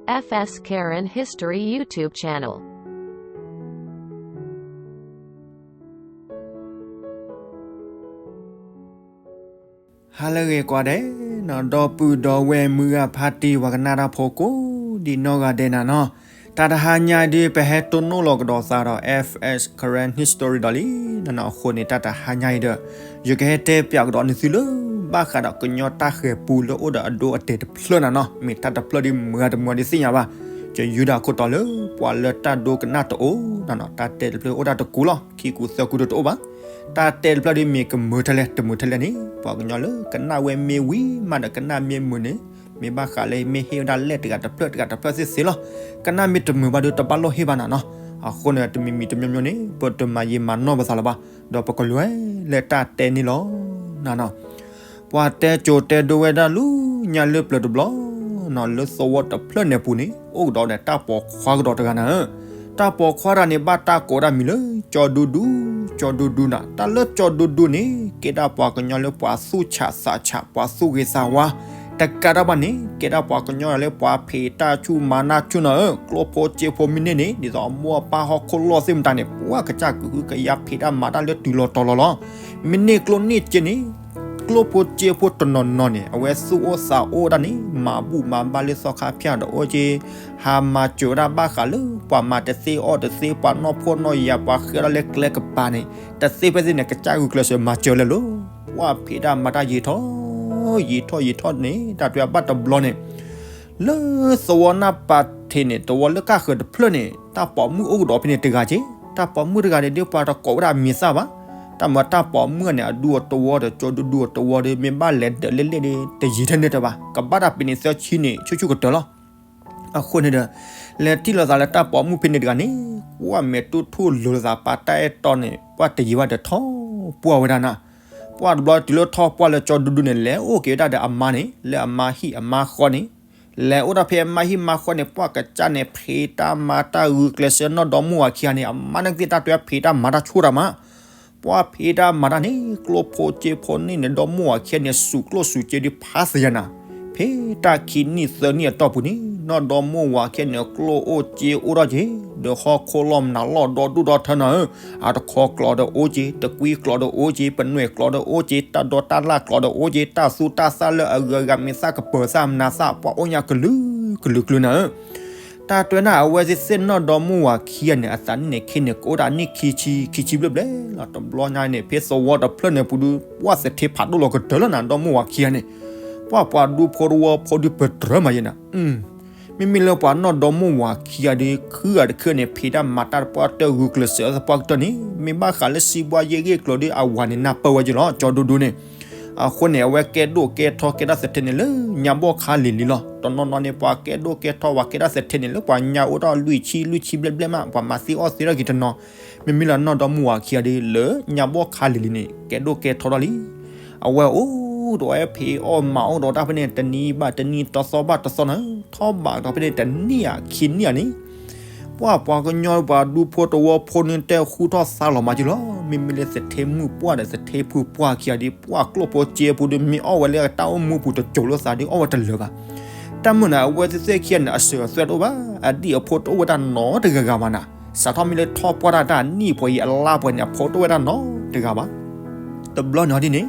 F S Karen History YouTube channel. ဟါလၢအဂ့ၤကိးဂၤဒဲးနီၤ, ဒီပုၢ်ဒီဝဲၢ်မုၢ်ဂၤဖးတံၢ် ပှၤကနၣ်တၢ်ဖိကိးဒံးနီၢ်ဂၤဒဲးနၤနီၤ, တၢ်တဟါညါအံၤဒုး ပဟဲတိၢ်နီၣ်လီၤကဒီးသးဒီး F S Karen History ဒီးလံနၤနီၤ. အဃိန့ၣ် တၢ်တဟါညါအံၤဒီး ယကဟဲတဲပၠးကဒီးနသုလၢ ဘၣ်ဃးဒီးကညီတၢ်ဃဲၤပူလၢအိၣ်ဒီးအဒိအတဲာ်တဖျၢၣ်နၤနီၤ, မ့ၢ်တၢ်တဖျၢၣ်ဒ်မုၢ်ဂၤတမုၢ်ဂၤဒ်သ့ၣ်ညါဘၣ်, ယယုၢ်ဒၣ်ခိၣ်တီလၢ ပှၤလၢတၢ်ဒိကနၣ်တအိၣ်နၤနီၤ, တၢ်တဲတဖျၢၣ်အိၣ်ဒၣ်တကူလီၤ, ခံကူသၢကူဒီးတအိၣ်ဘၣ်. တၢ်တဲတဖျၢၣ်ဒ်မ့ၢ်ကမုာ်ထဲလဲၣ် တမုာ်ထဲလဲၣ်န့ၣ် ပှၤကညီလၢကနၣ်ဝဲမ့ၢ်ဝံၤမးဒီးကနၣ်မ့ၢ်မုာ်န့ၣ်, မ့ၢ်ဘၣ်ဃးလၢမ့ၢ်ဟ့ၣ်ဝဲဒၣ်လဲၣ်တဂၤတဖျၢၣ်တဂၤတဖျၢၣ်သ့ၣ်သ့ၣ်လီၤ. ကနၣ်မ့ၢ်တမုာ်ဘၣ်ဒီး တဘၣ်လိၣ်ဟ့ၣ်ဘၣ်နၤနီၤ. အဃိန့ၣ် တမံၤမံၤတမံၤမံၤန့ၣ် ပတမၤယံာ်မၤနီၢ်ပသးလၢၤဘၣ်, ဒီးပကလဲၤလၢတၢ်တဲန့ၣ်လီၤနၤနီၤ. ပှၤတဲကိၤတဲဒိဝဲဒၣ်လၢညါလၢပျၢၤတဘျီနီၤ, လၢသဝီတဖျၢၣ်န့ၣ်အပူၤန့ၣ် အိၣ်ကဒီးဒီးတၢ်ပိာ်ခွါကဒီးတဂၤနၤဧၢ. တၢ်ပိာ်ခွါတဂၤန့ၣ် ဘၣ်တၢ်ကိးဒၣ်မံၤလၢ ကၠီဒူဒူ, ကၠီဒူဒူနၤ. တၢ်လၢကၠီဒူဒူန့ၣ် ကဲဒၣ်ပှၤကညီလၢပှၤသူၣ်ဆးသးဆး ပှၤသူၣ်ဂ့ၤသးဝါ, တကးဒံးဘၣ်န့ၣ် ကဲဒၣ်ပှၤကညီလၢပှၤဖံးတၢ်ဆူၣ်မၤတၢ်ဆူၣ်နၤဧၢ. ကျိၣ်ဖိစ့ဖိမ့ၢ်န့ၢ်န့ၣ် ဒ်သိးအမိၢ်အပၢ်ဟီၣ်ခိၣ်လီၢ်သ့ၣ်မတၤန့ၣ် ပှၤကစၢ်ကဟုကယာ်ဖံးတၢ်မၤတၢ်လၢတုၤလီၤတီၤလီၤလီၤ. မ့ၢ်န့ၢ်ကျိၣ်န့ၢ်စ့န့ၣ် ကျိၣ်ဖိစ့ဖိတနီၤနီၤန့ၣ် အဝဲသူၣ်အိၣ်သးအိၣ်ဒၣ်န့ၣ် မၤဘူၣ်မၤဘါလၢသီခါဖၠၣ်ဒီးအိၣ်က့ၤ, ဟးမၤစၢၤဝဲဒၣ်ဘၣ်ဃးလၢပှၤမၤတသ့အီၣ်တသ့ ပှၤနီၢ်ဖှီၣ်နီၢ်ယာ် ပှၤဃ့ထီၣ်လၢကျဲကပၤန့ၣ် တသ့ဖဲသ့ၣ်န့ၣ် ကစၢ်ဂုာ်ကျဲးစၢးမၤစၢၤလဲၣ်လီၤ. ပှၤဖံးတၢ်မၤတၢ်ယံာ်ထီၣ် ယံာ်ထီၣ်ယံာ်ထီၣ်န့ၣ် တၢ်တဲဘၣ်တဘျီန့ၣ် လၢသဝီနၢ်ပၤထံးန့ၣ် သဝီလၢကၢ်ဃၢၤတဖျၢၣ်န့ၣ် တၢ်ပိာ်မုၣ်အိၣ်ကဒီးဖဲန့ၣ်တဂၤက့ၤ, တၢ်ပိာ်မုၣ်တဂၤန့ၣ်ဒ်ပှၤတကိးဝဲဒၣ်မံၤသၣ်ဘၣ်, တၢ်မၤတၢ်ပိာ်မုၣ်န့ၣ် အဒူအတဝီဒီး ကၠီဒူဒူအတဝီဒီး မ့ၢ်ဘၣ်လဲၤဒၢးလဲၣ်လဲၣ်ဒီး တယံာ်ထဲန့ၣ်တဘၣ်, ကဘၣ်တၢ်ပ့ၤန့ၣ်သၢဆံန့ၣ် ဆူၣ်ဆူၣ်ကတၢၢ်လီၤ. အဃိန့ၣ်ဒီး လဲၤထံၣ်လိာ်သးလၢတၢ်ပိာ်မုၣ်ဖဲန့ၣ်တဂၤန့ၣ် ပှၤမဲာ်တူၢ်ထူၣ်လိာ်သး ပာ်တၢ်အဲၣ်တီန့ၣ် ပှၤတယံာ်ဘၣ်ဒီးထီၣ်ပှၢ်ဝဲဒၣ်နၤ, ပှၤတဘျီတုၤလၢထီၣ်ပှၢ်လၢကၠီဒူဒူန့ၣ် လဲၤအိၣ်က့ၤဝဲဒၣ်ဒီးအမါန့ၣ် လၢအမါဟံၣ်အမါဃီန့ၣ်, လဲၤအိၣ်ဒၣ်ဖဲအမါဟံၣ်မါဃီန့ၣ် ပှၤကစၢ်န့ၣ် ဖံးတၢ်မၤတၢ်ဂုာ်ကျဲးစၢးနီၢ်ဒီမါဝၤခံဂၤန့ၣ် အမါန့ၣ်ကသ့ၣ်တၢ်တဲဖံးတၢ်မၤတၢ်ဆူၣ်တၢ်မး ပှၤဖံးတၢ်မၤတၢ်န့ၣ် ကျိၣ်ဖိစ့ဖိန့ၣ်န့ၣ် ဒီမါဝၤခံဂၤန့ၣ် စူးကျိၣ်စူးစ့ဒ်ဖးသယၤနၤ, ဖဲတၢ်ခံနံၣ်သၢနံၣ်အတီၢ်ပူၤန့ၣ် နီၢ်ဒီမါဝၤခံဂၤန့ၣ် ကျိၣ်အိၣ်စ့အိၣ်ထီၣ်က့ၤ, ဒီးဟီၣ်ခိၣ်လီၢ်မနုၤလီၢ်ဒီဒူၣ်ဒီထၢနၤဧၢ, အတခီကျိာ်ဒီးအိၣ်က့ၤ, တကွံကျိာ်ဒီးအိၣ်က့ၤ, ပနွဲၣ်ကျိာ်ဒီးအိၣ်က့ၤ, တၢ်ဒိးတၢ်လၣ်ကျိာ်ဒီးအိၣ်က့ၤ, တၢ်သူတၢ်သၣ်လၢအဂုၤအဂၤမ့ၢ်သၣ်ကပၢၤသၣ်မနၤသၣ် ပှၤအိၣ်ညါကလုာ်ကလုာ်ကလုာ်နၤဧၢ. တၢ်တဲနၤ အဝဲသ့ၣ်သ့ၣ်နီၢ်ဒီမါဝၤခံဂၤန့ၣ် အသးနံၣ်န့ၣ် ခ့န့ၣ်ကအိၣ်ဒၣ်နံၣ်ခံဆံ ခံဆံဘျဲၣ်ဘျဲၣ်လီၤ. တဘျီညါန့ၣ် ဖဲသဝီတဖျၢၣ်န့ၣ်ပူၤဒုး ပှၤသထ့ဖးဒိၣ်လီၤကတၢၢ်လီၤနၤ ဒီမါဝၤခံဂၤန့ၣ်, ပှၤပှၤဒူဖိတဝီဖိဒုးပတြၢၤမးယဲနၤ, မ့မ့ၢ်လၢပှၤနီၢ်ဒီမါဝၤခံဂၤဒုး ခုဂၤတခုန့ၣ် ဖံးတၢ်မၤတၢ်သပှၢ်ကတၢၢ် ဂုာ်ကျဲးစၢးသပှၢ်ကတၢၢ်န့ၣ် မ့ၢ်ဘၣ်ဃးလၢစံးဘှါယဲၢ်ဂ့ၢ်ကျိၤဒုး အဝၤန့ၣ်နၢ်ပၢၢ်ဝဲက့ၤလီၤ ကၠီဒူဒူန့ၣ်. အဃိန့ၣ် အဝဲကဲဒိၣ်ကဲထီကဲတၢ်သထ့န့ၣ်လၢညါဘီၣ်ခါလံၤလံၤလီၤ. တနီၤနီၤန့ၣ် ပှၤကဲဒိၣ်ကဲထီပှၤကဲတၢ်သထ့န့ၣ် လၢပှၤညါအိၣ်ထီၣ်လွံၢ်ဆံလွံၢ်ဆံဘျဲၣ်ဘျဲၣ်မး ပှၤမၤသ့အီၣ်သ့ထီၣ်က့ၤတနီၤ, မ့မ့ၢ်လၢနီၢ်ဒီမါဝၤခံဂၤဒုး လၢညါဘီၣ်ခါလံၤလံၤန့ၣ် ကဲဒိၣ်ကဲထီထီၣ်လံ. အဝဲအိၣ်ဒီးဝဲဖံးအီၣ်မၤအီၣ်ဒီးတၢ်ဖဲန့ၣ် တနံၤဘၣ်တနံၤ တသီဘၣ်တသီနၤ, ထီၣ်ဘးဒီးဖဲန့ၣ် တနံၣ်ဧါခံနံၣ်ဧါန့ၣ် ပှၤပှၤကညီပှၤဒူဖိတဝီဖိန့ၣ် တဲဃူထီၣ်သါလီၤမးက့ၤလီၤ. မ့မ့ၢ်လၢသထ့မုၣ်ပှၢ်ဒီးသထ့ဖုပှၢ်ခံဂၤဒုး ပှၤကျိၣ်ဖိစ့ဖိဒုး မ့ၢ်အီၣ်ဝဲလၢတၢ်အိၣ်မူပူၤတစိၤလိာ်သးဒုး အီၣ်ဝဲတလၢာ်ဘၣ်. တၢ်မုၢ်နၤ အဝဲသ့ၣ်သ့ၣ်ခံဂၤန့ၣ် အစၢၤအသွဲၣ်တအိၣ်ဘၣ်, အဒံၣ်အဖိတအိၣ်ဝဲဒၣ်နီတဂၤဂၤဘၣ်နၤ. စးထီၣ်မ့ၢ်လၢထီၣ်ပှၢ်တၢ်တၢ်နံၣ်ပှဲၤယံၤအလါပှဲၤန့ၣ် အဖိတအိၣ်ဝဲဒၣ်နီတဂၤဘၣ်. တဘျီန့ၣ်ဒ်န့ၣ်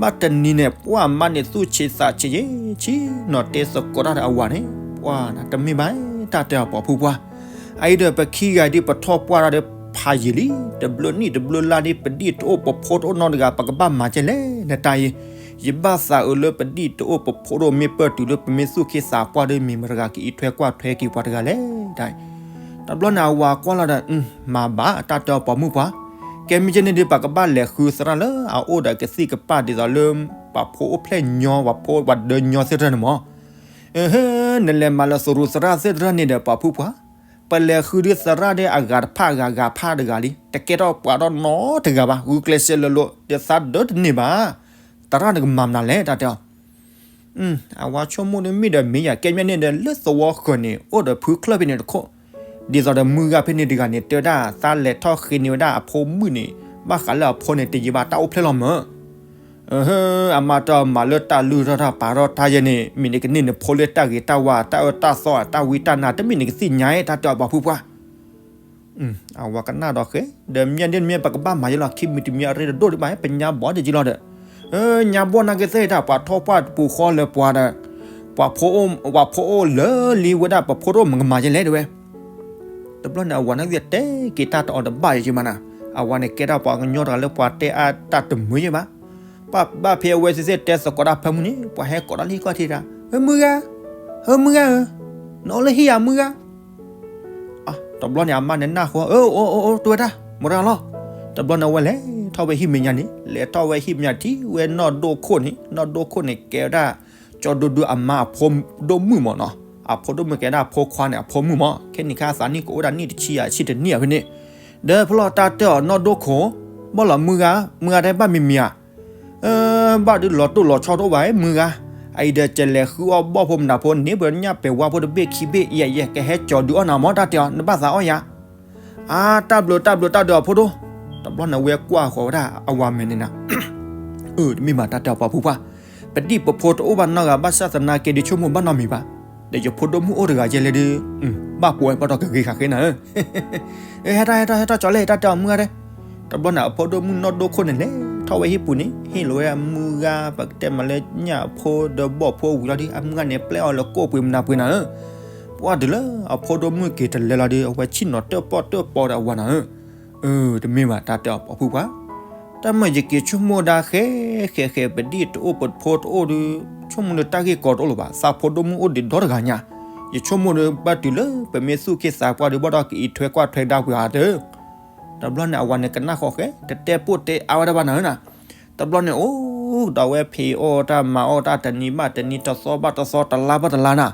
ဘၣ်တနံၤန့ၣ် ပှၢ်မါန့ၣ်သူၣ်ဆံးသးဆံးယဲၢ်ဆံနီၤ တဲသကိးတၢ်ဒီးအဝၤန့ၣ် ပှၢ်နၤ တမ့ၢ်ဘၣ် တၢ်တဲအီၤပှၤဖုပှၢ်, အအံၤဒီးပခံဂၤဒ်ပထီၣ်ပှၢ်တၢ်ဒီးဖးယံာ်လံ, တဘျုးနံၣ်တဘျုးလါဒ် ပဒံၣ်တအိၣ်ပဖိတအိၣ်နီတဂၤ ပကဘၣ်မၤကဲလဲၣ် နတၢ်အံၤ, ယဘၣ်သးအုးလၢပဒံၣ်တအိၣ်ပဖိတအိၣ် မ့ၢ်ပၢၢ်တုၤလၢပမ့ၢ်သူၣ်က့သးပှၢ်ဒီး မ့ၢ်မတၤတဂၤကအံးထွဲကွၢ်ထွဲက့ၤပှၤတဂၤလဲၣ် တၢ်အံၤ. တဘျီန့ၣ် အဝၤကွၢ်လီၤဒီး မၤဘၣ် တၢ်တဲအီၤပှၤမုၣ်ပှၢ်, ကဲမ့ၢ်ကဲန့ၣ်ဒီး ပကဘၣ်လဲၤဃုသရၣ်လၢအအိၣ်ဒီးကသံၣ်ကပၢ်ဒ်သိးလၢ ပှၤဖိအိၣ်ဖျဲၣ်ညီ ပှၤဖိပှၤဒၢညီသ့ၣ်တဖၣ်န့ၣ်မး နလဲၤမၤလၢသရူးသရၣ်သ့ၣ်တဖၣ်န့ၣ်ဒီး ပှၤဖုပှၢ်, ပလဲၤဃုဒုးသရၣ်ဒီးအဂၤတဖၣ်အဂၤဂၤဖၣ်တဂၤလံ, တကဲထီၣ်ပှၤထီၣ်နီတဂၤဘၣ်, ဂုာ်ကျဲးစၢးလၢလိၤ ဒီးသးဒၢတန့ၢ်ဘၣ်, သရၣ်နကမၤမနုၤလဲၣ် တၢ်တဲအီၤ အဝၤဆိကမိၣ်ဒီးမ့ၢ်ဒီးမ့ၢ်ယၤ ကဲမ့ၢ်န့ၣ်ဒီး လၢသဝီဃၢၤန့ၣ် အိၣ်ဒီးဖုချၢၣ်ဖဲန့ၣ်တခိၣ်, ဒ်သိးဒီးမုၢ်ဂၤဖဲန့ၣ်တဂၤန့ၣ် တဲဝဲဒၣ် သးလဲၤထီၣ်ဃ့န့ၢ်ဝဲဒၣ်အဖိမုၣ်န့ၣ် ဘၣ်ဃးလၢအဖိန့ၣ် တယံာ်ဘၣ်တၢ်အိၣ်ဖျဲၣ်လီၤမး အမါတဲအီၤ မၤလၢတၢ်လုၢ်ထီၣ်တၢ်ပာ်ထီၣ်တၢ်ယဲၢ်န့ၣ် မ့ၢ်နကန့ၢ်နဖိလၢတၢ်ဂ့ၤတၢ်ဝါ တၢ်အၢတၢ်သီ တၢ်ဝံတၢ်နါ တမ့ၢ်နကသ့ၣ်ညါ တၢ်တဲအီၤပှၤဖုပှၢ်. အဝၤကနၣ်ဒီးဃဲ ဒီးမ့ၢ်ဒ်န့ၣ်မ့ၢ် ပကဘၣ်မၤယဲလီၤ ခံမံၤတမံၤအရ့တဒိၣ်ဒံးဘၣ် ပညါဘီဒ်က့လီၤဒီး, ညါဘီနာ်က့သ့ၣ်တၢ် ပှၤထီၣ်ပှၢ်တပူၤဃီလၢပှၤဒီး, ပှၤဖိအိၣ် ပှၤဖိအိၣ်လၢလံဝဲဒၣ် ပဖိတအိၣ်မကမၤယဲလဲၣ်တဲဝဲ. တဘျီန့ၣ် အဝၤနာ်က့သ့ၣ်တဲက့ၤတၢ်တအီၤတဘၣ်ယဲၢ်က့မးနၤ, အဝၤန့ၣ်ကဲဒၣ်ပှၤကညီတဂၤလၢပှၤတဲအါတၢ်တမုာ်ယဲၢ်ဘၣ်. ဘၣ်ဖဲအဝဲသ့ၣ်တဲသကိးတၢ်ဖၢမုၢ်န့ၣ် ပှၤဟဲကိးတၢ်လၢဟံၣ်ခီၣ်ထံးတၢ်, မုၢ်ဂၤ, မုၢ်ဂၤဧၢ, နအိၣ်လၢဟံၣ်ဧါ မုၢ်ဂၤ. တဘျီန့ၣ် အမါန့ၣ်နၢ်ဃီ အိၣ်အိၣ်အိၣ် တဲဝဲဒၣ် မတၤလီၤ. တဘျီန့ၣ် အဝဲလဲၤထီၣ်ဝဲဟံၣ်မဲာ်ညါန့ၣ် လဲၤထီၣ်ဝဲဟံၣ်မဲာ်ညါထံၣ်ဝဲနီၢ်ဒိၣ်ခိၣ်န့ၣ် နီၢ်ဒိၣ်ခိၣ်န့ၣ် ကဲဝဲဒၣ် ကၠီဒိၣ်ဒိၣ်အမါအဖိဒိၣ်မုၣ်မ့ၢ်နီၤ, အဖိဒိၣ်မုၣ်ကဲဒၣ်အဖိခွါန့ၣ် အဖိမုၣ်မ့ၢ် ခဲနံၣ်ခါအသးနံၣ်ကအိၣ်ဒၣ်နံၣ်တဆံယၤဆံတနံၣ်အဖဲန့ၣ်, ဒီးဖဲလီၤတၢ်တဲအီၤနီၢ်ဒိၣ်ခိၣ်, ဘၣ်လီၤမုၢ်ဂၤ, မုၢ်ဂၤတဲဘၣ်မံၤမံၤဧါ ဘၣ်ဒုးလီၤတိၢ်လီၤဆီတအိၣ်ဘၣ် မုၢ်ဂၤ, အအံၤဒီးကလဲၤဃုအီၣ်ဘီၣ်ဖိမနုၤဖိန့ၣ် ပညၣ်ပဲာ်ဝါဖိတဘ့ၣ်ခံဘ့ၣ် ယဲယဲ ကဟဲကၠီၤဒုးအီၣ်နၤမ့ၢ် တၢ်တဲအီၤ နဘၣ်သးအီၣ်ယၤ. အါ တၢ်ဘျုးတၢ်ဘျုးတၢ်ဒုးအဖိဒိၣ်, တဘျီန့ၣ်ဝဲကွၢ်ဃီၤဝဲဒၣ်အဝၤမဲာ်န့ၣ်နၤ အၢ တမ့ၢ်ဘၣ်တၢ်တဲအီၤပှၤဖုပှၢ်, ပဒံၣ်ပဖိတအိၣ်ဘၣ်နီတဂၤ ဘၣ်ဆၣ်သနာ်က့ဒုးဆိကမိၣ်ဘၣ်နီတမံၤဘၣ်, ဒီးယဖိဒိၣ်မုၣ်အိၣ်တဂၤယဲလဲၣ်ဒုး, ဘၣ်ပှဲၤဘၣ်ဒီးကဂ့ၤဃာ်ဃ့နၤဧၢ, ဟဲထီၣ်ဟဲထီၣ်ဟဲထီၣ်ကၠီလဲၣ် တၢ်တဲအီၤမုၢ်ဂၤဒဲး, တဘျီန့ၣ် အဖိဒိၣ်မုၣ်နီၢ်ဒိၣ်ခိၣ်န့ၣ်လဲၤထီၣ်ဝဲဟံၣ်ပူၤန့ၣ် ဟ့ၣ်လီၤဝဲအမုၢ်ဂၤ ပကတဲမးလၢညၣ်ဖိဒီးဘီၣ်ဖိဝံၤလီၤဒုး အမုၢ်ဂၤန့ၣ်ပျဲအီၤလၢကိၣ်ပှ့ၤမနုၤပှ့ၤနၤဧၢ, ပှၢ်တုၤလၢအဖိဒိၣ်မုၣ်က့ၤတလဲလီၤဒုး အဝဲဆ့ၣ်နီၤတၢၣ်ပီၣ်တၢၣ်ပီဒီးအဝၤနၤဧၢ, အၢ တမ့ၢ်ဘၣ်တၢ်တဲအီၤပှၤဖုပှၢ်, တၢ်မ့ၢ်ယက့ၤဆိကမိၣ်ဒၣ်ဃဲဃဲဃဲ ပဒံၣ်တအိၣ်ပဖိတအိၣ်ဒုး ဆိကမိၣ်လၢတၢ်ဂ့ၢ်ကီတအိၣ်လၢၤဘၣ် သးဖိဒိၣ်မုၣ်အိၣ်ဒံးဒီတဂၤညါ, ယဆိကမိၣ်ဒုး ဘၣ်တုၤလၢပမ့ၢ်သူၣ်က့သးပှၢ်ဒုး ဘၣ်ဒီးကအံးထွဲကွၢ်ထွဲကဒါပှ့ၤဧါတၢ်, တဘျီန့ၣ် အဝၤန့ၣ်ကနၣ်ဃီၤဃဲ တတဲပိၢ်တဲအါဝဲဒၣ်ဘၣ်နၤဧၢနၤ, တဘျီန့ၣ်အိၣ်ဒီးဝဲဖံးအီၣ်တၢ်မၤအီၣ်တၢ်တနံၤဘၣ်တနံၤ တသီဘၣ်တသီ တလါဘၣ်တလါနၤ,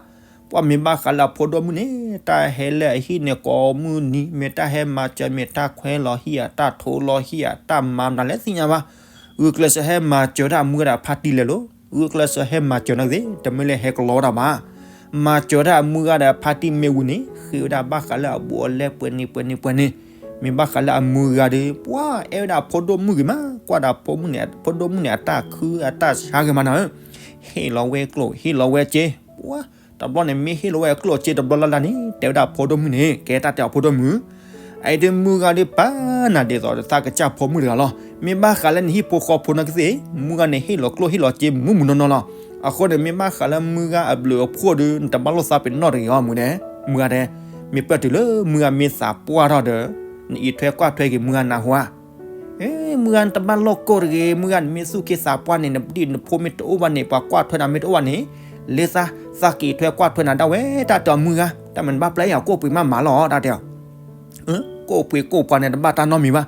ပှၢ်မ့ၢ်ဘၣ်ဃးလၢအဖိဒိၣ်မုၣ်န့ၣ် တၢ်ဟဲလၢအဟံၣ်န့ၣ်ကိးမုၢ်နံၤ မ့ၢ်တၢ်ဟဲမၤစၢၤ မ့ၢ်တၢ်ခွဲလီၤဟံၣ်ဧါ တၢ်ထိလီၤဟံၣ်ဧါ တၢ်မၤမနုၤလဲၣ်သ့ၣ်ညါဘၣ်, ဂုာ်ကျဲးစၢးဟဲမၤစၢၤဒၣ်အမုၢ်ဂၤဒီးအဖါတံၢ်လဲၤလိၤ, ဂုာ်ကျဲးစၢးဟဲမၤစၢၤနၤသ့ တမ့ၢ်လၢဟဲကလီဝဲဒၣ်ဘၣ်, မၤစၢၤဒၣ်အမုၢ်ဂၤဒီးအဖါတံၢ်မ့ၢ်ဝံၤန့ၣ် ဃ့ဝဲဒၣ်ဘၣ်ဃးလၢအဘူးအလဲပှဲၤန့ၣ်ပှဲၤန့ၣ်ပှဲၤန့ၣ်, မ့ၢ်ဘၣ်ဃးလၢအမုၢ်ဂၤဒီး ပှၢ်အဲၣ်ဝဲဒၣ်အဖိဒိၣ်မုၣ်ဂ့ၤမး ကွၢ်ဒီးအဖိမုၣ်န့ၣ် အဖိဒိၣ်မုၣ်န့ၣ် အတၢ်ခုအတၢ်ဆါဂ့ၤမးနၤဧၢ, ဟ့ၣ်လီၤဝဲကျိၣ် ဟ့ၣ်လီၤဝဲစ့, ပှၢ် တဘျီန့ၣ် မ့ၢ်ဟ့ၣ်လီၤဝဲအကျိၣ်အစ့တဘျီလၢ်လၢ်န့ၣ် တဲဝဲဒၣ်အဖိဒိၣ်မုၣ်န့ၣ် ကဲတၢ်တဲအီၤဖိဒိၣ်မုၣ်, အအံၤဒုးမုၢ်ဂၤဒုးပာ်နၤဒ်သိးသးကစၢ်ဖိမုၣ်တဂၤလီၤ, မ့ၢ်ဘၣ်ဃးလၢနဟံၣ်ဖိဃီဖိနာ်က့သ့ၣ် မုၢ်ဂၤန့ၣ်ဟ့ၣ်လီၤကျိၣ်ဟ့ၣ်လီၤစ့မူးမူးနီၢ်နီၢ်လီၤ, အဃိန့ၣ် မ့ၢ်ဘၣ်ဃးလၢမုၢ်ဂၤအဘျုးအဖှိၣ်ဒုး နတဘၣ်လိာ်သးပ့ၤနီၣ်တဂ့ၤအီၤမုၢ်ဒဲး, မုၢ်ဂၤဒဲး, မ့ၢ်ပၢၢ်တုၤလၢမုၢ်ဂၤမ့ၢ်သးပှၢ်ထီၣ်ဒီး နအံးထွဲကွၢ်ထွဲက့ၤမုၢ်ဂၤနၢ်ဟူဧါ မုၢ်ဂၤနတဘၣ်လိာ်ကိၢ်တဂ့ၤ မုၢ်ဂၤနမ့ၢ်သူၣ်က့သးပှၢ်န့ၣ် နပဒံၣ်နဖိမ့ၢ်တအိၣ်ဘၣ်န့ၣ် ပှၤကွၢ်ထွဲနၤမ့ၢ်တအိၣ်ဘၣ်န့ၣ်, လၢသး သးကအံးထွဲကွၢ်ထွဲနၤဒၣ်ဝဲ တၢ်တဲအီၤမုၢ်ဂၤ တၢ်မ့ၢ်နဘၣ်ပျဲယၤကိၣ်ပှ့ၤမးမးလီၤ တၢ်တဲအီၤ, ကိၣ်ပှ့ၤကိၣ်ပှၤန့ၣ်တဘၣ်တၢ်နီတမံၤဘၣ်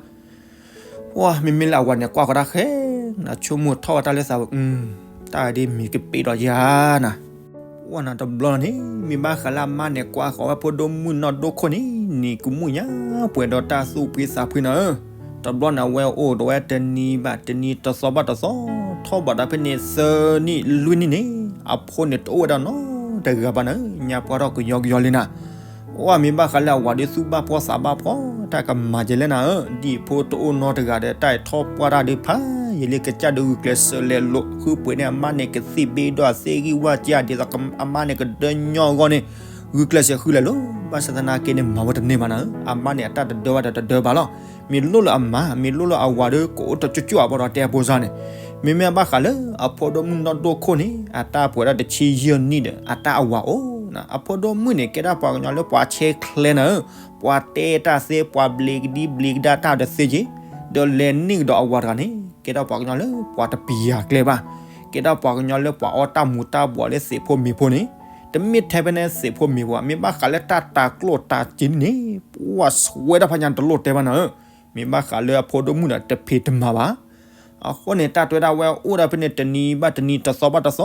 ပှၢ်မ့မ့ၢ်လၢအဝၤန့ၣ်ကွၢ်ဃီၤတၢ်ဃဲ, နဆိကမိၣ်ထီၣ်ဝဲတၢ်လၢသးဝဲ, တၢ်ဒ်မ့ၢ်ကပ့းဒီးယၤနၤ, ပှၢ်နၤတဘျီန့ၣ် မ့ၢ်ဘၣ်ဃးလၢအမါန့ၣ်ကွၢ်ဃီၤဝဲဖိဒိၣ်မုၣ်နီၢ်ဒိၣ်ခိၣ်န့ၣ် နံၤကမူၣ်ညါပှဲၤဒီးတၢ်သူၣ်ဖှံသးဖှံနၤဧၢ, တဘျီန့ၣ်အဝဲအိၣ်ဒီးဝဲတနံၤဘၣ်တနံၤတသီဘၣ်တသီ, ထီၣ်ဘၣ်ဒီးဖဲန့ၣ်သၢနံၣ်လွံၢ်နံၣ်န့ၣ် အဖိန့ၣ်တအိၣ်ဝဲဒၣ်နီတဂၤဘၣ်နၤဧၢ, ညါပှၢ်ထီၣ်ကယီကယီလံနၤ ပှၢ်မ့ၢ်ဘၣ်ဃးလၢအဝၤဒုးသူၣ်ဘၣ်ဖှီၣ်သးဘၣ်ဖှီၣ် တၢ်ကမၤယဲလဲၣ်နၤဧၢ, ဒ်ဖိတအိၣ်နီတဂၤဒီး တၢ်အံၤထီၣ်ပှၢ်တၢ်ဒုးဖးယံာ်လံ ကစၢ်ဒုးဂုာ်ကျဲးစၢးလဲၤလိာ်ဃုပှ့ၤန့ၢ်အမါန့ၣ် ကသံၣ်ဘ့ဒီးအသ့ၣ်ဂံၢ်ဝၣ်ကၢ်ဒ်သိး အမါန့ၣ်ကဒၢညီအဂီၢ်န့ၣ် ဂုာ်ကျဲးစၢးဃုလဲၤလိၤ ဘၣ်ဆၣ်သနာ်က့န့ၣ် မၤဝဲတန့ၢ်ဘၣ်နၤဧၢ, အမါန့ၣ် အတၢ်တဒၢဘၣ်ဒီးတဒၢဘၣ်လီၤ, မ့ၢ်လိၣ်လၢအမါ မ့ၢ်လိၣ်လၢအဝၤဒီး ကအိၣ်တကၠိကၠိအဘၣ်ဒီးတဲအဖိစၢ်န့ၣ်, မ့မ့ၢ်ဘၣ်ဃးလၢအဖိဒိၣ်မုၣ်နီၢ်ဒိၣ်ခိၣ်န့ၣ် အတၢ်ပှဲၤဒၣ်တဆံယဲၢ်နံၣ်ဒီး အတၢ်အဝၤအိၣ်နၤ, အဖိဒိၣ်မုၣ်န့ၣ် ကဲဒၣ်ပှၤကညီလၢပှၤဆဲးကျဲနၤဧၢ, ပှၤတဲတၢ်သ့ ပှၤဘျံးကဒံဘျံးကဒါတၢ်ဒီးသ့က့ၤ, ဒီးလဲၤနံၣ်ကဒီးအဝၤတဂၤန့ၣ် ကဲဒၣ်ပှၤကညီလၢပှၤတပျံၤယၤကျဲဘၣ်, ကဲဒၣ်ပှၤကညီလၢပှၤအီၣ်တၢ်မူၤတၢ်ဘှီးလၢသ့ၣ်ဖိမ့ၢ်ဖိန့ၣ်, တမ့ၢ်ထဲဖဲန့ၣ်သ့ၣ်ဖိမ့ၢ်ဖိဘၣ်, မ့ၢ်ဘၣ်ဃးလၢတၢ်တၤကျိၣ်တၤစ့န့ၣ် ပှၢ်ဆှဲဒၣ်ဖးညါတလိၣ်တဲဘၣ်နၤဧၢ, မ့ၢ်ဘၣ်ဃးလၢအဖိဒိၣ်မုၣ်ဒီးတဖံးတမၤဘၣ် အဃိန့ၣ် တၢ်တဲဝဲဒၣ်ဝဲအိၣ်ဒီးဖဲန့ၣ်တနံၤဘၣ်တနံၤ တသီဘၣ်တသီ,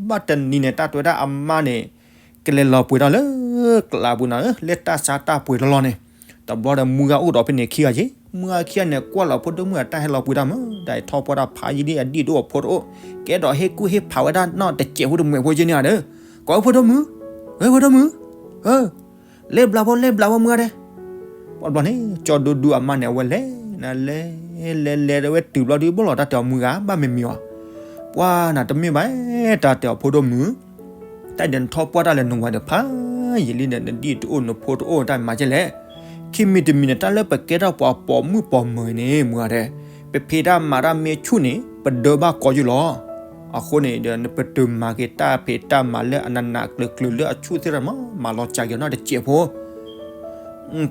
ဘၣ်တနံၤန့ၣ် တၢ်တဲဝဲဒၣ်အမါန့ၣ် ကလဲၤလီၤပှ့ၤထီၣ်လၢကျးပူၤနၤဧၢ, လၢတၢ်ဆါတၢ်ပှ့ၤလီၤလီၤန့ၣ်, တဘျီဒီးမုၢ်ဂၤအိၣ်ဒီးဖဲန့ၣ်ခံဂၤက့, မုၢ်ဂၤခံဂၤန့ၣ် ကွၢ်လီၤဖိဒိၣ်မုၣ်အတၢ်ဟဲလီၤပှ့ၤတၢ်မး, တၢ်အံၤထီၣ်ပှၢ်တၢ်ဖးယံာ်လံ အဒံၣ်ဒိၣ်အဖိတအိၣ်, ကဲဒီးဟ့ၣ်ကူၣ်ဟ့ၣ်ဖးဝဲဒၣ်နီၢ်တစဲးဖိတမှဲးဖိက့န့ၣ်ဒီး, ကိးဝဲဖိဒိၣ်မုၣ်, ဝဲဖိဒိၣ်မုၣ်, လဲၤဘျးဖိ လဲၤဘျးဖိမုၢ်ဂၤဒဲး, ပှၢ်ဘျီန့ၣ် ကၠီဒူဒူအမါန့ၣ် အဝဲလဲၤနၤလဲၤ လဲၤလဲၤဒီးဝဲတုၤဘျီဒုး ဘၣ်လီၤတၢ်တဲအီၤမုၢ်ဂၤ ဘၣ်မ့ၢ်မံၤအီၤ, ပှၤနၤတမ့ၢ်ဘၣ်, တၢ်တဲအီၤဖိဒိၣ်မုၣ်, တၢ်ဒ်နထီၣ်ပှၢ်တၢ်လၢနဝၤဒီးဖးယံာ်လံဒီး နဒံၣ်တအိၣ်နဖိတအိၣ်တၢ်မၤကဲလဲၣ်. ခံမံၤတမံၤန့ၣ် တၢ်လၢပကဲထီၣ်ပှၤပိာ်မုၣ်ပိာ်မၢၤအံၤန့ၣ် မုၢ်ဂၤဒဲး, ပဖံးတၢ်မၤတၢ်မ့ၢ်ဆူၣ်န့ၣ် ပဒၢဘၣ်ကီယုၢ်လီၤ. အဃိန့ၣ်ဒီး နပတုာ်မၤက့ၤတၢ်ဖံးတၢ်မၤလၢအနးနးကျၢၤကျၢၤလၢအဆူၣ်သ့ၣ်တဖၣ်မး မၤလီၤစှၤက့ၤနီတစဲးဖိ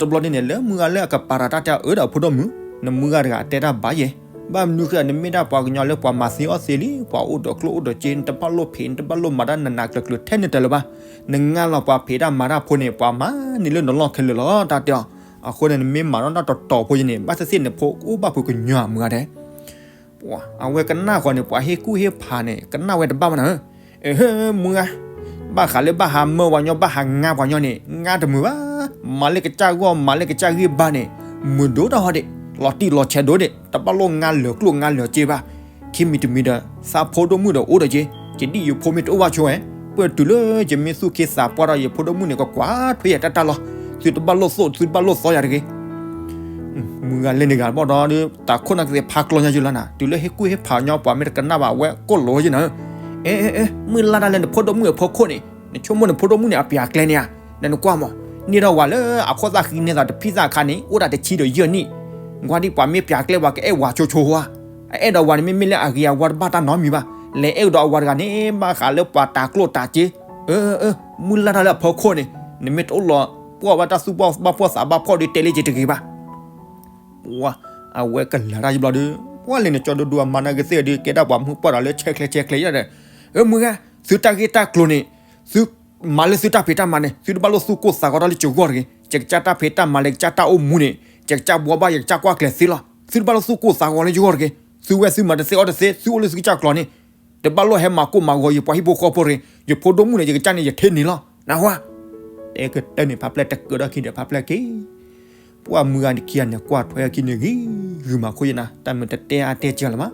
တဘျီန့ၣ်န့ၣ် လၢမုၢ်ဂၤလၢအကပၤတၢ်တၢ်တဲအၢဒီးအဖိဒိၣ်မုၣ်, နမုၢ်ဂၤတဂၤတဲတၢ်ဘၣ်ယဲၢ်, ဘၣ်မနုၤဃိ နမ့ၢ်ဒၣ်ပှၤကညီလၢပှၤမၤသ့အီၣ်သ့လံ, ပှၤအိၣ်ဒီးကျိၣ်အိၣ်ဒီးစ့, နတဘၣ်လိၣ်ဖံး နတဘၣ်လိၣ်မၤတၢ်နးနးကျၢၤကျၢၤထဲန့ၣ်တၢ်လၢၤဘၣ်. နငါလီၤပှၤဖံးတၢ်မၤတၢ်ဖိန့ၣ် ပှၤမၤန့ၢ်လၢနလီၢ်ခဲလၢာ်လီၤ တၢ်တဲအီၤ. အဃိန့ၣ် နမ့ၢ်မၤထီၣ်တၢ်တတီၤဖိယဲၢ်န့ၣ် ဘၣ်သ့ၣ်သ့ၣ်နဖိကအိၣ်ဘၣ်ဖုးကညီဧါ မုၢ်ဂၤဒဲး. အဝဲကနၣ်ဃီန့ၣ် ပှၤဟ့ၣ်ကူၣ်ဟ့ၣ်ဖးန့ၣ် ကနၣ်ဝဲတဘၣ်ဘၣ်နၤဧၢ. မုၢ်ဂၤ, ဘၣ်ဃးလၢဘၣ်ဟးမၢဝၤညီ ဘၣ်ဟးငါပှၤညီန့ၣ် ငါတမုာ်ဘၣ်. မၤလၢကစၢ်ဂီၢ် မၤလၢကစၢ်ဂံၢ်ဘါန့ၣ် မုာ်ဒိၣ်တၢ်ဟီဒံး, လီၤတံၢ်လီၤဆဲးဒိၣ်ဒံး, တဘၣ်လိၣ်ငါလၢာ်ကျိၣ်ငါလၢာ်စ့ဘၣ်. ခံမံၤတမံၤဒီး သးဖိဒိၣ်မုၣ်ဒီးအိၣ်ဒီးက့, ယဒံၣ်ယဖိမ့ၢ်တအိၣ်ဘၣ်ဆိဝဲ, ပတုၤလၢယမ့ၢ်သူၣ်က့သးပှၢ်ဒီး ယဖိဒိၣ်မုၣ်န့ၣ် ကကွၢ်ထွဲယၤတၢ်တၢ်လီၤ. သုတဘၣ်လိၣ်သိၣ် သုတဘၣ်လိၣ်သီယၤတဂ့ၤ. မုၢ်ဂၤလဲၤန့ၣ်ဂၤဘၣ်ဒီး တၢ်ခိၣ်နၢ်ကသ့ၣ်ဖးကျီညါယုၢ်လီၤနၤ, တုၤလၢဟ့ၣ်ကူၣ်ဟ့ၣ်ဖးညီ ပှၤမ့ၢ်တကနၣ်ဘၣ် အဝဲကိၣ်လိာ်ယုၢ်နၤဧၢ. အဲ အဲ အဲ မုၢ်လၢ်တၢ်လၢနဖိဒိၣ်မုၣ်အဖိခိၣ်န့ၣ် နဆိကမိၣ်နဖိဒိၣ်မုၣ်န့ၣ် အပျၢ်ကျဲန့ၣ်ဧါ. ဒီးနကွၢ်မး, န့ၢ်ဒီးဝၤလၢအခိၣ်သၣ်ဃံန့ၢ်သးတဖံသၣ်အခါန့ၣ် အိၣ်ဒၣ်တဆံဒီးယဲၢ်နံၣ်, ကွၢ်ဒ်ပှၤမ့ၢ်ပျၢ်ကျဲပှၤကအဲၣ်ဝၤဆိဆိဧါ. အအဲၣ်ဒိးဝၤန့ၣ် မ့မ့ၢ်လၢအဂ့ၤအဝါတဘၣ်တၢ်နီတမံၤဘၣ်, လဲၤအဲၣ်ကဒီးအဝၤတဂၤန့ၣ် ဘၣ်ဃးလၢပှၤတၢ်ကျိၣ်တၢ်စ့. အၢ အၢ မုၢ်လၢ်တၢ်လၢအဖိခိၣ်န့ၣ် နမ့ၢ်တအိၣ်လီၤပှီၢ်ဘၣ်တၢ်သူၣ်ဘၣ်ဖှီၣ်သးဘၣ်ဖှီၣ်ဒီးတဲလၢက့ၤတဂ့ၤဘၣ်. ပှၤ အဝဲကလၤတၢ်ယဘျီဒီး ပှၤလဲၤနကၠီဒိၣ်ဒိၣ်အမါနၢ်ကသ့ၣ်ဒီး ကဲဒၣ်ပှၤမုၢ်ပှၢ်ဒီးလၢဆဲးချဲဆဲးချဲယဲၢ်ဒီး, အၢ မုၢ်ဂၤ, သုတၢ်ဂ့ၢ်တၢ်ကျိၤန့ၣ် သုမၤလၢသုတၢ်ဖံးတၢ်မၤန့ၣ် သုတဘၣ်လိၣ်သူၣ်ကိၢ်သးဂီၤတၢ်လၢယဂီၢ်တဂ့ၤ. ယကစၢ်တၢ်ဖံးတၢ်မၤလၢယကစၢ်တၢ်အိၣ်မူန့ၣ် ယကစၢ်ဘှီဘၣ် ယကစၢ်ကွၢ်ကျဲၤသ့လီၤ. သုတဘၣ်လိၣ်သူၣ်ကိၢ်သးဂီၤလၢယဂီၢ်တဂ့ၤ. သုဝဲသုမၤတသ့အီၣ်တသ့ သုအိၣ်လၢသုကစၢ်ကျီၤန့ၣ် တဘၣ်လိၣ်ဟဲမၤကိၢ်မၤဂီၤယပှၤဟံၣ်ဖိဃီဖိတဂ့ၤ. ယဖိဒိၣ်မုၣ်န့ၣ် ယကစၢ်န့ၣ် ယထံၣ်န့ၢ်လီၤ နၢ်ဟူဧါ. တဲကတၢၢ်န့ၣ် ဖးဖျဲၣ်တကၢထီၣ်ခံဒီးဖးဖျဲၣ်က့ၤ ပှၤမုၢ်ဂၤန့ၣ်ခံဂၤန့ၣ် ကွၢ်ထွဲအခံန့ၣ်ဂ့ၤဂ့ၤမး ခိၣ်ယနၤ တၢ်မုာ်တတဲအါတဲစှၤလၢၤမး.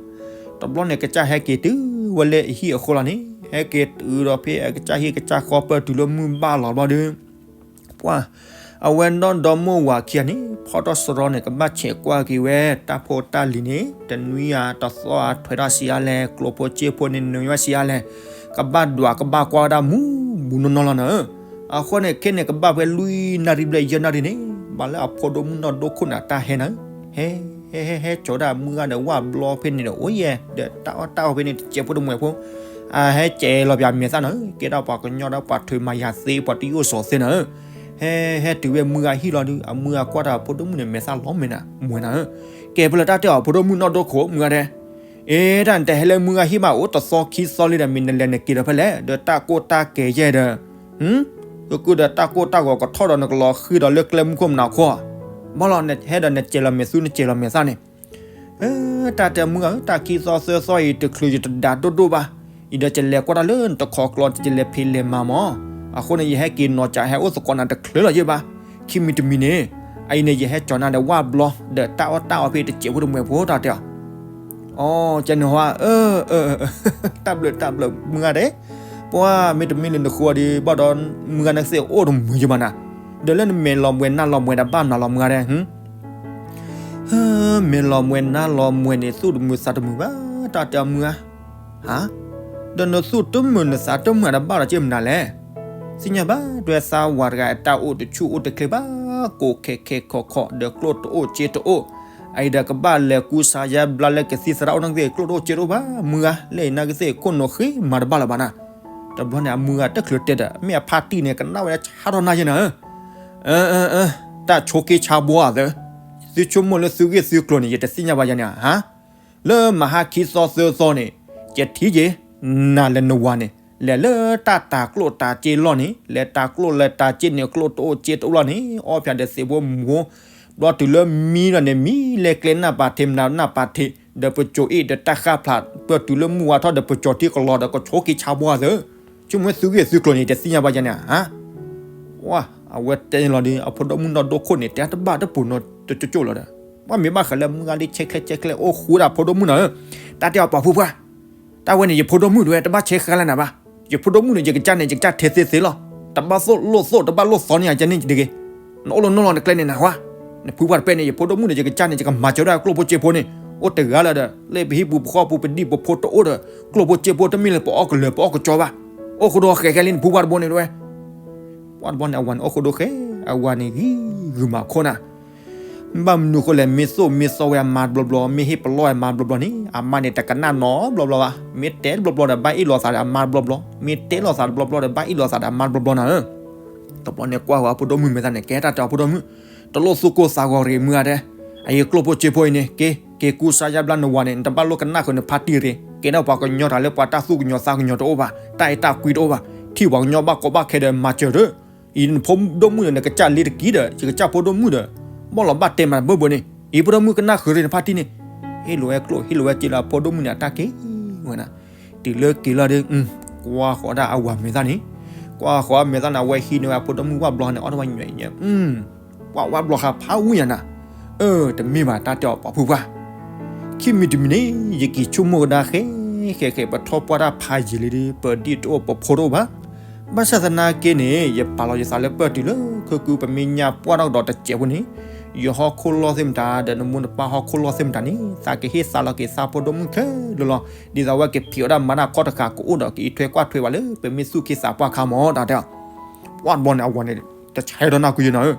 တဘျီန့ၣ် ကစၢ်ဟဲက့ၤတုၤဝဲလၢအဟံၣ်အဃိလီၤန့ၣ် ဟဲက့ၤတုၤဒီးဖဲအကစၢ်ဟံၣ်ကစၢ်ဃီ ပၢၢ်တုၤလၢမုၢ်ဘၣ်လီၤဘျီဒီး ပှၤ အဝဲဒီဒီမိၢ်ဝၤခံဂၤန့ၣ် ဖီၣ်ထီၣ်စရီန့ၣ် ကဘၣ်ဆဲးကွၢ်က့ၤဝဲ တၢ်ဖိတၢ်လံၤန့ၣ် တနွံဧါတသီဧါ ထွဲထီၣ်ဆံးအါလဲၣ် ကျိဖိစ့ဖိန့ၣ် နွံဝဲဆံးအါလဲၣ် ကဘၣ်ဒွးကဘၣ်ကွၢ်ဝဲဒၣ်မူမူနီၢ်နီၢ်လီၤနၤဧၢ. အဃိန့ၣ် ခဲန့ၣ်ကဘၣ်ဖဲလွံၢ်နၣ်ရံၣ်ဘျဲၣ်ယဲၢ်နၣ်ရံၣ်န့ၣ် ဘၣ်လၢအဖိဒိၣ်မုၣ်နီၢ်ဒိခိၣ်န့ၣ်တၢ်ဟဲနၤဧၢ. ဟဲ ဟဲ ဟဲ ဟဲကၠီဒၣ်မုၢ်ဂၤဒီးဝၣ်ဘျီဖဲန့ၣ်ဒီး အိၣ်ယဲ ဒီးတၢ်အီၣ်တၢ်အီဖဲန့ၣ် တစဲးဖိတမှဲၤဖိ အဟဲကဲလီၤပၠးမဲာ်သၣ်နၤဧၢ. ကဲဒၣ်ပှၤကညီဒီးပှၤထုးမၤယၤသ့ ပှၤတယိၣ်စီၤသ့နၤဧၢ. ဟဲ ဟဲတုၤဝဲမုၢ်ဂၤဟံၣ်လီၤဒုး အမုၢ်ဂၤကွၢ်တၢ်အဖိဒိၣ်မုၣ်န့ၣ် မဲာ်သၣ်လီၤမဲာ်နၤ မွဲနၤဧၢ. ကဲဖဲလဲၣ်တၢ်တဲအီၤဖိဒိၣ်မုၣ်နီၢ်ဒိခိၣ် မုၢ်ဂၤဒဲး အ့ တၢ်နတဟဲလၢမုၢ်ဂၤဟံၣ်မး အိၣ်တသီခံသီလံဒီး မ့ၢ်နလဲၤနက့ၤဒီးဖဲလဲၣ် ဒီးတၢ်ကိၢ်တၢ်ကဲၤယဲၢ်ဒီး ကကုၢ်ဒီးတၢ်ကိၢ်တၢ်ဂီၤကထီၣ်ဒီးနကလီၤဃံဒီးလၢကျဲမုၢ်ခိၣ်မနၤခီ ဘၣ်လီၤ နဟဲဒီးနစဲးလီၤမဲာ်သူ နစဲးလီၤမဲာ်သၣ်န့ၣ် တၢ်တဲမုၢ်ဂၤဧၢ တၢ်ခံသီသၢသီအံၤ တချုးယတဒါဒိၣ်ဒိၣ်ဘၣ်, အံၤဒီးယလဲၤကွၢ်တၢ်လၢနတခီကျီ ယလဲၤဖံးလဲၤမၤမး, အဃိန့ၣ် ယဟဲက့ၤနီၤစး ဟဲအိၣ်သကိးနၤတချုးလီၤယဲၢ်ဘၣ်, ခံမံၤတမံၤန့ၣ်, အအံၤန့ၣ် ယဟဲကၠီၤနၤဒီးဝၣ်ဘျီ ဒီးတၢ်အီၣ်တၢ်အီဖဲတစဲးဖိတမှဲၤဖိတၢ်တဲအီၤ, အီ ကဲန့ၣ်ဟီ အၢ တၢ်ဘျုးတၢ်ဘျုးမုၢ်ဂၤဒဲး, ပှၤမ့တမ့ၢ်လၢနဃိဒီး ဘၣ်ဒီးမုၢ်ဂၤနကသ့ၣ်အိၣ်တမုာ်ယဘၣ်နၤ, ဒီးလၢနမဲာ်လီၤမှဲၤနါလီၤမှဲၤဒီးဘၣ်နၤလီၤမုၢ်ဂၤဒဲး ဟၢ မဲာ်လီၤမှဲၤနါလီၤမှဲၤန့ၣ် သူၣ်တမုာ်သးတမုာ်ဘၣ် တၢ်တဲအီၤမုၢ်ဧါ, ဟါ, ဒီးနသူၣ်တမုာ်နသးတမုာ်ဒီးဘၣ်ဒီးက့မနုၤလဲၣ်, သ့ၣ်ညါဘၣ် ဒွဲသါဝၤတဂၤအတၢ်အိၣ်တဆူၣ်အိၣ်တချ့ဘၣ် ကိးခဲခဲခီခီ ဒီးကျိၣ်တအိၣ်စ့တအိၣ်, အအံၤဒီးကဘၣ်လဲၤကူစါယါဘျါလၢကသံၣ်သရၣ်အိၣ်နၢ်ကသ့ၣ် ကျိၣ်တအိၣ်စ့တအိၣ်ဘၣ် မုၢ်ဧါ, လၢအံၤနၢ်ကသ့ၣ်ခိၣ်နူာ်ဃ့မၤတဘၣ်လၢၤဘၣ်နၤ, တဘျီန့ၣ် အမုၢ်ဂၤတချုးတဲဒီး မ့ၢ်အဖါတံၢ်န့ၣ် ကနၣ်ဝဲဒၣ်ဆါထီၣ်နၢ်ယဲၢ်နၤဧၢ အၢ အၢ အၢ တၢ်ဆိးက့ဆါဘှီအသး, သုဆိကမိၣ်လၢသုဂ့ၢ်သုကျိၤန့ၣ် ယတသ့ၣ်ညါဘၣ်ယဲၢ်န့ၣ်ဧါ, လၢမဟါခံသီသၢသီန့ၣ်, ယထံၣ်က့ၤ, နၤလၢနဝၤန့ၣ်, လဲၤလၢတၢ်တၤကျိၣ်တၤစ့လီၢ်န့ၣ်, လဲၤတၤကျိၣ်လဲၤတၤစ့န့ၣ် ကျိၣ်တအိၣ်စ့တအိၣ်လီၢ်န့ၣ်, အီၣ်ဖၠးဒီးသံးဖိမူၤဖိ, ဘျီတုၤလၢမံလီၤန့ၣ် မံလဲၤကျဲနၢ်ပာ်ထံးမနုၤနၢ်ပာ်ထံး, ဒီးပစိၤအ့ၣ်ဒီးတၢ်ဃၣ်ဖျး, ပတုၤလၢမုၢ်ဝါထီၣ်ဒီးပစိၤထံကလီၤဒီးကဆိးက့ဆါဘှီအသး ဆိကမိၣ်သုဂ့ၢ်သုကျိၤန့ၣ် တသ့ၣ်ညါဘၣ်ယဲၢ်န့ၣ်ဧါ, ဝါ, အဝဲတဲန့ၣ်လီၤဒီး အဖိဒိၣ်မုၣ်နီၢ်ဒိခိၣ်န့ၣ် တဲတဘၣ်တပူၤနီတကၠိၣ်လီၤဒီး, ပှၤမ့ၢ်ဘၣ်ဃးလၢမုၢ်ဂၤလံဆဲးချဲးဆဲးချဲးအိၣ်ဃူဒၣ်ဖိဒိၣ်မုၣ်နၤဧၢ, တၢ်တဲအီၤပာ်ဖုပှၢ်, တၢ်ဝဲန့ၣ် ယဖိဒိၣ်မုၣ်တဝဲ တဘၣ်ဆဲးဃါလၢနၤဘၣ်, ယဖိဒိၣ်မုၣ်န့ၣ် ယကစၢ်န့ၣ် ယကစၢ်ထဲးသ့သ့လီၤ, တဘၣ်သိၣ်လိၣ်သိၣ် တဘၣ်လိၣ်သီန့ၢ်ယၤကဲန့ၣ်တဂ့ၤ, နအိၣ်လၢနလီၢ်နကျဲန့ၣ်နဟါ, နဖုပှၢ်တပဲန့ၣ် ယဖိဒိၣ်မုၣ်န့ၣ် ယကစၢ်န့ၣ် ယကမၤစၢၤဝဲဒၣ်ကျိၣ်ဖိစ့ဖိန့ၣ် အိၣ်တဂၤလၢၤဒီး လၢပဟံၣ်ပူၤပဃီပူၤ ပဒံၣ်ပဖိတအိၣ်ဒီး ကျိၣ်ဖိစ့ဖိတမ့ၢ်လၢပအီၣ်ကလၢၤ ပအီၣ်ကကၠီဘၣ်. အိၣ်ဃိဒီးဃဲးဃဲးလံနဖုပှၢ်တဘိန့ၣ်တဲဝဲ. ပှၢ်တဘိန့ၣ် အဝၤန့ၣ် အိၣ်ဃိဒီးဃဲး အဝၤန့ၣ်ဂံၤဂုာ်မၤခိၣ်နၤ. ဘၣ်မနုၤဃိလဲၣ် မ့ၢ်သိၣ်မ့ၢ်သီဝဲအမါတဘျီဘျီ မ့ၢ်ဟ့ၣ်ပလီၢ်ဝဲအမါတဘျီဘျီန့ၣ် အမါန့ၣ် တကနၣ်နီတဘျီဘျီဘၣ်. မ့ၢ်တဲတဘျီဘျီဒီးဘၣ်အ့ၣ်လိာ်သးဒီးအမါတဘျီဘျီ, မ့ၢ်တဲလိာ်သးတဘျီဘျီဒီးဘၣ်အ့ၣ်လိာ်သးဒီးအမါတဘျီဘျီနၤဧၢ. တဘျီန့ၣ်ကွၢ်ဃီအဖိဒိၣ်မုၣ်မဲာ်သၣ်န့ၣ် ကဲတၢ်တဲအီၤဖိဒိၣ်မုၣ်, တလိၣ်သူၣ်ကိၢ်သးဂီၤတဂ့ၤမုၢ်ဂၤဒဲး, အအံၤကျိၣ်ဖိစ့ဖိအံၤန့ၣ် က့ၤ က့ၤကူစါယါဘျါနဝၤန့ၣ် နတဘၣ်လိၣ်ကနၣ်ဃုာ်နဖါတံၢ်တဂ့ၤ, ကဲဒၣ်ပှၤကညီတၢ်လၢပှၤတၢ်သူၣ်ကညီၤသးကညီၤတအိၣ်ဘၣ်, တၢ်အဲၣ်တၢ်ကွံတအိၣ်ဘၣ်, ထံၣ်ပှၤကညီဘၣ်ကီဘၣ်ခဲဒီးမၤစၢၤတၢ် အံၤနဖိဒိၣ်မုၣ်န့ၣ် နကစၢ်လ့တကံၢ်ဒီး ယကစၢ်ဖိဒိၣ်မုၣ်ဒီး ဘၣ်လီၤဘၣ်တဲမၤတဘၢဘၢန့ၣ် အံၤဖိဒိၣ်မုၣ်ကနၣ်ဃုာ်ရ့ၣ်နဖါတံၢ်န့ၣ်, ဟ့ၣ်လိာ်ဝဲကျိၣ်ဟ့ၣ်လိာ်ဝဲစ့လၢအဖိဒိၣ်မုၣ်န့ၣ် အတၢ်က့ၤဝဲနၤ, တုၤလၢက့ၤလီၤဒီး ကွၢ်ဃီဒၣ်အဝၤမဲာ်သၣ်န့ၣ်, ကွၢ်ဃီမဲာ်သၣ်န့ၣ် အဝဲဟံးန့ၢ်ဝဲအဖိဒိၣ်မုၣ်ဝၣ်ဘျီန့ၣ် အီၣ်တဝဲညွဲးညွဲး ပှၤဝၣ်ဘျီဃာ်ဖးဝံၣ်ယၤနၤ, အၢ တမ့ၢ်ဘၣ်တၢ်တဲအီၤပှၤဖုပှၢ်, ခံမံၤတမံၤန့ၣ် ယက့ၤဆိကမိၣ်ကဒါဃဲ ဃဲဃဲ ပထီၣ်ပှၢ်တၢ်ဖးယံာ်လံဒီး ပဒံၣ်တအိၣ်ပဖိတအိၣ်ဘၣ်, ဘၣ်ဆၣ်သနာ်က့န့ၣ် ယပာ်လီၤယသးလၢပၢၢ်တုၤလၢခဲကုပမ့ၢ်ညါပှၢ်ထီၣ်ကဒီးတစဲးဖိန့ၣ်, ယဟီၣ်ခိၣ်လီၢ်သ့ၣ်မတၤ ဒီးနမိၢ်နပၢ်ဟီၣ်ခိၣ်လီၢ်သ့ၣ်မတၤန့ၣ် သးကဟ့ၣ်သးလီၤက့ၤသးဖိဒိၣ်မုၣ်ခဲလၢာ်လီၤ, ဒ်သိးဝဲကဖံးအီၣ်ဒၣ်မၤတၢ်ခီတဃာ် ကအိၣ်ဒီးကအံးထွဲကွၢ်ထွဲဝဲလၢ ပမ့ၢ်သူၣ်က့သးပှၢ်ခါမၢ် တၢ်တဲအီၤ ပှၢ်တဘျီန့ၣ် အဝၤန့ၣ် တဆဲးဒီးနၢ်ကွံာ်ယနၤဧၢ,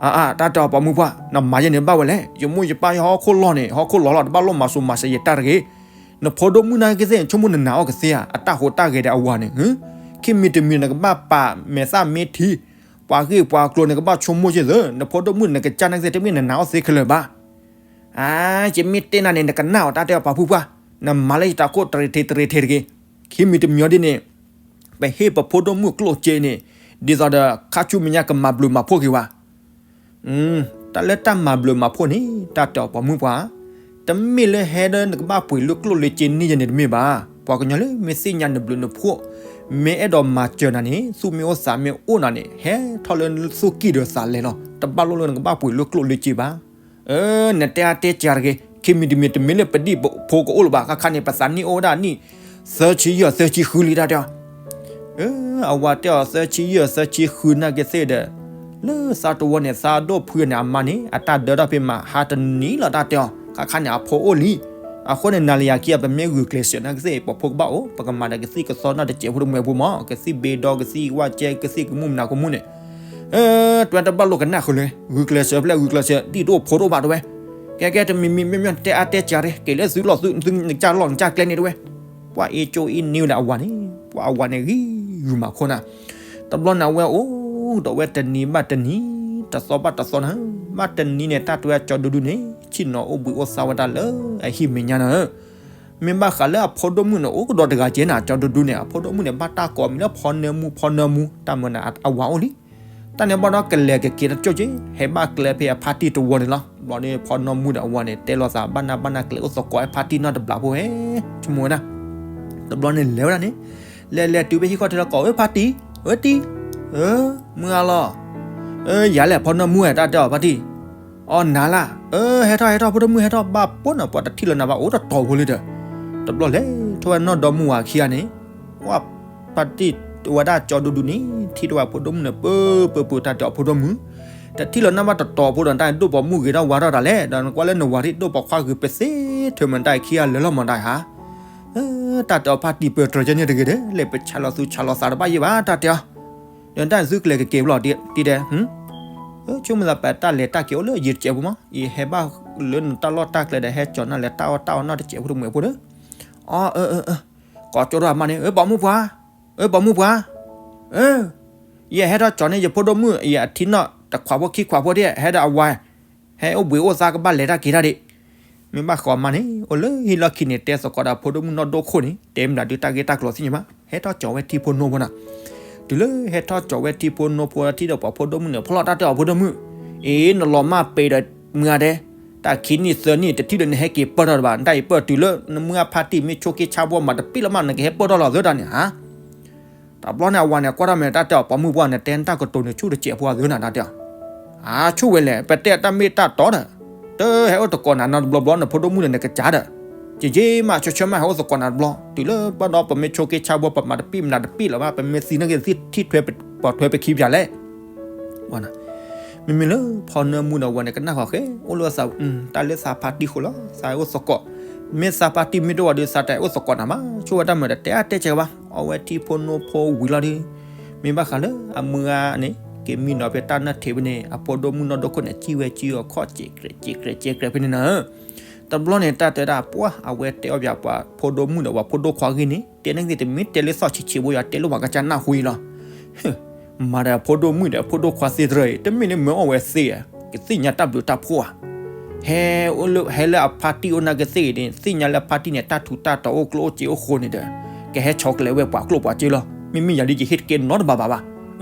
အါအါ တၢ်တဲအီၤပှၤမုၣ်ပှၢ် နမၤယဲန့ၣ်ဘၣ်ဝဲလဲၣ်, ယမိၢ်ယပၢ်ဟီၣ်ခိၣ်လီၢ်န့ၣ် ဟီၣ်ခိၣ်လီၢ်လီၤ တဘၣ်လိၣ်မၤစိၤမၤစဲးယတၢ်တဂ့ၤ, နဖိဒိၣ်မုၣ်နာ်က့သ့ၣ် နဆိကမိၣ်နနာ်အီၤကသ့ဧါ, အတၢ်ဟူးတၢ်ဂဲၤဒီးအဝၤန့ၣ်, ခံမံၤတမံၤနကဘၣ်ပာ်မဲာ်သၣ်မ့ၢ်ထံ, ပှၤဂ့ၢ်ပှၤကျိၤနကဘၣ်ဆိကမိၣ်က့သ့, နဖိဒိၣ်မုၣ်နကစၢ်နာ်က့သ့ၣ် တမ့ၢ်နနာ်အီၤသ့ခဲလၢာ်ဘၣ် အါ ယမ့ၢ်တဲနၤန့ၣ် နကနၣ်အီၤ တၢ်တဲအီၤပှၤဖုပှၢ်, နမၤလၢယတၢ်ခိၣ်တရံးထံးတရံးထံးတဂ့ၤ, ခံမံၤတမံၤအီၤဒ်န့ၣ်, ပဟ့ၣ်ပဖိဒိၣ်မုၣ်ကျိၣ်စ့န့ၣ်, ဒ်သိးဒီးခါဆူမဲာ်ညါကမၤဘျုးမၤဖှိၣ်က့ၤဝဲ, တၢ်လၢတၢ်မၤဘျုးမၤဖှိၣ်န့ၣ် တၢ်တဲအီၤပှၤမုၣ်ပှၢ်, တမ့ၢ်လၢဟဲဒီးနကဘၣ်ပှ့ၤလၢကျိၣ်လၢစ့န့ၢ်ယဲန့ၣ်တမ့ၢ်ဘၣ်, ပှၤကညီလၢမ့ၢ်သ့ၣ်ညါနဘျုးနဖှိၣ်, မ့ၢ်အဲၣ်ဒိးမၤစၢၤနၤန့ၣ် သူၣ်မ့ၢ်အိၣ်သးမ့ၢ်အိၣ်နၤန့ၣ် ဟဲထီၣ်လၢသူၣ်ကံၢ်ဒီးသးလဲလီၤ, တဘၣ်လိၣ်လၢနကဘၣ်ပှ့ၤလၢကျိၣ်လၢစ့ဘၣ် အၢ နတဲအါတဲစှၤတဂ့ၤ, ခံမံၤတမံၤတမ့ၢ်လၢပဒံၣ်ဖိကအိၣ်လၢၤဘၣ်, ခါခါန့ၣ် ပသးနံၣ်အိၣ်ဝဲဒၣ်နံၣ် သၢဆံယဲၢ် သၢဆံဃုလံ တၢ်တဲအီၤ, အဝၤတဲအီၤ သၢဆံယဲၢ် သၢဆံဃုနာ်က့သ့ၣ်ဒီး, လၢသးတဝီန့ၣ် သးဒိၣ်ဖုန့ၣ် အမါန့ၣ် အတၢ်ဒၢထီၣ်ဖဲမး ဟါတနံၤလီၤ တၢ်တဲအီၤ, ခါခါန့ၣ် အဖိအိၣ်လံ, အဃိန့ၣ် နၤလၢယၤခံဂၤ ပမ့ၢ်ဂုာ်ကျဲးစၢးနာ်က့သ့ၣ် ပှၤဖိကဘၣ်အိၣ်, ပကမၤဒီးကသံၣ်ကသီနီတစဲးဖိတမှဲးဖိမး, ကသံၣ်ဘ့ဒီ ကသံၣ်ဝၣ်ကဲ ကသံၣ်ကမူၣ်မနၤကမူၣ်န့ၣ် တွဲတဘၣ်လိာ်ကနၣ်ဃုာ်လၢၤ, ဂုာ်ကျဲးစၢးဖဲလဲၣ် ဂုာ်ကျဲးစၢး ဒံၣ်တအိၣ်ဖိတအိၣ်ဘၣ်တဲဝဲ, ကဲကဲ တမံၤမံၤမ့ၢ်မ့ၢ်တဲအါတဲစှၤတဂ့ၤ, က့ၤလၢသုလီၢ်သု သုနကစၢ်လီၢ်နကစၢ်ကျဲန့ၣ်တဲဝဲ, ပှၤအ့ကၠိအ့န့ၢ်ဝဲဒီးအဝၤန့ၣ်, ပှၤအဝၤန့ၣ်ဂံၤဂုာ်မၤခိၣ်နၤ, တဘျီန့ၣ် အဝဲအိၣ်ဒီးဝဲတနံၤဘၣ်တနံၤ, တသီဘၣ်တသီနၤ, ဘၣ်တနံၤန့ၣ် တၢ်တဲဝဲကၠီဒူဒူန့ၣ် ဆ့ၣ်နီၤအိၣ်ဘှံးအိၣ်သါဝဲဒၣ်လၢအဟံၣ်မဲာ်ညါနၤဧၢ မ့ၢ်ဘၣ်ဃးလၢအဖိဒိၣ်မုၣ်န့ၣ် အိၣ်ကဒီးတဂၤကဲနၤ ကၠီဒူဒူန့ၣ် အဖိဒိၣ်မုၣ်န့ၣ် ဘၣ်တၢ်ကိးမံၤလၢဖီနၢမူ ဖီနၢမူ တၢ်မၤန့ၣ် အဝၤအိၣ်လံ, တၢ်န့ၣ်ဘၣ်ဒီးကလဲၤကက့ၤတကၠိၢ်က့ၤ ဟဲဘၣ်ကျဲဖဲအဖါတံၢ်တဝီန့ၣ်လီၤ, တဘျီန့ၣ် ဖီနၢမူဒီးအဝၤန့ၣ် တဲလိာ်သးဘၣ်နၢ်ဘၣ်နၢ်ကျဲအိၣ်သကိးအဖါတံၢ်နီတဘျီဖိဟဲ, ဆိကမိၣ်ဝဲဒၣ်, တဘျီန့ၣ်လဲၤဝဲဒၣ်န့ၣ်, လဲၤလဲၤတုၤဖဲဟံၣ်ခီၣ်ထံးလီၤကိး အၢ ဖါတံၢ်, အၢ တံၢ်, အၢ မုၢ်ဂၤလီၤ, အၢ ယၤလဲၣ် ဖီနၢမူဧါ တၢ်တဲအီၤဖါတံၢ် အီ နၤလၢ်, အၢ ဟဲထီၣ် ဟဲထီၣ် ဖိဒိၣ်မုၣ် ဟဲထီၣ် ဘၣ်ပိာ်နၤ ပှၤတထံၣ်လၢၤနၤဘၣ် အိၣ်တတီၤဖိလံဒီး, တဘျီလဲၤထီၣ်ဝဲနီၢ်ဒီမုၢ်ဝၤခံဂၤန့ၣ်, ဝဲ ဖါတံၢ်ဝဲဒၣ်ကၠီဒူဒူန့ၣ် ထံၣ်ထီၣ်ဝဲဖိဒိၣ်မုၣ်န့ၣ် ပၢပၢပၢ တၢ်တဲအီၤဖိဒိၣ်မုၣ်, တထံၣ်လၢၤနၤဘၣ်တတီၤဖိဒီး တၢ်ဒိၣ်ပိာ်မုၣ်ဂ့ၤထီၣ်ဝါထီၣ်တၢ်လဲၣ် ဒီးနကွၢ်လၢနဝၤထံၣ်ဒိၣ်ပိာ်ခွါဂ့ၤပသ့ထဲမး တၢ်ခံဂၤလၢာ်လီၤမးတၢ်ဧါ တၢ်တဲအီၤဖါတံၢ်ပၢတြၢၤကဲန့ၣ်တဂ့ၤဒီး လဲၤပဆါလီၤသူဆါလီၤသးတဘၣ်ယံာ်ဘၣ် တၢ်တဲအီၤ, ဒီးတၢ်သုကလဲၤကက့ၤဘျီ တံၢ်တဲ, ဆိကမိၣ်သးပတၢ်လဲၤတၢ်က့ၤအိၣ်လၢယံာ်တစဲးဖိမး ယဟဲဘၣ်လၢနတၢ်လီၢ်တၢ်ကျဲဒီး ဟဲကၠီၤနၢ်လဲၤတၢ်အီၣ်တၢ်အီနီတစဲးဖိတမှဲးဖိဒီး, အီ အၢ အၢ ကိးကၠီဒီးအမါန့ၣ် အၢ ပိာ်မုၣ်ပှၤ, အၢ ပိာ်မုၣ်ပှၤ, အၢ ယဟဲထီၣ်ကၠီၤန့ၢ်ယဖိဒိၣ်မုၣ် ယအထံနီၣ်တခွးဖိခံခွးဖိဒၣ် ဟဲဒီးအဝၤ ဟဲအိၣ်ဘှံးအိၣ်သါကဘၣ်လဲၤတၢ်က့ၤတၢ်ဒံး, မ့ၢ်ဘၣ်ဃီအမါန့ၣ် အိၣ်လၢဟံၣ်လီၢ်ခံန့ၣ် တဲသကိးဒီးဖိဒိၣ်မုၣ်နီၢ်ဒိၣ်ခိၣ်န့ၣ် တဲမနုၤဒုးတၢ်ဂ့ၢ်တၢ်ကျိၤသ့ၣ်ညါဘၣ် ဟဲထီၣ်ကၠီၤဝဲထံဖိနိဖိနၤ, တုၤလၢဟဲထီၣ်ကၠီၤဝဲထံဖိနိဖိထံၣ်ဒီးပှၤဖိဒိၣ်မုၣ်န့ၣ် ဖီလီၤတၢ်တဲအီၤဖိဒိၣ်မုၣ်, အ့ နလီၤမၢ်ပ့ၤဒီးမုၢ်ဂၤဒဲး, တၢ်ခံနံၣ်သၢနံၣ် တထံၣ်ဒီးနဟဲက့ၤပၢၢ်ထီၣ်တဘၣ် နတၢ်အံၤပၢၢ်တုၤလၢ နမုၢ်အဖါတံၢ်မ့ၢ်ဆိးက့ဆါဘှီမၤတပံၣ်လၢၤမး နကဟဲပၢၢ်ထီၣ်လီၤသၢတၢ်န့ၣ်ဧါ တဘျီန့ၣ် အဝၤန့ၣ် ကွၢ်ထီၣ်မဲာ်တၢ်တဲအီၤ ပိာ်မုၣ်ပှၢ်န့ၣ် တဲတၢ်ကတိၤန့ၣ်ဆူၣ်တစဲးဖိအသၢနၤတၢ်တဲအီၤ, အါ ဆူၣ်ဝဲလဲၣ် ပတဲတၢ်မ့ၢ်တၢ်တီဒီး, တဟဲအိၣ်သကိးနၤနီတဘျီဘျီ နဖိဒိၣ်မုၣ်ဒီးနကစၢ်ဒီး, က့ၤက့ၤမး ဆၢဆၢမး ဟဲအိၣ်သကိးနၤတဘျီ တုၤလၢဘၣ်ဒီးပမ့ၢ်ဆိးက့ဆါဘှီ ပမၤတပံၣ်မနုၤတပံၣ်လၢၤဘၣ် ပမ့ၢ်သံန့ၢ်က့ၤထံၣ်ထွဲပိာ်ထွဲပခံပၠးလဲၣ် မ့မ့ၢ်လၢဖီနၢမူဒီးဝဲန့ၣ် ကနၣ်ဃီၤဃဲ အိၣ်လၢသး တၢ်လၢသးဖါတံၢ်ဃိလီၤ သးအိၣ်သကိး, မ့ၢ်သးဖါတံၢ်မ့ၢ်တအိၣ်ဝဲဒီး သးတအိၣ်သကိးနၤမး, ဆိဝဲတၢ်မုာ်ဒီး တဲအါတဲစဲးကဘၣ်, အဝဲထံၣ်ဖိနိၣ်ဖိဝံၤလီၤဒီး, မ့ၢ်ဘၣ်ဃးလၢအမုၢ်ဂၤန့ၣ် က့ၤမံနီၤဖဲတၢ်နၢၣ်ထံးဖဲန့ၣ် အဖိဒိၣ်မုၣ်နီၢ်ဒိၣ်ခိၣ်န့ၣ် စံၣ်ဝဲစံၣ်အီၤခီၣ်စဲးကြဲးစဲးကြဲးကြဲးဖဲန့ၣ်နီၤ. တဘျီန့ၣ် တၢ်တဲဒၣ်ပှၢ် အဝဲတဲအီၣ်ပၠးပှၤဖိဒိၣ်မုၣ်ဒီး ပှၤဖိဒိၣ်ခွါဂ့ၢ်န့ၣ် တဲန့ၣ်ဂ့ၤ တမ့ၢ်တဲလၢသီၣ်ဆံးဆံးဘိယၤ တဲလၢပှၤကစၢ်နၢ်ဟူအံၤလီၤ. မၤဒီးဖိဒိၣ်မုၣ်ဒီး ဖိဒိၣ်ခွါသ့ၣ်တရၢအံၤ တမ့ၢ်လၢမ့ၢ်အီၣ်ဝဲသ့ဧါ, ကသ့ၣ်ညါတၢ်ဘျုးတၢ်ဖှိၣ်ဧါ. ဟဲအိၣ်လၢ ဟဲလၢအဖါတံၢ်အိၣ်နာ်က့သ့ၣ်ဂ့ၤန့ၣ် သ့ၣ်ညါလၢအဖါတံၢ်န့ၣ် တၢ်ထူးတၢ်တီၤအိၣ်ကျိၣ်အိၣ်စ့အိၣ်ဃိန့ၣ်ဒီး ကဟဲဆီတလဲဝဲပှၤကျိၣ်ပှၤစ့လီၤ. မ့မ့ၢ်ယၤဒ်ယဟ့ၣ်တကဲနီတဘၣ်ဘၣ်ဘၣ်.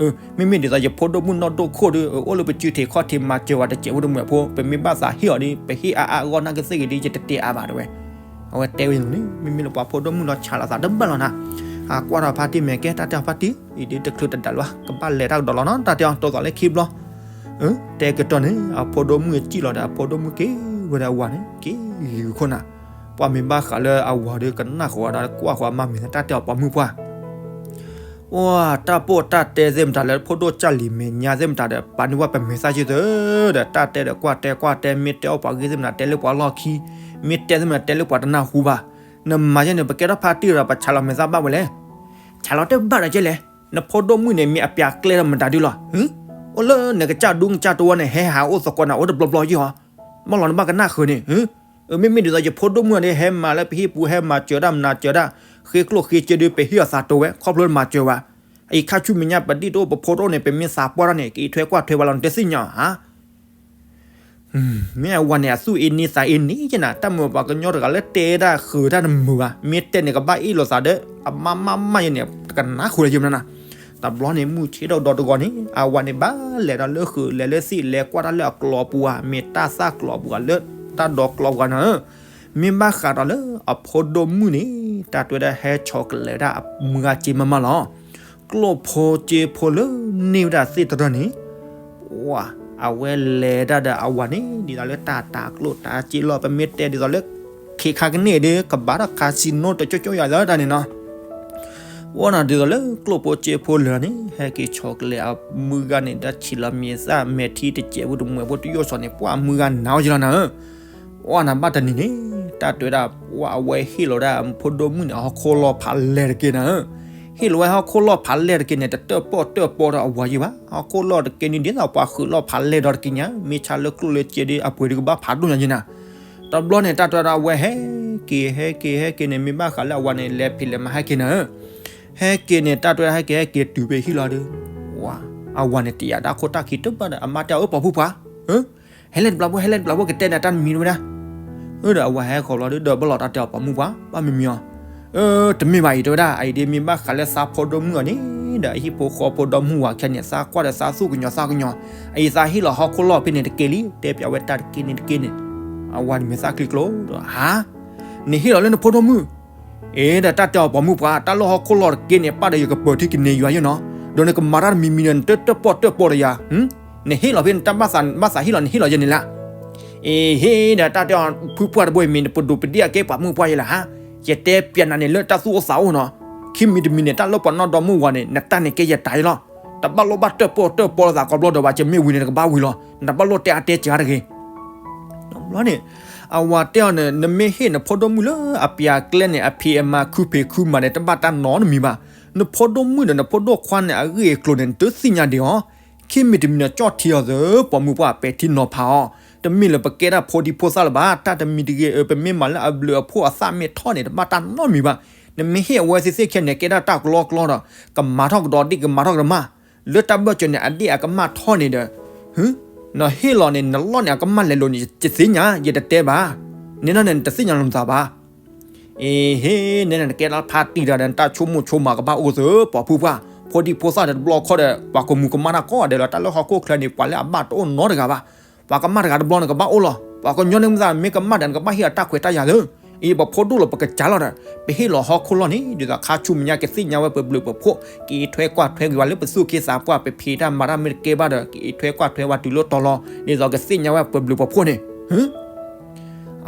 မ့မ့ၢ်ဒ်သိးယဖိဒိၣ်မုၣ်နီၢ်ဒိၣ်ခိၣ်ဒီး အိၣ်လၢပစုထံးခီၣ်ထံးမၤစၢၤဝဲတစဲးဖိတမှဲးဖိ ပမ့ၢ်ဘၣ်သးဟ့ၣ်အီၤဒီး ပဟ့ၣ်အါအါဂီၢ်နာ်က့သ့ၣ်ဂ့ၤဒီး ယတတဲအါဘၣ်တဲဝဲ. အဝဲတဲဝဲန့ၣ် မ့မ့ၢ်လၢပှၤဖိဒိၣ်မုၣ်နီၢ်ဆါလီၤသးတဘၣ်လီၤနၤ. အကွၢ်ထီၣ်ဖါတံၢ်မဲာ်ကဲ တၢ်တဲအီၤဖါတံၢ် အံၤဒ်တချုးတဒါလၢၤဘၣ် ကဘၣ်လဲၤတၢ်ကဒီးလီၤနီၤ တၢ်တဲအီၤ တိၢ်သးလၢခံဘျီ တဲကတီၢ်န့ၣ် အဖိဒိၣ်မုၣ်စံၣ်လီၤဒီး အဖိဒိၣ်မုၣ်က့ၤဝဲဒီးအဝၤန့ၣ် က့ၤဂုာ်ခိၣ်နၤ. ပှၤမ့ၢ်ဘၣ်ဃးလၢအဝၤဒီး ကနၣ်ဃီၤဝဲဒီး ကွၢ်ဃီၤအမါမ့ၢ်သး တၢ်တဲအီၤပိာ်မုၣ်ပှၢ် အိၣ်တၢ်ပိာ်တၢ်တဲသ့ၣ်မတၤလၢ ဖိဒိၣ်ကၢ်လံၤမဲာ်ညါသ့ၣ်မတၤဒီး ပာ်န့ၢ်ဝဲပမဲာ်သၣ်က့ၤသၢဒီး တၢ်တဲဒီးကွၢ်တဲကွၢ်တဲ မ့ၢ်တဲအီၣ်ပှၤဂ့ၢ်သ့ၣ်မတၤ တဲလၢပှၤလီၢ်ခံ, မ့ၢ်တဲသ့ၣ်မတၤ တဲလၢပှၤတနၢ်ဟူဘၣ်. နမၤယဲန့ၣ် ပကဲထီၣ်ဖါတံၢ်ဒီး ပဆါလီၤမဲာ်သၣ်ဘၣ်ဝဲလဲၣ်. ဆါလီၤတဘၣ်ဒီးကဲလဲၣ်. နဖိဒိၣ်မုၣ်န့ၣ် မ့ၢ်အပျးကျဲဒီးမတၤဒုလီၤ. အိၣ်လၢနကစၢ်ဒူကစၢ်တဝီန့ၣ် ဟဲဟးအိၣ်သကိးနၤအိၣ်တဘျီဘျီယ့ၢ်ဟီ. ဘၣ်လီၤနဘၣ်ကနၣ်ဃုာ်န့ၣ် မ့မ့ၢ်ဒ်သိးယဖိဒိၣ်မုၣ်န့ၣ် ဟဲမၤလၢပဟံၣ်ပူၤ ဟဲမၤစၢၤတၢ်မနၤစၢၤတၢ်, ဃ့ကျိၣ်ဃ့စ့ဒီး ပဟ့ၣ်အီၤသးတိၤဝဲ ခီဖျိမၤစၢၤဝဲ. အအံၤခါဆူမဲာ်ညါ ပဒံၣ်တအိၣ် ပဖိတအိၣ်န့ၣ် ပမ့ၢ်သးပှၢ်ထီၣ်န့ၣ် ကအံးထွဲကွၢ်ထွဲဝဲလီၤ နတသ့ၣ်ညါဧါ. မ့ၢ်အဝၤန့ၣ် အသူၣ်အ့န့သးအ့န့ယဲနၤ, တၢ်မုာ်ပှၤကညီတဂၤလၢတဲတၢ်ဃုာ်တၢ်တမုာ်ဘၣ်, မ့ၢ်တဲန့ၣ် ကဘၣ်အ့ၣ်လိာ်သးဒီး အမါမါမါယဲန့ၣ် တကနၣ်ဃုာ်လၢယမနၤ. တဘျီန့ၣ် မုၢ်ဆ့ၣ်ဒီးဒီတဂီၤန့ၣ် အဝၤန့ၣ်ဘၣ်လဲၤဒီးလၢဃုာ် လဲၤလၢသ့ၣ် လဲၤကွၢ်တၢ်လၢအကျိၤပူၤဧါ, မ့ၢ်တၢ်သၣ်ကျိၤပူၤဧါ လၢတၢ်ဒီးကျိၤပူၤဧါနၤ. မ့ၢ်ဘၣ်ဃးဒီးလၢအဖိဒိၣ်မုၣ်န့ၣ် တၢ်တဲဝဲဒၣ်ဟဲဆီတလဲဝဲဒၣ်အမုၢ်ဂၤစ့မးမးလီၤ. ကျိၣ်ဖိစ့ဖိလၢန့ၢ်ဝဲဒၣ်သ့ၣ်တရၢန့ၣ် အဝဲလဲၤတၢ်ဒီးအဝၤန့ၣ် ဒ်သိးလၢတၢ်တၤကျိၣ်တၤစ့လီၤ, ပမ့ၢ်တဲဒ်သိးလၢ ခ့ခါကန့ၢ်ဒီး ကဘၣ်ထီၣ် casino တကၠိကၠိယၤလၢတၢ်န့ၣ်နီၤ. အိၣ်နၤဒ်သိးလၢကျိၣ်ဖိစ့ဖိလၢာ်န့ၣ် ဟဲက့ၤဆီတလဲအမုၢ်ဂၤန့ၣ် ဒီးဆံးလီၤမဲာ်သၣ် မဲာ်ထံတစဲးဖိတမှဲးဖိတယိၣ်စီၤန့ၣ် ပှၢ်အမုၢ်ဂၤနၤဝဲယလီၤနၤဧၢ. အိၣ်နၤဘၣ်တနံၤန့ၣ် တၢ်တဲဝဲဒၣ် ပှၢ်အဝဲဟ့ၣ်လီၤဒၣ်အဖိဒိၣ်မုၣ်န့ၣ် ဟီၣ်ခိၣ်လီၢ်ဖးလဲၢ်တက့ၢ်နၤဧၢ. ဟ့ၣ်လီၤဝဲဟီၣ်ခိၣ်လီၢ်ဖးလဲၢ်တက့ၢ်န့ၣ် တတၢၣ်ပီၣ်တၢၣ်ပီဒီးအဝၤယံၤဘၣ်. ဟီၣ်ခိၣ်လီၢ်တက့ၢ်န့ၣ် ဒ်သိးပှၤဃုာ်လီၢ်ဖးလဲၢ်ဒီးတက့ၢ်ညါ မ့ၢ်ဆါလၢကျိၣ်လၢစ့ဒီး အပှ့ၤဒုးကဘၣ်ဖးဒိၣ်ညါယံၤနၤ. တဘျီန့ၣ် တၢ်တဲဝဲဒၣ်အဝဲဟဲက့ၤ ဟဲက့ၤ ဟဲက့ၤန့ၣ် မ့ၢ်ဘၣ်ဃးလၢအဝၤန့ၣ် လဲၤဖံးလဲၤမၤဟဲက့ၤနၤဧၢ. ဟဲက့ၤန့ၣ် တၢ်တဲဝဲဒၣ်ဟဲက့ၤ ဟဲက့ၤတုၤဖဲဟံၣ်လီၤဒီး အဝၤန့ၣ် တယာ်တၢ်ခိၣ်တၢ်ခံတဘၣ်ဒီး အမါတဲအီၤ အၢ ပိာ်မုၣ်ပှၢ် ဟဲလဲၣ်တဘျီဖိ ဟဲလဲၣ်တဘျီဖိ ကတဲနၤတၢ်တမံၤဝဲဒၣ်. ဒီးအဝၤဟဲဃီၤဘျီဒီး ဘၣ်လီၤတၢ်တဲအီၤ ပိာ်မုၣ်ပှၢ် ဘၣ်မံၤမံၤအီၤ. တမ့ၢ်ဘၣ်အံၤ တဲဝဲဒၣ် အအံၤဒ်မ့ၢ်ဘၣ်ဃးလၢသးဖိဒိၣ်မုၣ်အီၤန့ၣ်ဒီး အဟံၣ်ဖိဃီဖိဒီမုၢ်ဝၤခဲန့ၣ် သးကွၢ်ဒီးသးသူၣ်ကညီၤသးကညီၤ အအံၤသးဟ့ၣ်လီၤဟီၣ်ခိၣ်လီၢ်ဖဲန့ၣ်တက့ၢ်လံ တဲပၠးဝဲတၢ်တက့ၢ်န့ၣ်တက့ၢ်န့ၣ်. အဝၤန့ၣ်မဲာ်သၣ်ချံကျိဒီး ဟါ နဟ့ၣ်လီၤလၢနဖိဒိၣ်မုၣ် အ့ ဒီးတၢ်တဲအီၤ ပိာ်မုၣ်ပှၢ် တၢ်လၢဟီၣ်ခိၣ်လီၢ်တက့ၢ်န့ၣ် ပၢ်ဒီးယကပၢၤထံကန့ၢ်ယွၤယဲနီၤ, ဒီးနကမၤတၢ်တမံၤမံၤဒီး နတတၢၣ်ပီၣ်တၢၣ်ပီဒီးယၤ, နဟ့ၣ်လီၤဖဲနတၢ်ဘၣ်သး ဘၣ်သးဟ့ၣ်လီၤ နဟ့ၣ်လီၤယဲန့ၣ်လၢ အ့ ဟ့ၣ်ဒီးတၢ်တဲအီၤ ဖုပှၢ်တဘိအံၤ မ့ၢ်နပဒိးပဒံၣ်အကဲပှၤမုၣ်ပှၢ်ယဲလၢၤဟါ, ယတဲပၠးနၤန့ၣ် လၢတၢ်သူၣ်အိၣ်သးအိၣ်နီၤ, ခံမံၤတမံၤန့ၣ် တၢ်လၢပှၤနီၢ်ဒီမုၢ်ဝၤန့ၣ် နတၢ်န့ၣ်ကဲယတၢ်ယဲလီၤ. တဘၣ်လိၣ်ဘၣ်တၢၣ်ပီၣ်တၢၣ်ပီလိာ်သး ကိးဘျီဒီး ဘၣ်ကမ့ၢ်ဝံၤန့ၣ် နကဘၣ်ဝံၤလီၤ, နတဘၣ်လိၣ်တဲအါတဲစှၤတဂ့ၤ ဘျီန့ၣ် အဝၤတဲအီၤန့ၣ် နမ့ၢ်ဟ့ၣ်နဖိဒိၣ်မုၣ်လၢအပျးကျဲန့ၣ် အဖံးအမၤခုဖံးခုမၤန့ၣ် တဘၣ်တၢ်နီတမံၤဘၣ်. နဖိဒိၣ်မုၣ်ဒီးနဖိဒိၣ်ခွါန့ၣ် အဂ့ၢ်အကျိၤန့ၣ် နတသ့ၣ်ညါဒံးအီၤ, ခံမံၤတမံၤန့ၣ် ကၠီၣ်ထံအီၤသၢ ပိာ်မုၣ်ပှၢ် ပဲာ်ထံနီၤဖးအီၤ, တမ့ၢ်လၢပကဲဒၣ်ဖိဒံဖိသၣ်လၢၤဘၣ်. တၢ်တမံၤတဂ့ၤ ပမ့ၢ်မၤလၢအဘျုးအဖှိၣ်အသၣ်မ့ၢ်ထီၣ်န့ၣ် တဘၣ်တၢ်နီတမံၤဘၣ်. နမ့ၢ်ဟ့ၣ်အဝဲသ့ၣ်သ့ၣ်ခဲန့ၣ် ကဲဒၣ်တၢ်ကလီကလီဒီး ကမၤထီၣ်ကဒီးဒ့ၣ် ကမၤထီၣ်ကဒီးမး လၢတၢ်ဘၢၣ်စၢၤန့ၣ် အဒ့ၣ်အကမၢ်ထီၣ်န့ၣ်ဒီး နဟ့ၣ်လီၤန့ၣ် နလီၢ်န့ၣ် အကမၢ်လဲၤလိာ်န့ၣ် ယသ့ၣ်ညါ ယတတဲဘၣ်. နဲဒၣ်န့ၣ် နတသ့ၣ်ညါလီၤနသးဘၣ်. အ့ဟ့ၣ် နဲဒၣ်နကဲလၢဖါတံၢ်တဂၤဒီး နတၢ်ဆိကမိၣ်ဆိကမးကဘၣ်အိၣ်သၢ ပိာ်မုၣ်ပှၢ်, ဖိဒံဖိသၣ်ဒီးတဘျီခီဒီး ပှၤကမူၤကမၣ်တၢ်ကိးဂၤဒဲးလီၤ. တၢ်လၢဟီၣ်ခိၣ်ချၢန့ၣ် ပှၤလၢအဘၣ်တအိၣ်နီတဂၤဘၣ်. ပှၤကမၣ်တဂၤတဘျီန့ၣ် ကဘၣ်အိၣ်လီၤ. ပှၤကညီန့ၣ်မ့ၢ်သး မ့ၢ်ကမၣ်ဒီး နကဘၣ်ဟ့ၣ်အီၤတၢ်ခွဲးတၢ်ယာ်သၢ အံၤ ပဖိဒိၣ်လီၤ ပကစၢ်လီၤဒီး ပဟ့ၣ်လီၤဟီၣ်ခိၣ်လီၢ်န့ၣ် ဒ်သိးခါဆူမဲာ်ညါ ကသ့ၣ်ညါဝဲပဘျုးပဖှိၣ်, ကအံးထွဲကွၢ်ထွဲက့ၤဝဲလၢပသူၣ်က့သးပှၢ်, ပဖံးတၢ်မၤတၢ်မ့ၢ်တကဲဘၣ်ဒီး ကအံးထွဲကွၢ်ထွဲဝဲတုၤလၢတီၤလီၤ, ဒ်သိးကသ့ၣ်ညါဝဲပဘျုးပဖှိၣ်န့ၣ်.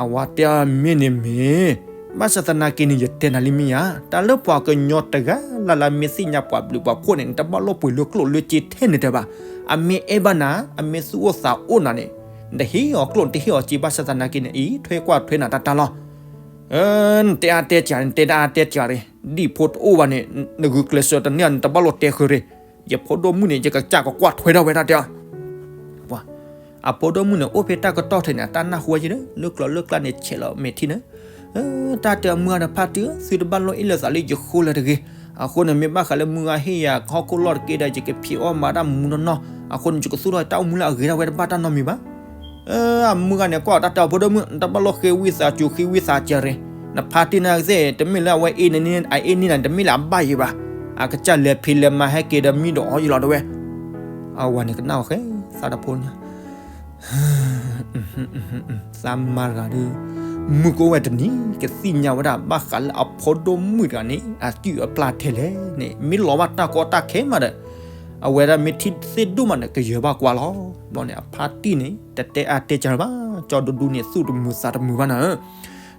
အဝၤတဲအီၤ မ့ၢ်န့ၣ်မ့ၢ်, ဘၣ်ဆၣ်သနာ်က့န့ၣ် ယတဲနၤလံမ့ၢ်ဧါ, တၢ်လၢပှၤကညီတဂၤလၢ်လၢ်လၢမ့ၢ်သ့ၣ်ညါပှၤဘျုးပှၤဖှိၣ်န့ၣ် နတဘၣ်လိၣ်ပှ့ၤလၢကျိၣ်လၢစ့ထဲန့ၣ်တၢ်ဘၣ်. အမ့ၢ်အဲၣ်ဘၣ်နၤ, အမ့ၢ်သူၣ်အိၣ်သးအိၣ်နၤန့ၣ်, နတဟ့ၣ်အီၤကျိၣ် နတဟ့ၣ်အီၤစ့ ဘၣ်ဆၣ်သနာ်က့န့ၣ် အံးထွဲကွၢ်ထွဲနၤတၢ်တၢ်လီၤ. နတဲအါတဲစှၤန့ၣ် နတဲဒၣ်အါတဲစှၤရ့ၣ်, ဒ်ဖိတအိၣ်ဘၣ်န့ၣ် နဂုာ်ကျဲးစၢးတန့ၢ် နတဘၣ်လိာ်တဲဃုာ်ရ့ၣ်, ယဖိဒိၣ်မုၣ်န့ၣ် ယကစၢ်ကကွၢ်ထွဲဒၣ်ဝဲဒၣ်တဲအီၤ. အဖိဒိၣ်မုၣ်န့ၣ် အိၣ်ဖဲတၢ်ကတီၢ်ထဲန့ၣ် အတၢ်နၢ်ဟူဝဲယဲဒီး လၢကျိၤလၢကျါန့ၣ် ဆဲးလီၤမဲာ်ထံန့ၣ်, တၢ်တဲအီၤ မုၢ်ဂၤဒီးဖါတံၢ်ဧၢ, သုတဘၣ်လိၣ်အ့ၣ်လိာ်သးလၢယဃိလၢၤတဂ့ၤ. အဃိန့ၣ် မ့ၢ်ဘၣ်ဃးလၢမုၢ်ဂၤဟ့ၣ်ယၤဟီၣ်ခိၣ်လီၢ်တက့ဒီး ယကဖံးအီၣ်မၤတၢ်မူနီၢ်နီၢ်, အဃိန့ၣ် ယကသူၣ်ထီၣ်တၢ်အိၣ်မူလၢအဂ့ၤဒၣ်ဝဲတဘၣ်တၢ်နီတမံၤဘၣ်. အမုၢ်ဂၤန့ၣ် ကွၢ်အီၤတၢ်တဲအီၤ ဖိဒိၣ်မုၣ် နတဘၣ်လိၣ်ဃ့ဝံသးစူၤဃ့ဝံသးစူၤရ့ၣ်, နဖါတံၢ်နာ်ကသ့ၣ် တမ့ၢ်လၢအဝဲအ့ၣ်န့ၢ်နၤ အအ့ၣ်န့ၢ်နၤ တမ့ၢ်လၢအဘၣ်ယံၤဘၣ်, အကစၢ်လဲၤဖံးလဲၤမၤဟဲက့ၤဒီးမံဒီးအီၤယံၤလီၤတဲဝဲ. အဝၤန့ၣ်ကနၣ်အီၤဃဲသးတဖိန့ၣ် သးမါတဂၤဒီး မုၢ်ကအိၣ်ဝဲတနံၤ ကသ့ၣ်ညါဝဲဒၣ် ဘၣ်ဃးလၢအဖိဒိၣ်မုၣ်တဂၤန့ၣ် အစုၣ်အပျၢ်ထဲလဲၣ်န့ၣ် မ့ၢ်လီၤဘၣ်တၢ်ကီတၢ်ခဲမးဒီး အဝဲဒၣ်မ့ၢ်ထံၣ်သ့ၣ်ဒိၣ်မးန့ၣ် ကယၢၤဘၣ်ကွၢ်လီၤ. ဘျီန့ၣ် အဖါတံၢ်န့ၣ် တတဲအါတဲစှၤလၢၤဘၣ်, ကၠီဒူဒူန့ၣ် သူၣ်တမုာ်သးတမုာ်ဘၣ်နၤဧၢ.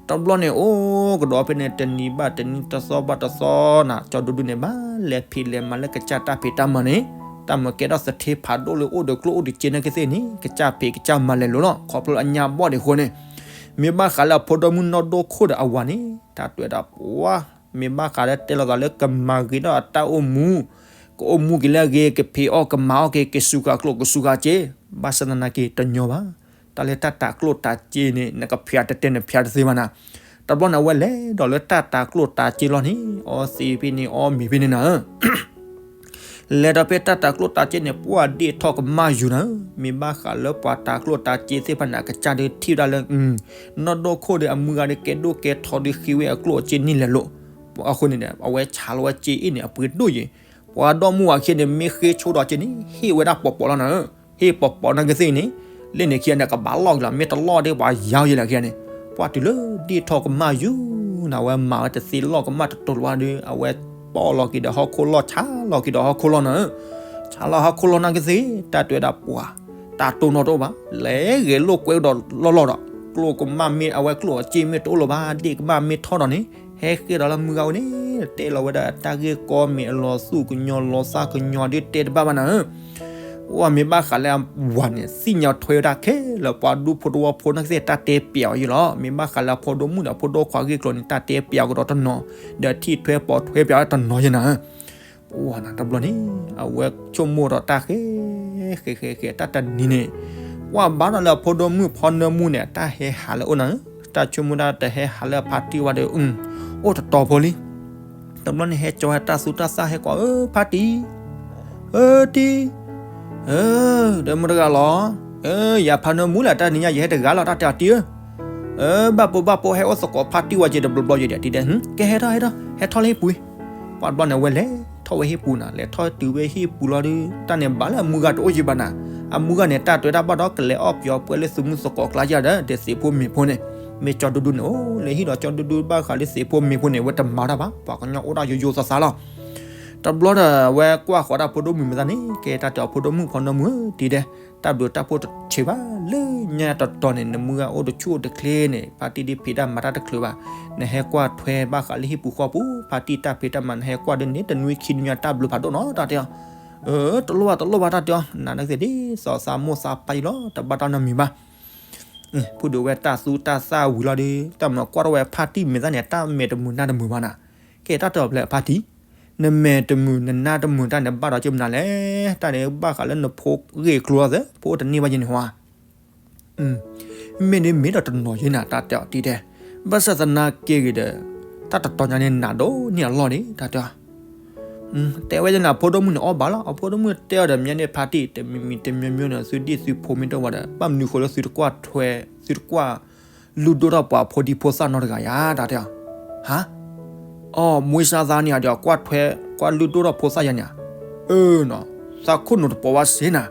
တဘျီန့ၣ် အိၣ်ကဒီးဖဲန့ၣ် တနံၤဘၣ်တနံၤ တသီဘၣ်တသီနၤ ကၠီဒူဒူန့ၣ် ဘၣ်လဲၤဖံးလဲၤမၤလၢကစၢ်တၢ်ဖံးတၢ်မၤန့ၣ်, တၢ်မၤကဲထီၣ်သထ့ဖးဒိၣ်လၢအိၣ်ဒီးကျိၣ်အိၣ်ဒီးစ့နာ်ကသ့ၣ်န့ၣ် ကစၢ်ဖံးကစၢ်မၤလဲၤလိာ်လီၤ. ခီဖျိလၢအညါဘီၣ်ဒံးအဃိန့ၣ်, မ့ၢ်ဘၣ်ဃးလၢအဖိဒိၣ်မုၣ်နီၢ်ဒိၣ်ခိၣ်ဒီးအဝၤန့ၣ် တၢ်တဲဝဲဒၣ်ပှၤ မ့ၢ်ဘၣ်ဃးလၢတဲလိာ်သးလၢကမၤဂ့ၤထီၣ်အတၢ်အိၣ်မူ, ကအိၣ်မူက့ၤလၢအဂ့ၤ ကဖံးအီၣ်ကမၤအီၣ်က့ၤ ကစူးဃာ်ကျိၣ်ကစူးဃာ်စ့, ဘၣ်ဆၣ်သနာ်က့တညီဘၣ်. တၢ်လၢတၢ်တၤကျိၣ်တၤစ့န့ၣ် နကဖံးတတဲနဖံးတသ့ဘၣ်နၤ. တဘျီန့ၣ် အဝဲလဲၤဒီးလၢတၢ်တၤကျိၣ်တၤစ့လီၤန့ၣ် အီသံးဖဲန့ၣ် အီမ့ၤဖဲန့ၣ်နၤ လဲၤဒီးဖဲတၢ်တၤကျိၣ်တၤစ့န့ၣ် ပှၢ်ဒ့ၣ်ထီၣ်ကမၣ်ယူၤနၤ, မ့ၢ်ဘၣ်ဃးလၢပှၤတၤကျိၣ်တၤစ့သ့ၣ်တဖၣ်န့ၣ် အကစၢ်ဒုးထံၣ်ဝဲဒၣ်လၢ နီၢ်ဒိၣ်ခိၣ်ဒီးအမုၢ်ဂၤဒီးကဲဒိၣ်ကဲထီဒီးဃ့ဝဲအကျိၣ်အစ့န့ၢ်လဲၤလိာ်, အဃိန့ၣ်ဒီး အဝဲဆါလီၤဝဲစ့အ့ၣ်န့ၣ်အပှ့ၤဒိၣ်ယံၤ, ပှၤဒိၣ်မုၣ်ဝၤခံဂၤန့ၣ် မ့ၢ်ဃ့ဆိဒီးစ့န့ၣ် ဟ့ၣ်ဝဲဒၣ်ပိာ်ပိာ်လီၤနၤ, ဟ့ၣ်ပိာ်ပိာ်နာ်ကသ့ၣ်န့ၣ်, လၢန့ၣ်ခံဂၤန့ၣ် ကဘၣ်လီၢ်က့ၤလီၤ မ့ၢ်တလီၢ်ဒီးပှၤယါယံၤလၢခံဂၤန့ၣ်, ပှၢ်တုၤလၢဒ့ၣ်ထီၣ်ကမၣ်ယူၤနၤ အဝဲမၤဝဲတသ့လီၢ်ကမၣ်တတိၤလၢၤဘၣ်ဒီး အဝဲပိာ်လီၤက့ၤဒီးဟီၣ်ခိၣ်လီၢ် ဆါလီၤက့ၤဒီးဟီၣ်ခိၣ်လီၢ်နၤ, ဆါလီၤဟီၣ်ခိၣ်လီၢ်နာ်ကသ့ၣ် တၢ်တဲဝဲဒၣ်ပှၤ တၢ်တိၢ်နီၣ်တအိၣ်ဘၣ်, လဲၤဂဲၤလိာ်ကွဲဒီးလီၢ်လီၢ်ဒီး ကျိၣ်ကမၣ်မ့ၢ်အဝဲကျိၣ်အစ့မ့ၢ်တအိၣ်လၢၤဘၣ် ဒ့ၣ်ကမၣ်မ့ၢ်ထီၣ်ဒီးန့ၣ် ဟဲဃ့ဒီးလၢမုၢ်ဂၤဝဲန့ၣ် တဲလီၤဝဲဒၣ်တၢ်ဂ့ၢ်ကီမ့ၢ်အလီၤသူၣ်ကညီၤလီၤသးကညီၤဒုးတဲတဘၣ်ဘၣ်နၤ, အိၣ်မ့ၢ်ဘၣ်ဃးလၢအဝၤန့ၣ် သ့ၣ်ညါထွဲဝဲဒၣ်ခဲလၢာ် ပှၤဒူဖိတဝီဖိနာ်ကသ့ၣ် တၢ်တဲပျးအီၤယံၤလီၤ, မ့ၢ်ဘၣ်ဃးလၢအဖိဒိၣ်မုၣ်ဒီးအဖိဒိၣ်ခွါဂ့ၢ်ကျိၤန့ၣ် တၢ်တဲပျးကဒီးတနီၤ, ဒီးထံၣ်ထွဲပိာ်ထွဲပျးတနီၤယဲနၤ ပှၢ်နၤ တဘျီန့ၣ် အဝဲဆိကမိၣ်ဒီးတၢ်ဃဲ ဃဲ ဃဲ ဃဲ တၢ်တနံၤန့ၣ် ပှၢ်ဘၣ်ဒီးလၢအဖိဒိၣ်မုၣ်ဖီနၢမူန့ၣ် တၢ်ဟဲဟးလၢအအိၣ်နၤ, တၢ်ဆိကမိၣ်ဒၣ်တဟဲဟးလၢအဖါတံၢ်ဝဲဒီး အိၣ်တတီၤဖိလံ. တဘျီန့ၣ် ဟဲကၠီဝဲတၢ်သူတၢ်သၣ် ဟဲကွၢ် အၢ ဖါတံၢ်, အၢ တံၢ်, အၢ ဒီးမုၢ်တဂၤလီၤ, အၢ ယၤဖါနၢမူလၢတၢ်နံၤညါ ယဟဲတဂၤလီၤ တၢ်တဲအီၤတံၢ်ဧၢ, အၢ ဘၣ်ပိဘၣ်ပိ ဟဲအိၣ်သကိးဖါတံၢ်ဝဲက့ၤတဘျီဘျီယဲဒီး တံၢ်တဲ ကဲဟဲထီၣ်ဟဲထီၣ် ဟဲထီၣ်လၢဟံၣ်ပူၤ, ပှၢ်တဘျီန့ၣ် အဝဲလဲၤထီၣ်ဝဲဟံၣ်ပူၤနၤ, လဲၤထီၣ်တုၤဝဲဟံၣ်ပူၤလီၤဒီး တၢ်န့ၣ်ဘၣ်လၢအမုၢ်ဂၤတအိၣ်ယံၤဘၣ်နၤ, အမုၢ်ဂၤန့ၣ် တၢ်တဲဝဲဒၣ်ဘၣ်ဒီး ကလဲၤအီၣ်ပျီၤပှဲၤလၢသုးမုၢ်သကိးကျါယၤဒီး ဒီးသ့ၣ်ဖိမ့ၢ်ဖိန့ၣ်, မ့ၢ်ကၠီဒူဒူန့ၣ် အိၣ်လၢဟံၣ်ဒီးကၠီဒူဒူဘၣ်ဃးလၢသ့ၣ်ဖိမ့ၢ်ဖိန့ၣ် အဝဲတမၤတၢ်ဘၣ်, ပှၤကညီအိၣ်ဒၣ်ယိယိသးသးလီၤ. တဘျီဒီး အဝဲကွၢ်ဃီၤဒၣ်ဖိဒိၣ်မုၣ်မဲာ်သၣ်န့ၣ် ကဲတၢ်တဲအီၤ ဖိဒိၣ်မုၣ်ဖီနၢမူဧၢ တံၢ်တဲ တၢ်ဘျုးတၢ်ဖှိၣ်တဆံးဘၣ်လၢညါတတီၤန့ၣ် နမုၢ်ဂၤအိၣ်တဆူၣ်အိၣ်တချ့န့ၣ် ဖါတံၢ်ဒ်ဖံးတၢ်မၤတၢ်တချုးဘၣ်, နဟဲကွၢ်ထွဲဘၣ်ဃးလၢဟံၣ်ပူၤဃီပူၤ ဖါတံၢ်တၢ်ဖံးတၢ်မၤ နဟဲကွၢ်ဒ်န့ၣ် တနွံခံနွံတၢ်ဘျုးဖးဒိၣ်နီၤ တၢ်တဲအီၤ, အၢ တလိၣ်ဘၣ်တလိၣ်ဘၣ် တၢ်တဲအီၤ နၤနကသ့ၣ်ဒ်သိးသးမိၢ်သးပၢ် ယံၤလီၤ တဘၣ်တၢ်နီတမံၤဘၣ်. ဖုဒိၣ်ဝဲတၢ်သူတၢ်သၣ်ဝံၤလီၤဒီး တၢ်မၤကွၢ်ထီၣ်ဝဲဖါတံၢ်မဲာ်သၣ်န့ၣ် တၢ်မဲာ်တမုာ်နါတမုာ်ဘၣ်နၤ, ကဲတၢ်တဲအီၤဖဲလဲၣ်ဖါတံၢ်, နမဲာ်တမုာ်နနါတမုာ်တၢ်န့ၣ် ဘၣ်ဒီးကမနုၤလဲၣ်, တၢ်န့ၣ်ဘၣ်ဃးလၢနဖိဂ့ၢ်ကျိၤသ့ၣ် ဖိတန့ၢ်ဘၣ်ယဲန့ၣ်ဟီဧါ မ့ၢ်န့ၣ်မ့ၢ်ဒီးတနီၤယဲနၤ တၢ်တဲအီၤတံၢ်တဲ, ဘၣ်ဆၣ်သနာ်က့ဂ့ၤဒီး တၢ်တတီၤညါန့ၣ် နးဒိၣ်န့ၢ်အလီၢ်န့ၣ် တၢ်တဲအီၤ တဲဝဲဒၣ်နၤ အဖိဒိၣ်မုၣ်န့ၣ်အီၣ်ဘၣ်လီၤ, အဖိဒိၣ်မုၣ်တဲအီၤဒီး မ့ၢ်န့ၣ်ဖါတံၢ် တမံၤမံၤတမံၤမံၤန့ၣ် သုဒံၣ်သုဖိမ့ၢ်တအိၣ်ဘၣ်ဒီး ဘၣ်မနုၤဃိလၢသုတကွၢ်ထွဲ သုတကွၢ်လုၢ်ဒိၣ်ထီၣ်ပှၤဖိဒံဖိသၣ်နီတဂၤယၤ တၢ်တဲအီၤ, ဟါ, အီၣ် မွေးစားသားန့ၣ်ဒီး ကွၢ်ထွဲ ကွၢ်လုၢ်ဒိၣ်ထီၣ်ဖိသၣ်ယၤန့ၣ်ဧါ, အၢနီၤ, သးခိၣ်နူာ်တပိာ်ဘၣ်စ့နၤ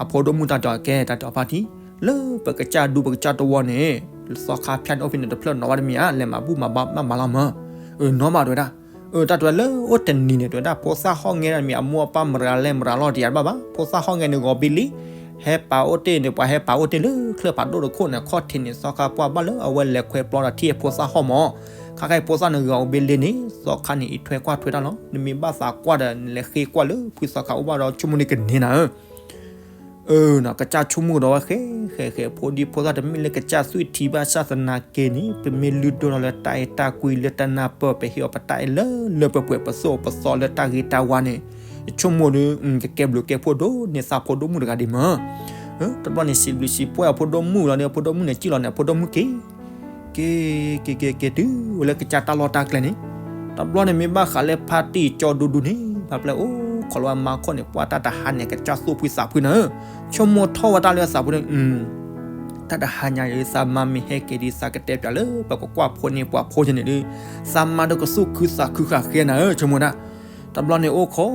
အဖိဒိၣ်မုၣ်တၢ်တဲအီၤ ကဲတၢ်တဲအီၤဖါတံၢ်, လၢပကစၢ်ဒူပကစၢ်တဝီန့ၣ် သီခါဖၠၣ်န့ၣ်အိၣ်ဖဲန့ၣ်တဖျၢၣ်နီၤဘၣ်တမ့ၢ်ဧါ, လဲၤမၤဘူၣ်မၤဘါမၤမၤလီၤမၢ်, အၢနီၤဘၣ်တဲဝဲဒၣ်, အၢတၢ်တဲဝဲလၢအိၣ်တနံၤန့ၣ် တဲဝဲဒၣ်ဖိသၣ်ဟီၣ်ငဲန့ၣ်မ့ၢ်အမိၢ်အပၢ်မရၤလဲၣ်မရၤလီၤတယၤတဘၣ်ဘၣ်, ဖိသၣ်ဟီၣ်ငဲန့ၣ်ဂီၤဘ့လံ, ဟဲပာ်အိၣ်တ့ၢ်န့ၣ် ပှၤဟဲပာ်အိၣ်တ့ၢ်လၢချၢၣ်ဖးဒိၣ်တခိၣ်န့ၣ် ခီၣ်ထံးန့ၣ် သီခါပှၢ်ဘၣ်လၢအဝဲလဲၤခွဲးပျီဒီးထံၣ်ဖိသၣ်ဟီၣ်မၢ်, ခါခါအံၤဖိသၣ်န့ၣ်ဂီၤဘ့လံန့ၣ် သီခါန့ၣ်အံးထွဲကွၢ်ထွဲတၢ်လီၤ, နမ့ၢ်ဘၣ်သးကွၢ်ဒီး နလဲၤဃ့ကွၢ်လၢဖုသီခါအိၣ်ဘၣ်ဒီးဆိကမိၣ်န့ၣ်ကန့ၢ်နၤဧၢ အၢ ကစၢ်ဆိကမိၣ်ဒီးဝဲ ဃဲဃဲဃဲ ဖိဒံဖိသၣ် တမ့ၢ်လၢကစၢ်သွံၣ်ထံဘၣ်ဆၣ်သနာ်က့န့ၣ် ပမ့ၢ်လုၢ်ဒိၣ်ထီၣ်လၢတၢ်အဲၣ်တၢ်ကွံလၢတၢ်နၢ်ပၢၢ် ပဟ့ၣ်အီၤပတၢ်အဲၣ်လၢလၢပှဲၤပှဲၤ ပသိၣ်ပသီလၢတၢ်ဂ့ၤတၢ်ဝါန့ၣ် ယဆိကမိၣ်ဒီး ကကဲဘျုးကဲဖှိၣ်ဒိၣ်န့ၢ်သးဖိဒိၣ်မုၣ်တဂၤဒံးမး. တဘျီန့ၣ် စံးဘျုးစံးပှၢ်အဖိဒိၣ်မုၣ်လီၤဒီး အဖိဒိၣ်မုၣ်န့ၣ် စံၣ်လီၤန့ၣ် အဖိဒိၣ်မုၣ်က့ၤ က့ၤ က့ၤက့ၤက့ၤတုၤဝဲလၢကစၢ်တၢ်လီၢ်တၢ်ကျဲန့ၣ် တဘျီန့ၣ်မ့ၢ်ဘၣ်ဃးလၢဖါတံၢ်ကၠီဒူဒူန့ၣ် ဖါပျဲၢ်အိၣ်ခိးလီၤဝဲမါခီၣ်န့ၣ် ပှၢ်တၢ်တဟါန့ၣ် ကစၢ်သူၣ်ဖှံသးဖှံနၤဧၢ, ဆိကမိၣ်ထီၣ်ဝဲတၢ်လၢသးဖိန့ၣ် တၢ်တဟါညါအံၤ သးမါမ့ၢ်ဟဲက့ၤဒီး သးကတဲပၠးလၢပကကွၢ်ဖိန့ၣ်ပှၤဖိကန့ၣ်ဒီး သးမါဒီးကသူၣ်ခုသးခုဃာ်ဃဲနၤဧၢ ဆိကမိၣ်ဒၣ်. တဘျီန့ၣ်အိၣ်ခိး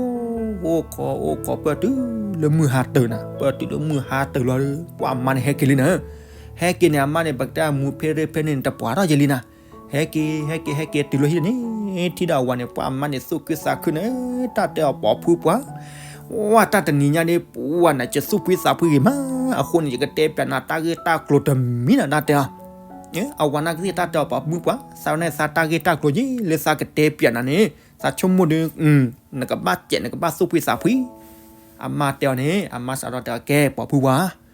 အိၣ်ခိးအိၣ်ခိးပၢၢ်တုၤလၢမုၢ်ဟါတၢၤနၤ, ပၢၢ်တုၤလၢမုၢ်ဟါတၢၤလီၤဒီး ပှၢ်အမါန့ၣ်ဟဲက့ၤလံနၤဧၢ. ဟဲက့ၤန့ၣ် အမါန့ၣ် ပကတဲအမူဖ့ရ့ဖ့န့ၣ် တပှၤထီၣ်ယဲလံနၤ. ဟဲက့ၤ ဟဲက့ၤ ဟဲက့ၤတုၤလၢဟံၣ်န့ၣ် ထံၣ်ဒီးအဝၤန့ၣ် ပှၢ်အမါန့ၣ် သူၣ်ခုသးခုနၤဧၢ, တၢ်တဲအီၤပိာ်ဖုပှၤ ဝဲတၢ်တနံၤညါန့ၣ် ပှၤနၤ ယသူၣ်ဖှံသးဖှံဂ့ၤမး, အဃိန့ၣ် ယကတဲပၠးနၤတၢ်ဂ့ၢ်တၢ်ကျိၤတမံၤနၤ တၢ်တဲအီၤ. အဝၤနာ်က့သ့ၣ် တၢ်တဲအီၤပိာ်ဖုပှၤ သးန့ၣ်သးတၢ်ဂ့ၢ်တၢ်ကျိၤယဲ လၢသးကတဲပၠးနၤန့ၣ် သးဆိကမိၣ်ဒီး နကဘၣ်စဲး နကဘၣ်သူၣ်ဖှံသးဖှံ. အမါတဲအီၤန့ၣ် အမါစးထီၣ်တဲအီၤ ကဲ ပိာ်ဖုပှၤ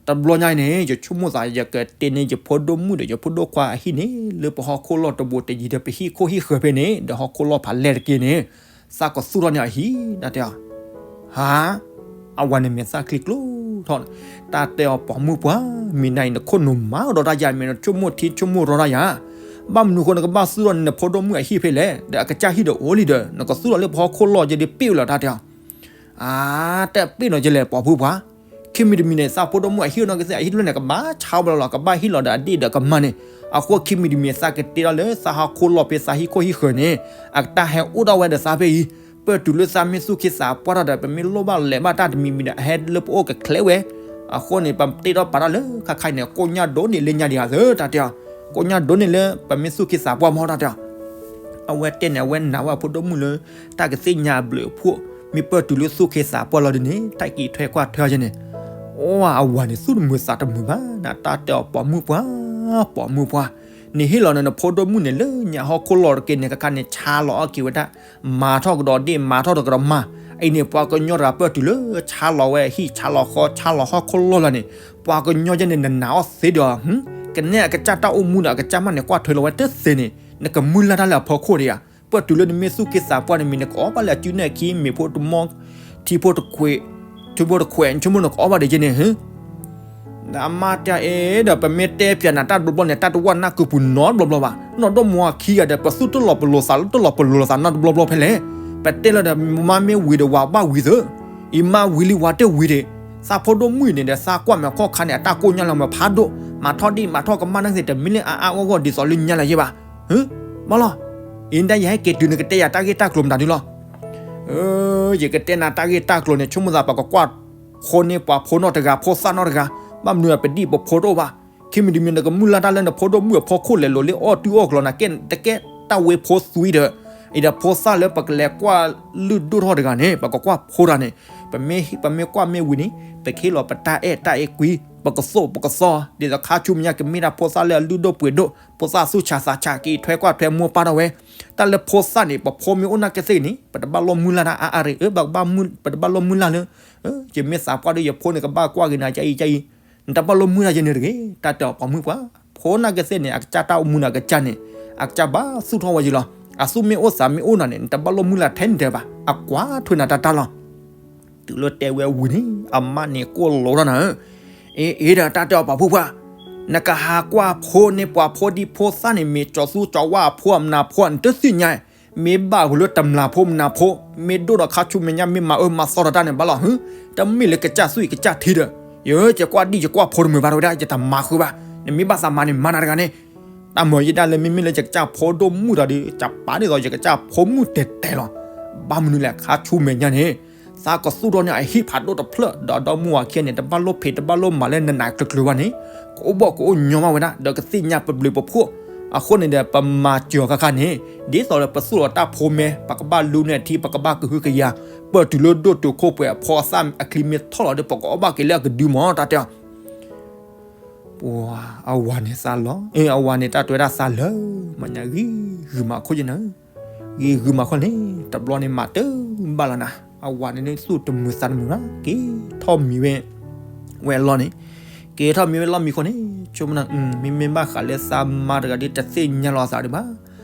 တဘျီညါအံၤန့ၣ် ယဆိကမိၣ်သး ယကတဲန့ၢ်ယဖိဒိၣ်မုၣ်ဒီး ယဖိဒိၣ်ခွါအဟံၣ်န့ၣ် လၢပဟီၣ်ခိၣ်လီၢ်တဘူးတယံၤဒီး ပဟံၣ်ခိၣ်ဟံၣ်ဃၢၤဖဲန့ၣ် ဒီးဟီၣ်ခိၣ်လီၢ်ဖးလဲၢ်တက့ၢ်န့ၣ် သးကသူၣ်ထီၣ်န့ၢ်အဟံၣ် တၢ်တဲအီၤ. ဟါ အဝၤန့ၣ်မဲာ်သၣ်ချံကျိထီၣ်, တၢ်တဲအီၤပိာ်မုၣ်ပှၤ မ့ၢ်နၤအံၤ နခိၣ်နူာ်မၤကဒီးတၢ်ယၤ မ့ၢ်နဆိကမိၣ်ထံဆိကမိၣ်ရီတၢ်ယၤ, ဘၣ်မနုၤအဃိ နကဘၣ်သူၣ်ထီၣ်န့ၢ်နဖိဒိၣ်မုၣ်အဟံၣ်ဖဲလဲၣ်, ဒီးအကစၢ်ဟံၣ်ဒီးအိၣ်လံဒီး နကသူၣ်ထီၣ်လၢပဟီၣ်ခိၣ်လီၢ်ယဲဒီးပ့ၣ်ဝဲလီၤ တၢ်တဲအီၤ. အါ တပ့ၣ်နီၤယဲလဲၣ် ပိာ်ဖုပှၤ, ခံမံၤတမံၤန့ၣ် သးဖိဒိၣ်မုၣ်အဟံၣ်နီၢ်ကသ့ၣ် အဟံၣ်တဖျၢၣ်န့ၣ် ကဘၣ်ဆါဝဲလီၤလီၤ, ကဘၣ်ဟံၣ်လီၤဒီးအဒ့ၣ်ဒီးကမၢ်န့ၣ်, အဃိခံမံၤတမံၤသးကတ့ထီၣ်လၢသးဟီၣ်ခိၣ်လီၢ်ဖဲသးဟံၣ်ခိၣ်ဟံၣ်ဃၢၤန့ၣ်, အကတၢ်ဟဲအိၣ်ထီၣ်ဝဲဒီးသးဖဲအံၤ, ပၢၢ်တုၤလၢသးမ့ၢ်သူၣ်ခ့သးပှၢ်ထီၣ်ဒီး ပမ့ၢ်လိၣ်ဘၣ်လဲၤဘၣ်တၢ်တမံၤမံၤဒီး အဟဲလၢပအိၣ်ကချ့ဝဲ, အဃိန့ၣ် ပတ့ထီၣ်ပာ်ထီၣ်လၢခါခါအံၤန့ၣ် ကိညၢ်ဒိၣ်န့ၢ်လၢညါဒံးဧါသၢ တၢ်တဲအီၤ, ကိညၢ်ဒိၣ်န့ၢ်လၢပမ့ၢ်သူၣ်ခ့သးပှၢ်မီၢ် တၢ်တဲအီၤ. အဝဲတဲန့ၣ် အဝဲနာ်ဝဲအဖိဒိၣ်မုၣ်လၢ တၢ်ကသ့ၣ်ညါအဘျုးအဖှိၣ်, မ့ၢ်ပၢၢ်တုၤလၢသူၣ်ခ့သးပှၢ်လီၤဒ်န့ၣ် တၢ်ကအံးထွဲကွၢ်ထွဲအီၤယဲန့ၣ်, အိ အဝၤန့ၣ် သူၣ်တမုာ်သးတမုာ်ဘၣ်နၤ တၢ်တဲအီၤပိာ်မုၣ်ပှၤ, ပိာ်မုၣ်ပှၤ, နဟ့ၣ်လီၤနဖိဒိၣ်မုၣ်န့ၣ် လၢညါဟီၣ်ခိၣ်လီၢ်တက့ၢ်န့ၣ် ခါခါန့ၣ် ဆါလီၤအီၣ်က့ၤဝဲဒၣ်, မၤထီၣ်ကဒီးဒ့ၣ် မၤထီၣ်ကဒီးကဒီးမၤ, အံၤန့ၣ် ပှၤကညီတဂၤပၢၢ်တုၤလၢ ဆါလီၤဝဲဟံၣ်ဆါလီၤဃီ ဆါလီၤဟီၣ်ခိၣ်လီၢ်လၢန့ၣ်, ပှၤကညီယဲန့ၣ် နနာ်အီၤသ့ဒီး, ကနဲအကစၢ်တၢ်အိၣ်မူဒီး အကစၢ်မးန့ၣ် ကွၢ်ထွဲလီၤဝဲတသ့န့ၣ်, နကမုၢ်လၢ်တၢ်လၢအဖီခိၣ်ဒံးဧါ, ပၢၢ်တုၤလၢနမ့ၢ်သူၣ်က့သးပှၢ်န့ၣ် မ့ၢ်နကအီၣ်ဘၣ်လၢအစုနဲၣ်ခံ မ့ၤဖိတမီၢ်, ထံဖိတခွဲး, ထံဖိတခွဲး နဆိကမိၣ်နကအီၣ်ဘၣ်ဒံးက့န့ၣ်, အမါတဲအီၤ အဲ ဒီးပမ့ၢ်တဲပၠးနၤတၢ်တဘျီဘျီန့ၣ် တၢ်တဝၢ်နၢ်ကုပူၤနီတဘျီဘျီဘၣ်, နီၢ်ဒီမါခံဂၤဒီး ပသူၣ်တလီၤပလိာ်သးလၢတလီၤပလိာ်သးနီတဘျီဘျီဖဲလဲၣ်, ပတဲလၢဒီး မါမ့ၢ်ဝံၤဒီးဝၤဘၣ်ဝံၤသၢ, အံၤမါဝံၤလံဝၤတဝံၤဒံး, သးဖိဒိၣ်မုၣ်န့ၣ်ဒီး သးကွၢ်မဲာ်ခီၣ်ခါန့ၣ် အတၢ်ကိၢ်ညါလီၤမးဖးဒိၣ်, မၤထီၣ်ဒ့ၣ်မၤထီၣ်ကမၢ်နာ်က့သ့ၣ် တမ့ၢ်လၢအအါအါဂီၢ်ဂီၢ်ဒ်သိးလၢညါလၢၤယဲဘၣ်, ဘၣ်လီၤ, အံၤဒၣ်ယဟဲက့ၤတုၤ နကတဲယၤတၢ်ဂ့ၢ်တၢ်ကျိၤမတၤဒုလီၤ ယကတဲနၤတၢ်ဂ့ၢ်တၢ်ကျိၤန့ၣ် ဆိကမိၣ်သး ပကကွၢ်ဖိန့ၢ်ပှၤဖိနီတဂၤ ဖိသၣ်နီတဂၤ, ဘၣ်မနုၤပဒံၣ်ပဖိတအိၣ်ဘၣ်, ခံမံၤတမံၤ နကမုၢ်လၢ်တၢ်လၢနဖိဒိၣ်မုၣ်အဖီခိၣ်လဲၤလိာ်လၢအီၣ်တုၤအီၣ်ကျီၤနၤ တကဲတၢ်ဝဲဖိသွံဒီး, အံၤဒီးဖိသၣ်လၢပကလဲၤကွၢ်လုၢ်ဒိၣ်ထီၣ်တဂၤန့ၣ် ပကကွၢ်ဖိတဂၤန့ၣ်, ပမ့ၢ်ကွၢ်မ့ၢ်ဝံၤန့ၣ် ပကဟ့ၣ်လီၤပတၢ်အဲၣ်တၢ်အဲၣ်ကွံ, ပကသိၣ်ပကသီ, ဒ်သိးခါဆူမဲာ်ညါကမ့ၢ်ဒၣ်ဖိသၣ်လၢအလုၢ်ဒိၣ်ပှ့ၤဒိၣ်, ဖိသၣ်သူၣ်ဆါသးဆါ ကအံးထွဲကွၢ်ထွဲမိၢ်ပၢ်ထီၣ်ဝဲ, တၢ်လၢဖိသၣ်န့ၣ် ပဖိမ့ၢ်အိၣ်နာ်က့သ့ၣ်န့ၣ် ပတဘၣ်လိၣ်မုၢ်လၢ်တၢ်အါအါရ့, ပတဘၣ်လိၣ်မုၢ်လၢ်လၢ ယမ့ၢ်သးပှၢ်ဒီးယဖိန့ၣ် ကဘၣ်ကွၢ်က့ၤနၤကအံၤကအံၤ, နတဘၣ်လိၣ်မုၢ်လၢ်ယဲန့ၣ်တဂ့ၤ, တၢ်တဲအီၤပိာ်မုၣ်ပှၤ, ဖိနာ်က့သ့ၣ်န့ၣ် အကစၢ်တၢ်အိၣ်မူန့ၣ်အကစၢ်န့ၣ်, အကစၢ်ဘၣ်သူၣ်ထီၣ်ဝဲယံၤလီၤ, အသူၣ်မ့ၢ်အိၣ်သးမ့ၢ်အိၣ်နၤန့ၣ် နတဘၣ်လိၣ်မုၢ်လၢ်ထဲန့ၣ်တဲဘၣ်, အကွၢ်ထွဲနၤတၢ်တၢ်လီၤ. တုၤလၢတဲဝဲဝံၤန့ၣ် အမါန့ၣ်ကိၢ်လိာ်ထီၣ်နၤဧၢ, အ့ အ့ဒီးတၢ်တဲအီၤပိာ်မုၣ်ပှၤ, နကဟးကွၢ်ဖိန့ၢ်ပှၤဖိဒံဖိသၣ်န့ၣ် မ့ၢ်ကၠီၤသူကၠီၤဝါအဖိအမနၤဖိ နတသ့ၣ်ညါ မ့ၢ်ဘၣ်ဝဲလၢတမျာ်ဖိမနၤဖိ, မ့ၢ်ဒိၣ်ဒီးခါဆူမဲာ်ညါ မ့ၢ်မၤအၢမၤသီဒီးတၢ်န့ၣ်ဘၣ်လီၤ, တမ့ၢ်လၢကစၢ်သွံၣ်ကစၢ်ထံဒီး, ယကကွၢ်ဒံၣ်ယကွၢ်ဖိတမုာ်ဘၣ်တဝဲဒၣ် ယတမၤဃုဘၣ်, နမ့ၢ်ဘၣ်သးမၤန့ၣ်မၤနၤတဂၤန့ၣ်, တၢ်မၤယဲဒၣ်လၢမ့မ့ၢ်လၢယကစၢ်ဖိဒိၣ်မုၣ်ဒီး ယပာ်ဒ်သိးယကစၢ်ဖိမုၣ်တဲာ်တဲာ်လီၤ, ဘၣ်မနုၤလဲၣ်ခါဆူမဲာ်ညါန့ၣ်, သးကသူၣ်ထီၣ်န့ၢ်အဟံၣ်ဖးဒိၣ်တဖျၢၣ် ဒီးဒီမါဝၤခံဂၤန့ၣ် တဘၣ်လိၣ်ဖံးတဘၣ်လိၣ်မၤလၢနနၤကျၢၤကျၢၤဘၣ်န့ၣ်, ကအိၣ်ဘီၣ်ကအိၣ်ညီမးဝဲဒၣ် ဒီးကသ့ၣ်ညါပဘျုးပဖှိၣ်, အဃိန့ၣ်ဒီး ပမၤစၢၤအီၤခါခါန့ၣ်, ဒ်သိးလၢပသူၣ်လီၤတၢ်ဖိမဲ ပကဘၣ်လူန့ၢ်ထံ ပကဘၣ်ကဟုကယာ်, ပၢၢ်တုၤလၢဒိၣ်တုာ်ခိၣ်ပှဲၤအဖီအသၣ်အချံမ့ၢ်ထီၣ်လီၤဒီး ပကအီၣ်ဘၣ်က့ၤလၢအကဒုမး တၢ်တဲအီၤ ပှၤ အဝၤန့ၣ်သးလီၤ, အ့ အဝၤန့ၣ်တၢ်တဲဝဲဒၣ်သးလၢ, မၤညါဂံၢ်ဂုာ်မၤခိၣ်ယဲနၤ, ဂံၢ်ဂုာ်မၤခိၣ်န့ၣ် တဘျီန့ၣ်မၤတဘၣ်လီၤနၤ, အဝၤန့ၣ်န့ၣ်သူၣ်တမုာ်သးတမုာ်ဘၣ် က့ၤထီၣ်မံၤဝဲ, ဝဲအလီၢ်န့ၣ် က့ၤထီၣ်မ့ၢ်ဝဲလီၢ်မံခိၣ်န့ၣ် ဆိကမိၣ်နၤ မ့မ့ၢ်ဘၣ်ဃးလၢသးမါတဂၤဒီး တသ့ၣ်ညါလီၤအသးဒံးဘၣ်.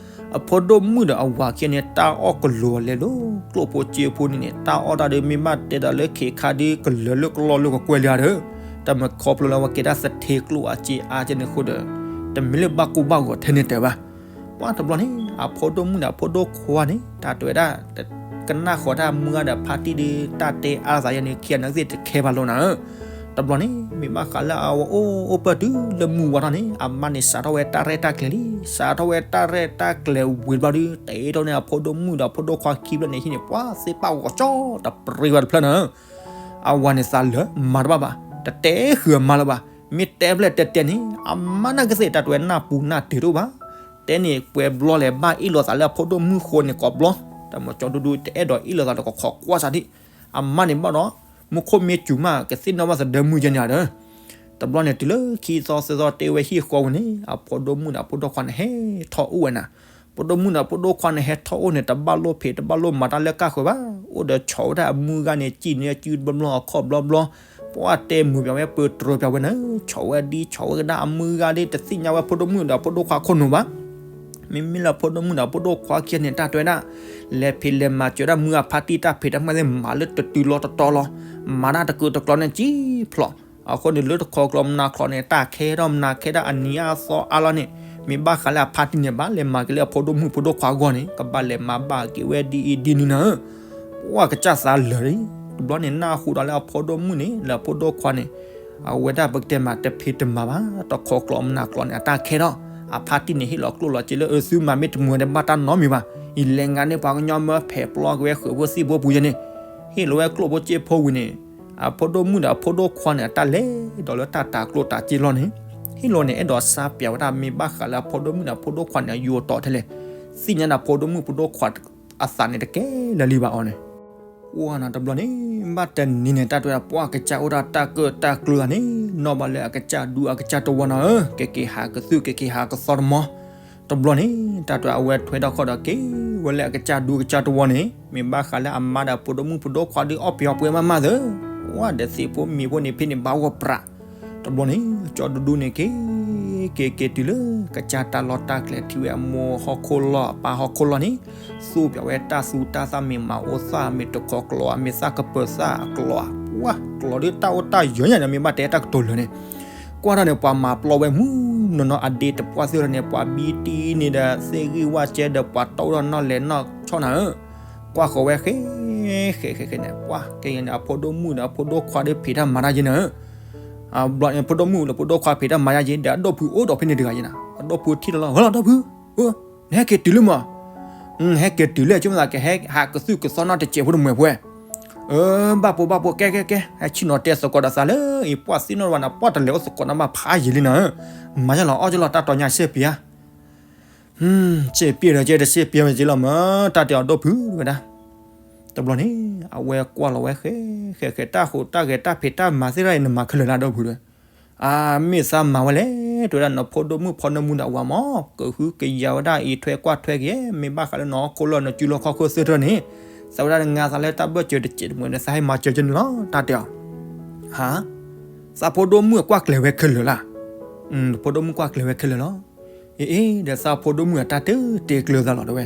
အဖိဒိၣ်မုၣ်ဒီးအဝၤခံဂၤန့ၣ် တၢ်အီၣ်ကလီၤလဲၤလိၤ ကျိၣ်ဖိစ့ဖိန့ၣ်န့ၣ် တၢ်အီၣ်တၢ်ဒီး မ့ၢ်ဘၣ်တဲဒီးလၢခံခါဒီး ကလၢၤလၢကလီၢ်လၢကကွဲၢ်လံဧါဒီး တမ့ၢ်ခီဖျိလၢအဝဲကဲဒၣ်သထ့ကျိၣ်အစ့အါကဲန့ၣ်အဃိဒီး တမ့ၢ်လၢဘၣ်ကူဘၣ်ဂီၤထဲန့ၣ်တဲဘၣ်. ပှၢ်တဘျီန့ၣ် အဖိဒိၣ်မုၣ်ဒီးအဖိဒိၣ်ခွါန့ၣ် တၢ်တဲဝဲဒၣ် ကနၣ်ဃီၤတၢ်မုၢ်ဂၤဒီးဖါတံၢ်ဒီး တၢ်တဲအါလိာ်သးယဲန့ၣ် ခံဂၤန့ၣ်သ့ၣ်တခဲဘၣ်လိာ်နၤဧၢ. တဘျီန့ၣ် မ့ၢ်ဘၣ်ဃးလၢအဝဲအိၣ်အိၣ်ပၢၢ်တုၤလၢမုၢ်ဝါထီၣ်န့ၣ် အမါန့ၣ်စးထီၣ်ဝဲတၢ်ရဲၣ်တၢ်ကျဲၤလံ. စးထီၣ်ဝဲတၢ်ရဲၣ်တၢ်ကျဲၤဝံၤတဘျီဒီး တအဲၣ်ဒိးန့ၢ်အဖိဒိၣ်မုၣ်ဒီးအဖိဒိၣ်ခွါခံဖျၢၣ်န့ၣ်ဟံၣ်န့ၣ် ပှၢ်သ့ၣ်ပာ်ဂီၤကၠီတပြ့ဝဲတဖျၢၣ်နၤဧၢ. အဝၤန့ၣ်သးလၢာ်မၤတဘၣ်ဘၣ်, တတဲဃုာ်အမါလၢၤဘၣ်. မ့ၢ်တဲဖျဲၣ်တဲတဲန့ၣ် အမါန့ၣ်ကသ့ၣ် တၢ်တဲဝဲနၢ်ပူၤနၢ်တ့ၤတအိၣ်ဘၣ်. တဲန့ၣ်ပှဲၤဘျီလဲၣ် ဘၣ်အ့ၣ်လိာ်သးလၢအဖိဒိၣ်မုၣ်ဃိန့ၣ်ကိးဘျီ, တၢ်မၤကၠီဒူဒူ တအဲၣ်ဒိးအ့ၣ်လိာ်သးဒီးကခိးကွၢ်စးဒံး. အမါန့ၣ်ဘၣ်ဒီး မူခိၣ်မ့ၢ်စူၤမး ကသ့ၣ်နီၣ်ဘၣ်သဒၢမုၢ်ယဲန့ၣ်ဒီး တဘျီန့ၣ် တုၤလၢခံသီသၢသီတဲဝဲဟံၣ်ဃီဝံၤန့ၣ် အဖိဒိၣ်မုၣ်ဒီးအဖိဒိၣ်ခွါန့ၣ်ဟဲထီၣ်အိၣ်ဝဲနၤ. ဖိဒိၣ်မုၣ်ဒီးအဖိဒိၣ်ခွါန့ၣ်ဟဲထီၣ်အိၣ်န့ၣ် တဘၣ်လိၣ်ဖံး တဘၣ်လိၣ်မၤတၢ်လၢကၢ်ဃၢၤဘၣ်. အိၣ်ဒီးဆီၣ်ဝဲဒၣ်အမုၢ်ဂၤန့ၣ် စံၣ်န့ၢ်အစုတဘျီဘျီ အခီၣ်ဘျီဘျီ, ပှၢ်တဲမုာ်ပၠးဝဲ ပၢတြီပၠးဝဲန့ၣ် ဆီၣ်ဝဲဒ်ဆီၣ်ဝဲကဒါ အမုၢ်ဂၤဒ် တသ့ၣ်ညါဝဲဖိဒိၣ်မုၣ်ဒီးဖိဒိၣ်ခွါခိၣ်နူာ်ဘၣ်. မ့မ့ၢ်လၢဖိဒိၣ်မုၣ်ဒီးဖိဒိၣ်ခွါခံဂၤန့ၣ် တၢ်တဲဝဲဒၣ် လဲၤဖံးလဲၤမၤစၢၤဒၣ်မုၢ်ဂၤဖါတံၢ်တၢ်ဖံးတၢ်မၤသ့ၣ် မၤလၢတတုၤလီၤတတီၤလီၤ. မၤတၢ်တကုာ်တကျီၤန့ၣ်ကံဖျိး အဃိန့ၣ် လၢတခီကျီၤမနၤကျီၤန့ၣ် တၢ်ခဲထီၣ်မနၤခဲဒၣ်အနံၤအါသီအါလီၤန့ၣ် မ့ၢ်ဘၣ်ဃးလၢအဖါတံၢ်န့ၣ် ဘၣ်လဲၤမၤက့ၤလၢအဖိဒိၣ်မုၣ်ဖိဒိၣ်ခွါအဂီၢ်န့ၣ် ကဘၣ်လဲၤမၤဘၣ်က့ၤဝဲဒ်အံၤဒ်နုၤနၤဧၢ. ပှၢ်ကစၢ်သးလၢာ်လံ. တဘျီန့ၣ် နၢ်ဟူဒီးလၢအဖိဒိၣ်မုၣ်န့ၣ် လၢအဖိဒိၣ်ခွါန့ၣ် အဝဲဒၣ်ပကတဲမး တဖံးတမၤဘၣ်, တခီကျီၤမနၤကျီၤန့ၣ် အတၢ်ခဲထီၣ်, အဖါတံၢ်န့ၣ် ဟ့ၣ်လီၤကျိၣ်လီၤစ့လၢ အသုမၤမ့ၢ်တမုာ်ဝဲန့ၣ် ဘၣ်တၢ်နီတမံၤဘၣ်. ယလဲၤငါန့ၢ်ပှၤကညီမၢဖဲးပျီက့ၤဝဲဃုာ်ဖိသံၣ်ဖိပူၤယဲန့ၣ် ဟ့ၣ်လီၤဝဲကျိၣ်ဖိစ့ဖိဝံၤန့ၣ် အဖိဒိၣ်မုၣ်ဒီးအဖိဒိၣ်ခွါန့ၣ် အတၢ်လဲၤဒီးလၢတၢ်တၤကျိၣ်တၤစ့လီၢ်န့ၣ် ဟ့ၣ်လီၤန့ၣ် အဲၣ်ဒိးစါပၠးဝဲဒၣ် မ့ၢ်ဘၣ်ဃးလၢအဖိဒိၣ်မုၣ်ဒီးအဖိဒိၣ်ခွါန့ၣ် အယူၤအတီၤထဲလဲၣ်, သ့ၣ်ညါန့ၣ် အဖိဒိၣ်မုၣ်ဖိဒိၣ်ခွါအသးန့ၣ်တကဲလၢၤလံဘၣ်အီၤန့ၣ်. ပှၢ်နၤတဘျီန့ၣ် ဘၣ်တနံၤန့ၣ် တၢ်တဲဝဲဒၣ် ပှၢ်ကစၢ်အိၣ်ဒၣ်တၢ်ကၢၣ်တၢ်ကျၢၤသးန့ၣ် နီၢ်ဘၣ်လၢအကစၢ်ဒူအကစၢ်တဝီနၤဧၢ, ကက့ၤဟးကသုၣ် ကက့ၤဟးကသီတမီၤ. တဘျီန့ၣ် တၢ်တဲဝဲဒၣ် အဝဲထွဲထီၣ်ခီၣ်ဒီးက့ၤဝဲလၢအကစၢ်ဒူအကစၢ်တဝီန့ၣ် မ့ၢ်ဘၣ်ဃးလၢအမါဒီးအဖိဒိၣ်မုၣ်ဖိဒိၣ်ခွါဒီးအီၣ်ပှဲၤအီၣ်ပှဲၤမးမးသၢ, ဝဲဒီးသ့ၣ်ဖိမ့ၢ်ဖိန့ၣ်ဖဲန့ၣ်ဘၣ်ဂီၢ်ပြး. တဘျီန့ၣ် ကၠီဒူဒူန့ၣ်က့ၤ က့ၤက့ၤတုၤလၢ ကစၢ်တၢ်လီၢ်တၢ်ကျဲ ထံၣ်ဝဲအမိၢ်ဟီၣ်ခိၣ်လီၢ်အပၢ်ဟီၣ်ခိၣ်လီၢ်န့ၣ် သူၣ်ပၠးဝဲတၢ်သူတၢ်သၣ်မ့ၢ်မၤအိၣ်သၣ် မ့ၢ်တခီကျီၤ မ့ၢ်သၣ်ကပၢၤသၣ်အကျီၤဧါ, ပှၢ်ကျီၤဒ်တၢ်အိၣ်တၢ်ယၢၤညါန့ၣ် မ့ၢ်ဘၣ်တဲတၢ်ကတိၤလၢာ်န့ၣ် ကွၢ်ထီၣ်န့ၣ် ပှၤမၤပျီဝဲမုၢ်နီၢ်နီၢ် အဒ့တပှၢ်သ့ၣ်ထီၣ်န့ၣ် ပှၤဘံတံၢ်န့ၣ်ဒီး သ့ၣ်ဂံၢ်ဝၣ်ကဲဒီး ပှၤတီၣ်ထီၣ်နီၣ်လဲၤနီၣ်ဆီၣ်နၤဧၢ, ကွၢ်ဃီၤဝဲဃဲ ဃဲဃဲဃဲန့ၣ် ပှၢ်ကဲန့ၣ် အဖိဒိၣ်မုၣ်ဒီးအဖိဒိၣ်ခွါဒီးဖံးတၢ်မၤတၢ်ယဲန့ၣ်ဧၢ, အဖိဒိၣ်မုၣ်ဒီးဖိဒိၣ်ခွါဖံးတၢ်မၤတၢ်ယဲဒီး အဒီပုၢ်အိၣ်ဒီးဖဲန့ၣ်တဂၤယဲနၤ, အဒီပုၢ်ထံၣ်လီၤလီၤ ဟဲလီၤဒီပုၢ်, နဟဲက့ၤတုၤလၢမး ဟဲက့ၤတုၤလၢ ဆိကမိၣ်သးကဟဲဟးကသုၣ်ကသီနီၢ်တစဲးဖိတမှဲၤဖိဝဲ, အၢ ဘၣ်ဖိဘၣ်ဖိ ကဲကဲကဲ ဟဲဆ့ၣ်နီၤတဲသကိးဒီးသးလၢအံၤ ပှၢ်သ့ၣ်နီၣ်ဝဲနၤ ပှၢ်တလဲၤအိၣ်သကိးနီၢ်ဘၣ်ဖးယံာ်လံနၤဧၢ, မၤယလီၤအီၣ်ယလီၤ တၢ်တီညါစဲးပ့ၤဧါ, စဲးပ့ၤဒီးကဲတစဲးပ့ၤဝဲက့လီၤမး တၢ်တဲအီၤဒီပုၢ်ဝဲဒၣ် တဘျီန့ၣ် အဝဲကွၢ်လီၤဝဲဃဲ ဃဲဃဲ တၢ်ဟူးတၢ်ဂဲၤတၢ်ဖံးတၢ်မၤသ့ၣ်တဖၣ်အံၤ နမၤခဲလၢာ်လၢအဒီပုၢ်ဝဲ, အမ့ၢ်သးမၤဝဲလဲၣ် တဲဝဲဒၣ် နဖိဒိၣ်မုၣ်ဖီနၢမူဒီးအဝၤမး ကဟုကယာ်ဝဲဒၣ်အံးထွဲကွၢ်ထွဲက့ၤ မ့ၢ်ဘၣ်ဃးလၢနဟီၣ်ခိၣ်လီၢ်နစုလီၢ်ခီၣ်ခိၣ်သ့ၣ်တဖၣ်န့ၣ် သးဝဲဒၣ်နငါသးလၢတၢ်ဘၢၣ်စၢၤတစဲးတမှဲၤန့ၣ် သးဟဲမၤစၢၤကန့ၣ်လီၤ တၢ်တဲအီၤ, ဟါ သးဖိဒိၣ်မုၣ်ကွၢ်ကျဲၤဝဲခဲလၢာ်လၢ်, နဖိဒိၣ်မုၣ်ကွၢ်ကျဲၤဝဲခဲလၢာ်လီၤ, အ့ ဒီးသးဖိဒိၣ်မုၣ်အတၢ်တတဲကျၢၤသးလီၤတဲဝဲ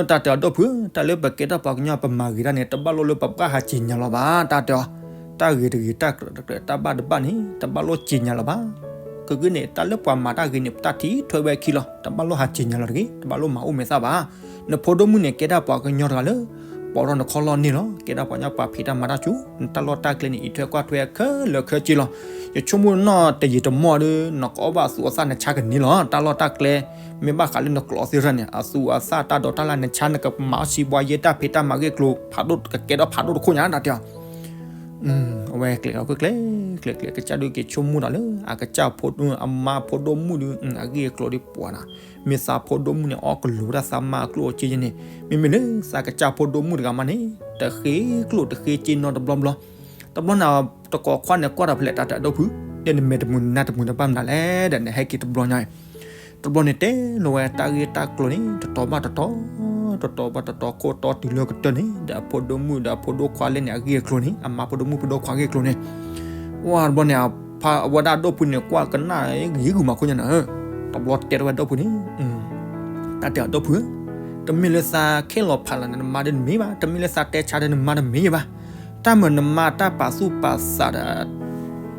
တၢ်တဲအီၤဒီပုၢ်ဧၢ တၢ်လၢပကဲထီၣ်ပှၤကညီပမၤဂ့ၤတၢ်န့ၣ် တဘၣ်လိၣ်လၢပဘၣ်ဟးစံၣ်ညါလီၤဘၣ် တၢ်တဲအီၤ, တၢ်ဂ့ၤတဂ့ၤတၢ်ကြၢးတကြၢးတၢ်ဘၣ်တဘၣ်န့ၣ် တဘၣ်လိၣ်စံၣ်ညါလီၤဘၣ်, ကဂ့ၢ်န့ၣ် တၢ်လၢပှၤမၤတၢ်ဂ့ၤန့ၣ် ပတၢ်ထံၣ်ထွဲဝဲအခံလီၤ တဘၣ်လိၣ်ဟးစံၣ်ညါလီၤတဂ့ၤ တဘၣ်လိၣ်မၤအိၣ်မဲာ်သၣ်ဘၣ်, နဖိဒိၣ်မုၣ်န့ၣ် ကဲဒၣ်ပှၤကညီတဂၤလၢ ပိာ်ထီၣ်နခီၣ်လီၢ်န့ၣ်လီၤ ကဲဒၣ်ပှၤကညီပှၤဖံးတၢ်မၤတၢ်ဆူ နတၢ်လီၢ်တၢ်ကျဲန့ၣ် အံးထွဲကွၢ်ထွဲခဲလၢာ်ခဲဆ့လီၤ, ယဆိကမိၣ်နီၢ်တယံာ်တမီၢ်ဒီး နကအီၣ်ဘၣ်သူအသၣ်နဆါကန့ၢ်လီၤ တၢ်လီၢ်တၢ်ကျဲ မ့ၢ်ဘၣ်ဃးလၢနကျိာ်သ့ၣ်တဖၣ်န့ၣ် အသူအသၣ်တၢ်ဒိးတၢ်လၢနဆါ နကမၤအီၣ်စံးဘှါယဲတၢ်ဖံးတၢ်မၤဂ့ၢ်ကျိၤ ဖးဒိၣ်ကကဲထီၣ်ဖးဒိၣ်တခိၣ်ညါ တၢ်တဲအီၤ အဝဲကျဲၤအီၤကျဲၤကျဲၤကျဲၤ ကစၢ်ဒုးက့ၤဆိကမိၣ်ဒီးလၢ အကစၢ်ဖိ အမါဖိဒိၣ်မုၣ်ဒီး အဂ့ၢ်အကျိၤဒီးပှၤနၤ, မ့ၢ်သးဖိဒိၣ်မုၣ်န့ၣ် အီၣ်ကလိၤဝဲဒၣ်သးမါအကျိၣ်အစ့ယဲန့ၣ်, မ့မ့ၢ်လၢသးကစၢ်ဖိဒိၣ်မုၣ်တဂၤမးန့ၣ် တဃ့ကျိၣ်တဃ့စ့နီတဘျီဘျီ, တဘျီန့ၣ် တကိးခွါန့ၣ်ကွၢ်တၢ်ဖဲလဲၣ် တၢ်တဲအီၤဒီပုၢ်, တဲနမဲာ်တမုာ်နနါတမုာ်တဘၣ်မနုၤလဲၣ်ဒီး နဟဲက့ၤတဘျီညါအံၤ တဘျီန့ၣ်တဲလီၤဝဲတၢ်ဂ့ၢ်တၢ်ကျိၤန့ၣ် တတီၤဘၣ်တတီၤ, တတီၤဘၣ်တတီၤ ခိၣ်တီတုၤလၢကတၢၢ်န့ၣ် ဒီးအဖိဒိၣ်မုၣ်ဒီးအဖိဒိၣ်ခွါလဲၣ်န့ၣ် အဂ့ၢ်အကျိၤန့ၣ် အမါဖိဒိၣ်မုၣ်ဖိဒိၣ်ခွါဂ့ၢ်အကျိၤန့ၣ်, တ ဝဲတဘျီန့ၣ် အဝဲဒၣ်အဒိၣ်ဖုန့ၣ် ကွၢ်ကနၣ်ဂ့ၤဂုာ်မးခိၣ်ညါန့ၣ်, တဘျီတဲထီၣ်ဝဲဒိၣ်ဖုန့ၣ်, တၢ်တဲအီၤဒိၣ်ဖုဧၢ, တမ့ၢ်လၢသးခဲလီၤဖးလၢၤန့ၣ် နမါဒီးနမ့ၢ်ဘၣ်, တမ့ၢ်လၢသးတဲဆါဒီးနမါတမ့ၢ်ဘၣ်, တၢ်မၤနမါတၢ်ပာ်သူၣ်ပာ်သးဒီး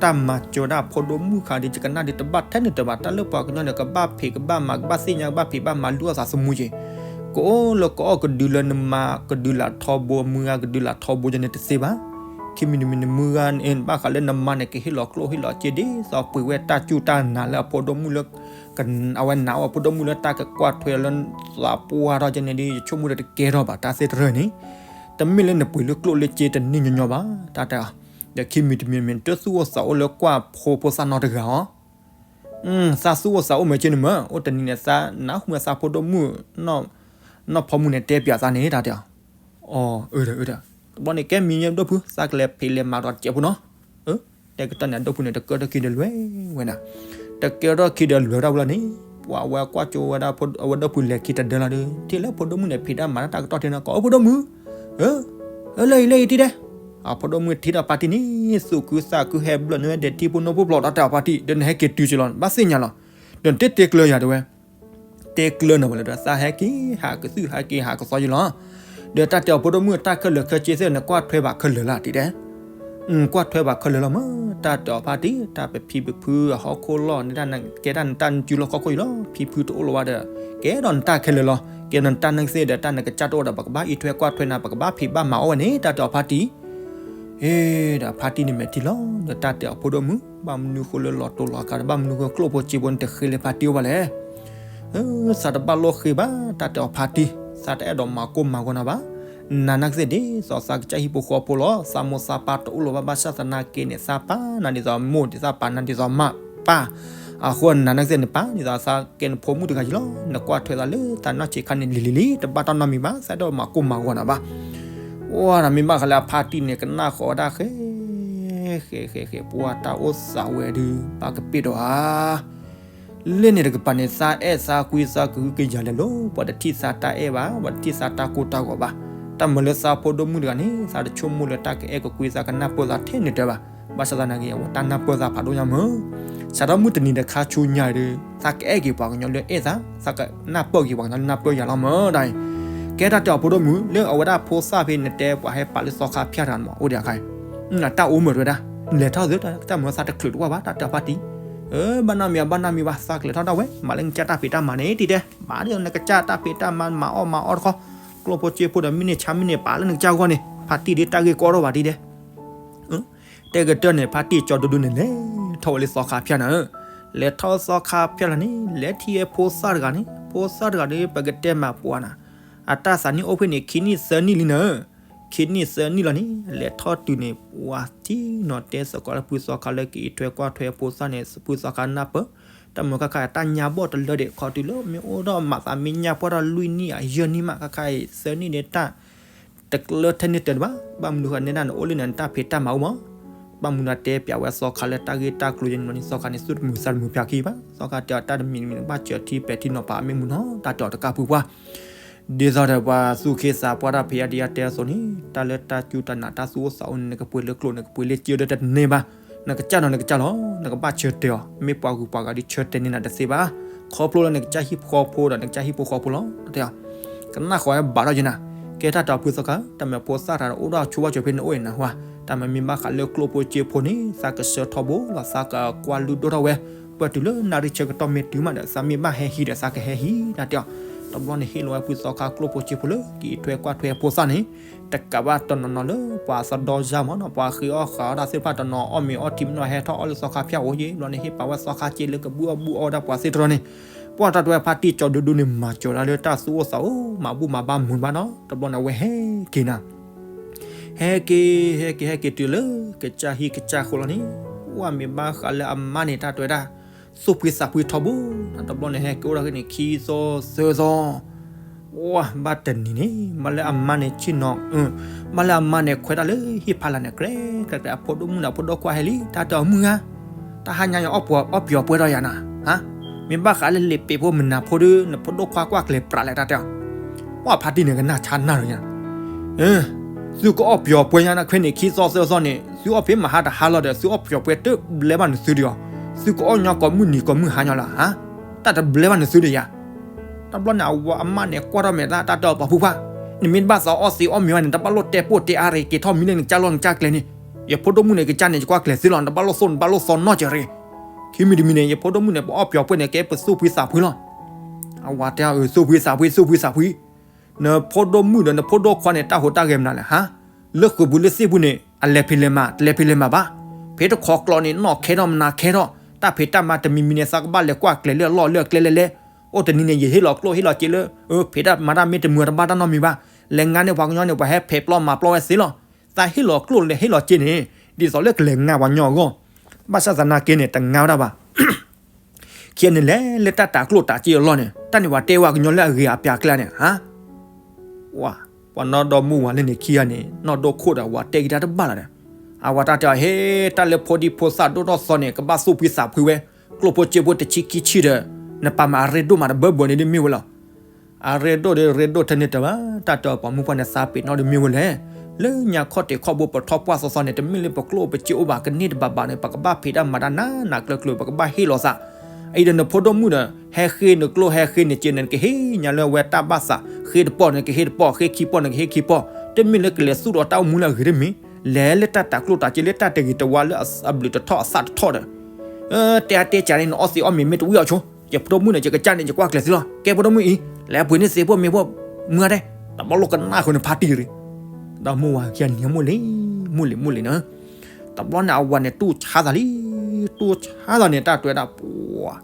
တၢ်မၤစၢၤဒၣ်ဖိဒိၣ်မုၣ်ခါဒီး ယကနၣ်ဒီးတဘၣ်ထဲန့ၣ်တဘၣ်, တၢ်လၢပှၤကညီန့ၣ် ကဘၣ်ဖံးကဘၣ်မၤ ကဘၣ်သ့ၣ်ညါ ကဘၣ်ဖံးဘၣ်မၤ လုၢ်အီၣ်သးသမူက့ၤ, ကအိၣ်လၢကအီၣ်ကဒုလၢနမါကဒုလၢထီဘိ မုၢ်ဂၤကဒုလၢထီဘိယဲန့ၣ်တသ့ဘၣ်, ခံမံၤတမံၤနမုၢ်ဂၤန့ၣ် ဘၣ်ဃးလၢနမါန့ၣ် ကဟ့ၣ်လီၤကျိၣ်ဟ့ၣ်လီၤစ့ဒ်သိးပှ့ၤဝဲတၢ်စူၢ်တၢ်နာ်လၢအဖိဒိၣ်မုၣ်လၢ အဝဲနာ်အီၤဖိဒိၣ်မုၣ်လၢတၢ်ကကွၢ်ထွဲလၢသးပှၢ်ထီၣ်ကဲန့ၣ်ဒီး ယဆိကမိၣ်ဒီးတကဲထီၣ်ဘၣ်တၢ်သ့ၣ်တရၢၢ်န့ၣ်, တမ့ၢ်လၢနပှ့ၤလၢကျိၣ်လၢစ့တနံၣ်ညီညီဘၣ်, တၢ်တဲအီၤ, ဒီးခံမံၤတမံၤမ့ၢ် တသူၣ်အိၣ်သးအိၣ်လၢကွၢ်ဖိဖိသၣ်နီတဂၤအီၤ, သးသူၣ်အိၣ်သးအိၣ်မ့ၢ်က့န့ၣ်မ့ၢ် အိၣ်တနံၤန့ၣ် သးနၢ်ဟူမ့ၢ်သးဖိဒိၣ်မုၣ် နီၢ်ဖီမုၢ်န့ၣ် တဲပျးသးန့ၣ် တၢ်တဲအီၤ, အၢ အၢ တဘျီန့ၣ် ကဲမံၤညါဒိၣ်ဖု သးကလဲၤဖံးလဲၤမၤဒီးတစဲးဖိနီၤ, တဲကတၢၢ်န့ၣ် အဒိၣ်ဖုန့ၣ် တကဲထီၣ်ခံဒီးလဲၤဝဲဒၣ်, တကဲထီၣ်ခံဒီးလဲၤထီၣ်ဝဲလီၤန့ၣ်, ပှၤဝဲကွၢ်ကၠိဝဲဒၣ် အဝဲဒိၣ်ဖုလဲၤခံတဒၢလီၤဒီး ထံၣ်လၢဖိဒိၣ်မုၣ်န့ၣ် ဖံးတၢ်မၤတၢ်တၢ်ကတီၢ်ထဲန့ၣ် ကိး ဖိဒိၣ်မုၣ်, အၢ လၢအံၤလၢအံၤတံၢ်ဒဲး, အဖိဒိၣ်မုၣ်ထံၣ်ဒီးဖါတံၢ်န့ၣ် သူၣ်ခုသးခုဟဲဘျၢၣ်န့ၢ်ဝဲဒဲးထံဖိနိဖိဖျိး တၢ်တဲအီၤဖါတံၢ် ဒီးနဟဲက့ၤတုၤက့ၤလီၤ ဘၣ်သ့ၣ်ညါလီၤ, ဒီးနတဲတဲကျၢၤယၤတဲဝဲ တဲကျၢၤန့ၣ်ဝဲလၢဒီး သးဟဲက့ၤဟးကသုၣ်ဟဲက့ၤဟးကသီယလီၤ, ဒီးတၢ်တဲအီၤဖိဒိၣ်မုၣ်တၢ်ခဲလၢာ်ခဲဆ့သ့ၣ် နကွၢ်ထွဲဘၣ်ခဲလၢာ်လၢတံၢ်ဒဲး, ကွၢ်ထွဲဘၣ်ခဲလၢာ်လီၤမး, တၢ်တဲအီၤဖါတံၢ် တၢ်ပဖံပဖုအဟီၣ်ခိၣ်လီၢ်န့ၣ် တၢ်ကဲတၢ်နတၢ်နစုလီၢ်ခီၣ်ခိၣ်အံၤလီၤ, ဖံဖုတအိၣ်လီၤဝဲဒီး ကဲဒီးနတၢ်ခဲလၢာ်လီၤ, ကဲဒီးနတၢ်နၢ်ကသ့ၣ်ဒီး တၢ်နကစၢ်တအိၣ်ဒီး ပကဘၣ်အံးထွဲကွၢ်ထွဲနၤ ပကဘၣ်ဖံးဘၣ်မၤအီၣ်ဝဲန့ၣ် တၢ်တဲအီၤဖါတံၢ် ဟ့ၣ် ဒီးဖါတံၢ်န့ၣ်မဲာ်ထံလီၤ, ဒီးတၢ်တဲအီၤဖိဒိၣ်မုၣ် ဘၣ်မနုၤဃိလၢလီၤတိၤလီၤကါဒီး ဘၣ်မနုၤဃိကျိၣ်ဖိစ့ဖိန့ၣ်တဃ့လၢဖါတံၢ်အိၣ်ဘၣ်လဲၣ်, သးတဘၣ်လိၣ်ဃ့ဘၣ် တၢ်တဲအီၤဖါတံၢ် သးတအဲၣ်ဒိးမၤကိၢ်မၤဂီၤနၤဘၣ်, နၤနၢ်ကသ့ၣ်ဒ်သိးသးကစၢ်ဟံၣ်ဖိဃီဖိလီၤ, သးမိၢ်သးပၢ်တအိၣ်လီၤဘၣ် ဘၣ်ဆၣ်သနာ်က့န့ၣ် သးပာ်နၤဒ်သိးမိၢ်ဒံး သးပာ်နၤဒ်သိးမါပၢ်, အဃိနၤနၢ်ကသ့ၣ်န့ၣ် ပာ်ဒ်သိးသးကဲနဖိမုၣ်တဂၤအံၤလီၤ, နကွၢ်ထွဲသးလၢတၢ်နီၢ်ဆံးခါန့ၣ်လံၤလံၤလံၤ တဘၣ်တၢ်နီတမံၤဘၣ်, သးအဲၣ်ဒိးမၤကိၢ်မၤဂီၤနၤဘၣ် ဝဲဒီးမ့ၢ်ဘၣ်ဃးလၢအဖါတံၢ်န့ၣ် ကနၣ်ဃီၤဝဲဒၣ်ဃဲ ဃဲ ဃဲ ဃဲ ပှၤတၢ်အိၣ်သးဝဲဒုး ဘၣ်ကပ့ၢ်ဒီးဧါ, လၢန့ၣ်တကပၤန့ၣ် သးအဲၣ်သးကွံသးကဟုကယာ်လဲၤလိၤ, ပှၤတထံၣ်သးတၢ်အဲၣ်ဘၣ်, ပှၤတထံၣ်သးတၢ်ကိၢ်တၢ်ဂီၤဘၣ်, တၢ်မၤလၢသးဖိဒိၣ်မုၣ်တဂၤန့ၣ် သးတဆိကမိၣ်လၢတၢ်ကအဲၣ်ကကွံသးကနၢ်ပၢၢ်သးထဲန့ၣ်တၢ်ဘၣ်, ဘၣ်ဆၣ်သနာ်က့ အဝဲတၢ်နၢ်ပၢၢ်သးဖးဒိၣ်ညါမး, စးထီၣ်မုၢ်တနံၤဒီးခါဆူညါဒီး သးကအဲၣ်က့ၤပှၤကညီလၢအဲၣ်သး, သးကနၢ်ပၢၢ်က့ၤပှၤကညီလၢနၢ်ပၢၢ်ယၤလီၤမးဒ်အံၤ, ကဲတၢ်တဲအီၤဖိဒိၣ်မုၣ် လၢအဝဲဒၣ်ဖိသၣ်ဖဲနတဲပှၤဟဲပာ်လၢသီခါဖၠၣ်တဂၤန့ၣ်မး အိၣ်ဒံးအခါ တၢ်အိၣ်မုာ်တဝဲဒၣ်, လဲၤထီၣ်သ့တၢ်မုာ်သးတချုးတကွၢ်ဘၣ် တၢ်တဲအီၤဖါတံၢ်, ဘၣ်နီတမံၤဘၣ် ဘၣ်နီတမံၤဘၣ် သးကလဲၤထီၣ်ဒၣ်ဝဲ မၤလၢနကစၢ်တၢ်ဖံးတၢ်မၤန့ၣ်တံၢ်တဲ, မၤဒ်သိးနကစၢ်တၢ်ဖံးတၢ်မၤ မၤအီၣ်မၤအီတခီ, ကျိၣ်ဖိစ့ဖိဒီးမ့ၢ်န့ၢ်ဆါမ့ၢ်န့ၢ်ပာ်လၢနကစၢ်ဂီၢ်န့ၣ် ဖါတံၢ်ဒ်တၢ်ဂ့ၢ်ကီထီၣ်ဘၣ်တံၢ်တဲ တဲကတၢၢ်န့ၣ် ဖါတံၢ်ကၠီဒိၣ်ဒိၣ်န့ၣ် လဲၤထီၣ်ဝဲလၢသီခါဖၠၣ်နၤဧၢ, လဲၤထီၣ်သီခါဖၠၣ်လီၤန့ၣ် လဲၤထံၣ်ဝဲဖိသၣ်တဂၤန့ၣ်, ဖိသၣ်တဂၤဒီး ပကတဲမးပှၤနၤ, အတၢ်သးနံၣ်အိၣ်ဖဲန့ၣ် ခံနံၣ်သၢနံၣ်လံနၤဧၢ, ခံနံၣ်သၢနံၣ်လီၤန့ၣ် လဲၤထီၣ်တုၤန့ၣ် ပှၤထံၣ်နီၤတဲသကိးလၢဖုသီခါလၢကအံးထွဲကွၢ်ထွဲဖိသၣ်န့ၣ် ဖုသီခါနၢ်ပၢၢ်, တၢ်မုာ်ခါခါ တၢ်ညါဘီၣ်တလၢဒံးခီတုၤလၢမ့ၢ်အိၣ်ဒီးမၤသးမ့ၢ်ညၣ်ပှၢ်ထီၣ်လွံၢ်နံၣ်အယဲၢ်နံၣ်မး ခါခါအံၤ သၢနံၣ်ဒံးတၢ် တကလၢထဲန့ၣ်တၢ်တဘၣ်, ဘၣ်မနုၤဃိန့ၣ်ဒၣ်န့ၣ် အိၣ်လၢန့ၣ် နတၢ်ဖံးတၢ်မၤအိၣ်မး, ဘၣ်မနုၤတဲပျးဝဲသီခါလၢတၢ်ဂ့ၢ်တၢ်ကျိၤယဲန့ၣ် သီခါန့ၣ် သူၣ်တမုာ်သးတမုာ်ဖၠးခံဘၣ်, သီခါတဲအီၤတၢ်တမံၤတမံၤ ဘၣ်စၢၤထံပဲာ်ထံနီၤဖးအမ့ၢ်မုာ်နီၤ တၢ်တဲအီၤတကးပူၤပှၢ်, ဒ်သိးဒီးပှၤသူၣ်က့သးပှၢ်တၢ်ဖံးအါဒံအါတဲအသိးန့ၣ် တၢ်လၢတၢ်စူၢ်တၢ်နာ်တၢ်သူၣ်အိၣ်သးအိၣ်န့ၣ် နကပှ့ၤလၢကျိာ်နကပှ့ၤလၢစ့ဒီးတန့ၢ်ဘၣ်, နကစၢ်နီၤနကစၢ်လီၤ, နကဘၣ်ဆၢတဲာ်အီၤ, မ့ၢ်ပှၤဂုၤပှၤဂၤဒ်ဆၢတဲာ်န့ၢ်နၤတသ့ဘၣ်, ခီဖျိလၢနကစၢ်ဟံၣ်ဖိဃီဖိဒီး နကစၢ်ဟံၣ်ဖိဃီဖိလီၤ တဲအီၤ ကနၣ်ဃီၤဝဲဘၣ်ထီၣ်ယဲနၤ, ကဲတၢ်တဲအီၤဖုသီခါ, တၢ်မ့ၢ်ဖိသၣ်တဂၤဒီးအိၣ်ဒီးဆိဘၣ်စၢၤဖဲန့ၣ်အိၣ်အံၤနၢ်ဟူဧါ, တၢ်မ့ၢ်မ့ၢ်ဘၣ်ဃးလၢကျိၣ်ဖိစ့ဖိန့ၣ် သးကဆှၢထီဘိလီၤ သးကကွၢ်လုၢ်ဒိၣ်ထီၣ်ဝဲ, ပှဲၤတုၤလၢနၣ်ရံၣ်ဆၢကတီၢ်မ့ၢ်တုၤမးဒီး သးမ့ၢ်ဘၣ်ဟဲဟံးဒီးသးကဟဲဟံး တၢ်တဲအီၤ, တဘျီန့ၣ်ဟ့ၣ်လီၤဝဲဖုသီခါကျိၣ်ဖိစ့ဖိလၢ ကအံးထွဲကွၢ်ထွဲဖိသၣ်န့ၣ်, တကးဘၣ်တနီၤနီၤလၢပှၤသဒီယါမးနီၤ ပှၤဃ့အီၣ်ဃးအီၣ်တၢ်သ့ၣ်တဖၣ်တနီၤအီၣ်မ့ၤအီထံမ့ၢ်နီၤဟဲထီၣ်အီၣ်လၢသီခါဖၠၣ်အိၣ်ယဲ ဘျီန့ၣ်ဟ့ၣ်ပာ်ဝဲသီခါစ့လၢကဘုၣ်အီၣ်ဘုၣ်အီဝဲဒၣ်ပှၤသ့ၣ်တဖၣ်န့ၣ်, ပှၢ်တၢ်တဲဝဲဖါတံၢ်ကၠီဒူဒူန့ၣ် မၤစၢၤဒၣ်လၢတၢ်သူၣ်အိၣ်သးအိၣ် မၤဘူၣ်မၤဘါမုာ်ဘၣ်နီၤ တဘျီန့ၣ်အဝဲဟဲက့ၤနၤ ဟဲက့ၤ ဟဲက့ၤ ဟဲက့ၤတုၤလၢ ကစၢ်ဟံၣ်ကစၢ်ဃိလီၤန့ၣ်, ဝဲမ့ၢ်ဘၣ်ဃးလၢအမါန့ၣ် တၢ်တဲဝဲဒၣ် သူၣ်ဖှံသးဖှံထီဘိ, တဘျီန့ၣ်ဟဲက့ၤအိၣ်ဒီးက့ၤန့ၣ် ခံသီသၢသီ, ဝဲဘၣ်တနံၤန့ၣ် ဘၣ်လၢအမါန့ၣ်ဆ့ၣ်နီၤ, ဘၣ်လၢအမါန့ၣ်ခွဲးတၢ်လၢဟံၣ်ဖးလၢ်န့ၣ် ကြဲးကြဲးကြဲး အဖိဒိၣ်မုၣ်န့ၣ် အဖိဒိၣ်ခွါဟဲလံ တၢ်တဲအီၤမုၢ်ဂၤ, တၢ်ဟါညါယအီၣ်ပှီၤအီၣ်ပျီၤပှဲၤဒီးယၤနၤ, မ့ၢ်ဘၣ်ဃးလၢလံာ်ပ့ၤဖိမနၤဖိဒီး နဖိဒိၣ်ခွါကွၢ်ကျဲၤပြးလဲၣ် တၢ်တဲအီၤ, ပှၢ်ဖါတံၢ်န့ၣ်ကနၣ်ဆါနၢ်လီၤညါ, အၢ သုကအီၣ်ပယီၤပှဲၤညါန့ၣ် ခွဲးန့ၣ်ခံသီသၢသီန့ၣ် သုအီၣ်ဖဲမဟါတဟါလီၤဒီး သုအီၣ်ပယီၤပှဲၤတဘျဲဘၣ်နသုဒီးအီၤ, သုကအီၣ်ညီကိးမုၢ်နံၤကိးမုၢ်ဟါညီလီၤဧါ, တၢ်တဘျဲဘၣ်နသုဒီးယၤ, တဘျီန့ၣ် အဝၤအမါန့ၣ်ကွၢ်ထီၣ်မဲာ်သး တၢ်တဲအီၤ ပှၤဖိခွါ, နမ့ၢ်တဘၣ်သးအီၣ်သ့အီၣ်မ့ၤဘၣ်န့ၣ် တဘၣ်လိၣ်တဲပိၢ်တဲအါရ့ က့ၤထီၣ်မံလၢနကစၢ်လီၢ်နကစၢ်ကျဲန့ၣ်, ယဖိဒိၣ်မုၣ်န့ၣ် ကစၢ်န့ၣ် ယကွၢ်ကျဲၤသ့လီၤ, နတဘၣ်လိၣ်သိၣ် နတဘၣ်လိၣ်စီနီၢ်ကဲၤရ့, ခံမံၤတမံၤန့ၣ် ယဖိဒိၣ်မုၣ်န့ၣ် ပအီၣ်ပယီၤပှဲၤန့ၣ် ကဲပသူၣ်ဖှံသးဖှံလီၤ. အဝၤတဲအီၤ အၢ သူၣ်ဖှံသးဖှံ သူၣ်ဖှံသးဖှံ, နဖိဒိၣ်မုၣ်ဒီးနဖိဒိၣ်ခွါန့ၣ် တၢ်ဟူးတၢ်ဂဲၤမနုၤလဲၣ်ဟါ, လၢဃုာ်ပူၤလၢသ့ၣ်ပူၤန့ၣ် အလဲၤဖံးလဲၤမၤ တလဲၤဖံးလဲၤမၤဘၣ်, ဖဲတခီကျီန့ၣ် နီၢ်ခဲထီၣ်မနၤခဲထီၣ်, တၢ်ဖံးတၢ်မၤတမံၤမံၤန့ၣ် သးကဘၣ်လဲၤကွၢ်ကျဲၤလၢအလီၢ်လၢအကျဲလဲၣ်လဲၣ်, အိၣ်တနံၤန့ၣ် ယဟ့ၣ်လီၤကျိၣ်ဟ့ၣ်လီၤစ့လၢ ဖံးတၢ်မၤတၢ်မ့ၢ်တမုာ်တဘၣ်တၢ်နီတမံၤဘၣ်, လဲၤငါန့ၢ်ပှၤကညီန့ၣ် ပှၤဟဲဖံးပျီမၤပျီဝဲသ့လီၤ. သးဟ့ၣ်လီၤကျိၣ်လဲၤဟ့ၣ်လီၤစ့န့ၣ် ဒ်သိးလၢကလဲၤငါပှၤကညီအဂီၢ်, ဘၣ်ဆၣ်သနာ်က့န့ၣ် တငါဝဲဒၣ်ဘၣ် ခံဂၤန့ၣ် လဲၤလၢတၢ်တၤကျိၣ်တၤစ့အလီၢ်န့ၣ် တၢ်န့ၣ်ပှၤတဲဝဲကညီလၢအဂ့ၤအပျးကျဲန့ၣ် ဟါ, ဝၤ, ပှၤနီၢ်ဒီမုၢ်ဝၤလၢန့ၣ်ခံဂၤန့ၣ် နီၢ်ဒိၣ်ခိၣ်ဒီးဝၤတဲက့ၤတၢ်တဘၣ်လီၤဒီး, အဝၤတၢ်တဲအီၤ ဟ့ၣ် တၢ်လၢဖိဒံဖိသၣ်ဒိၣ်ထီၣ်သီန့ၣ် ကဘၣ်သူၣ်ဖှံသးဖှံဝဲ, ကျိၣ်ဖိစ့ဖိတဆံခံဆံဒီး နပာ်မၤအရ့ဒိၣ်မးတဘၢဘၢန့ၣ်ဒ်မ့ၢ်ဝဲလီၤ. အရ့ဒိၣ်ဒီးရ့ဒိၣ်ထဲန့ၣ်တဘၣ်, တၢ်တဲအီၤပှၤမုၢ်ပှၢ်န့ၣ် သးပ့ၤနီၣ်ဒ်မ့ၢ်ဝဲလဲၣ်. လၢညါခီၣ်ထံးခီၣ်ဘိပထီၣ်ပှၢ်သီသီန့ၣ် တမ့ၢ်လၢပကျိၣ်ပစ့အိၣ်ဘၣ် ကန့ၢ်တဘၣ်ဘၣ်န့ၣ် ပကဘၣ်ဖံးတၢ်မၤတၢ်နးနးကျၢၤကျၢၤ ပကဘၣ်ဟ့ၣ်လီၤသး. အအံၤဒီးနဖိဒိၣ်မုၣ်ဒီး ဟဲဃ့နကျိၣ်ဟဲဃ့နစ့န့ၣ် နကဟ့ၣ်ညါလၢအဝဲတၢ်ဘၣ်သး, ဃ့တပီၢ်န့ၣ် ကဟ့ၣ်တပီၢ်, ဃ့ခံပီၢ်န့ၣ် ကဟ့ၣ်ခံပီၢ်, တမ့ၢ်လၢကလဲၤသူၣ်ဒီးတၢ်အိၣ်မူလၢအဂ့ၤတမ့ၢ်, လဲၤလၢတၢ်တၤကျိၣ်တၤစ့လၢတၢ်တဂ့ၤတဝါလၢအဘျုးတထီၣ်အသၣ်တထီၣ်ဒီး တဲအါတဲစှၤန့ၣ် နအီၣ်သ့အီၣ်မ့ၤမ့ၢ်တဝံၣ်အီၤဆိ, ယဖိဒိၣ်မုၣ်န့ၣ် ယကစၢ်န့ၣ်ယကွၢ်ကျဲၤသ့လီၤ. ကဲဖိဒိၣ်မုၣ်အံၤ လဲၤပှ့ၤန့ၢ်သ့ဖိမ့ၤဖိမုၢ်ဂၤဒဲး, တဘျီလီၤကနၣ်ဃုာ်န့ၣ်ဖါတံၢ်ရ့ၣ်, ဒီမုၢ်ဝၤခံဂၤန့ၣ် မိၢ်လံ, မိၢ်လံ, မိၢ်လံနီၤ. တဘျီန့ၣ်အဝၤန့ၣ် တူၢ်ဆါသးလံ, တူၢ်ဆါသးန့ၣ် တၢ်တဲဝဲဒၣ်ပှၤ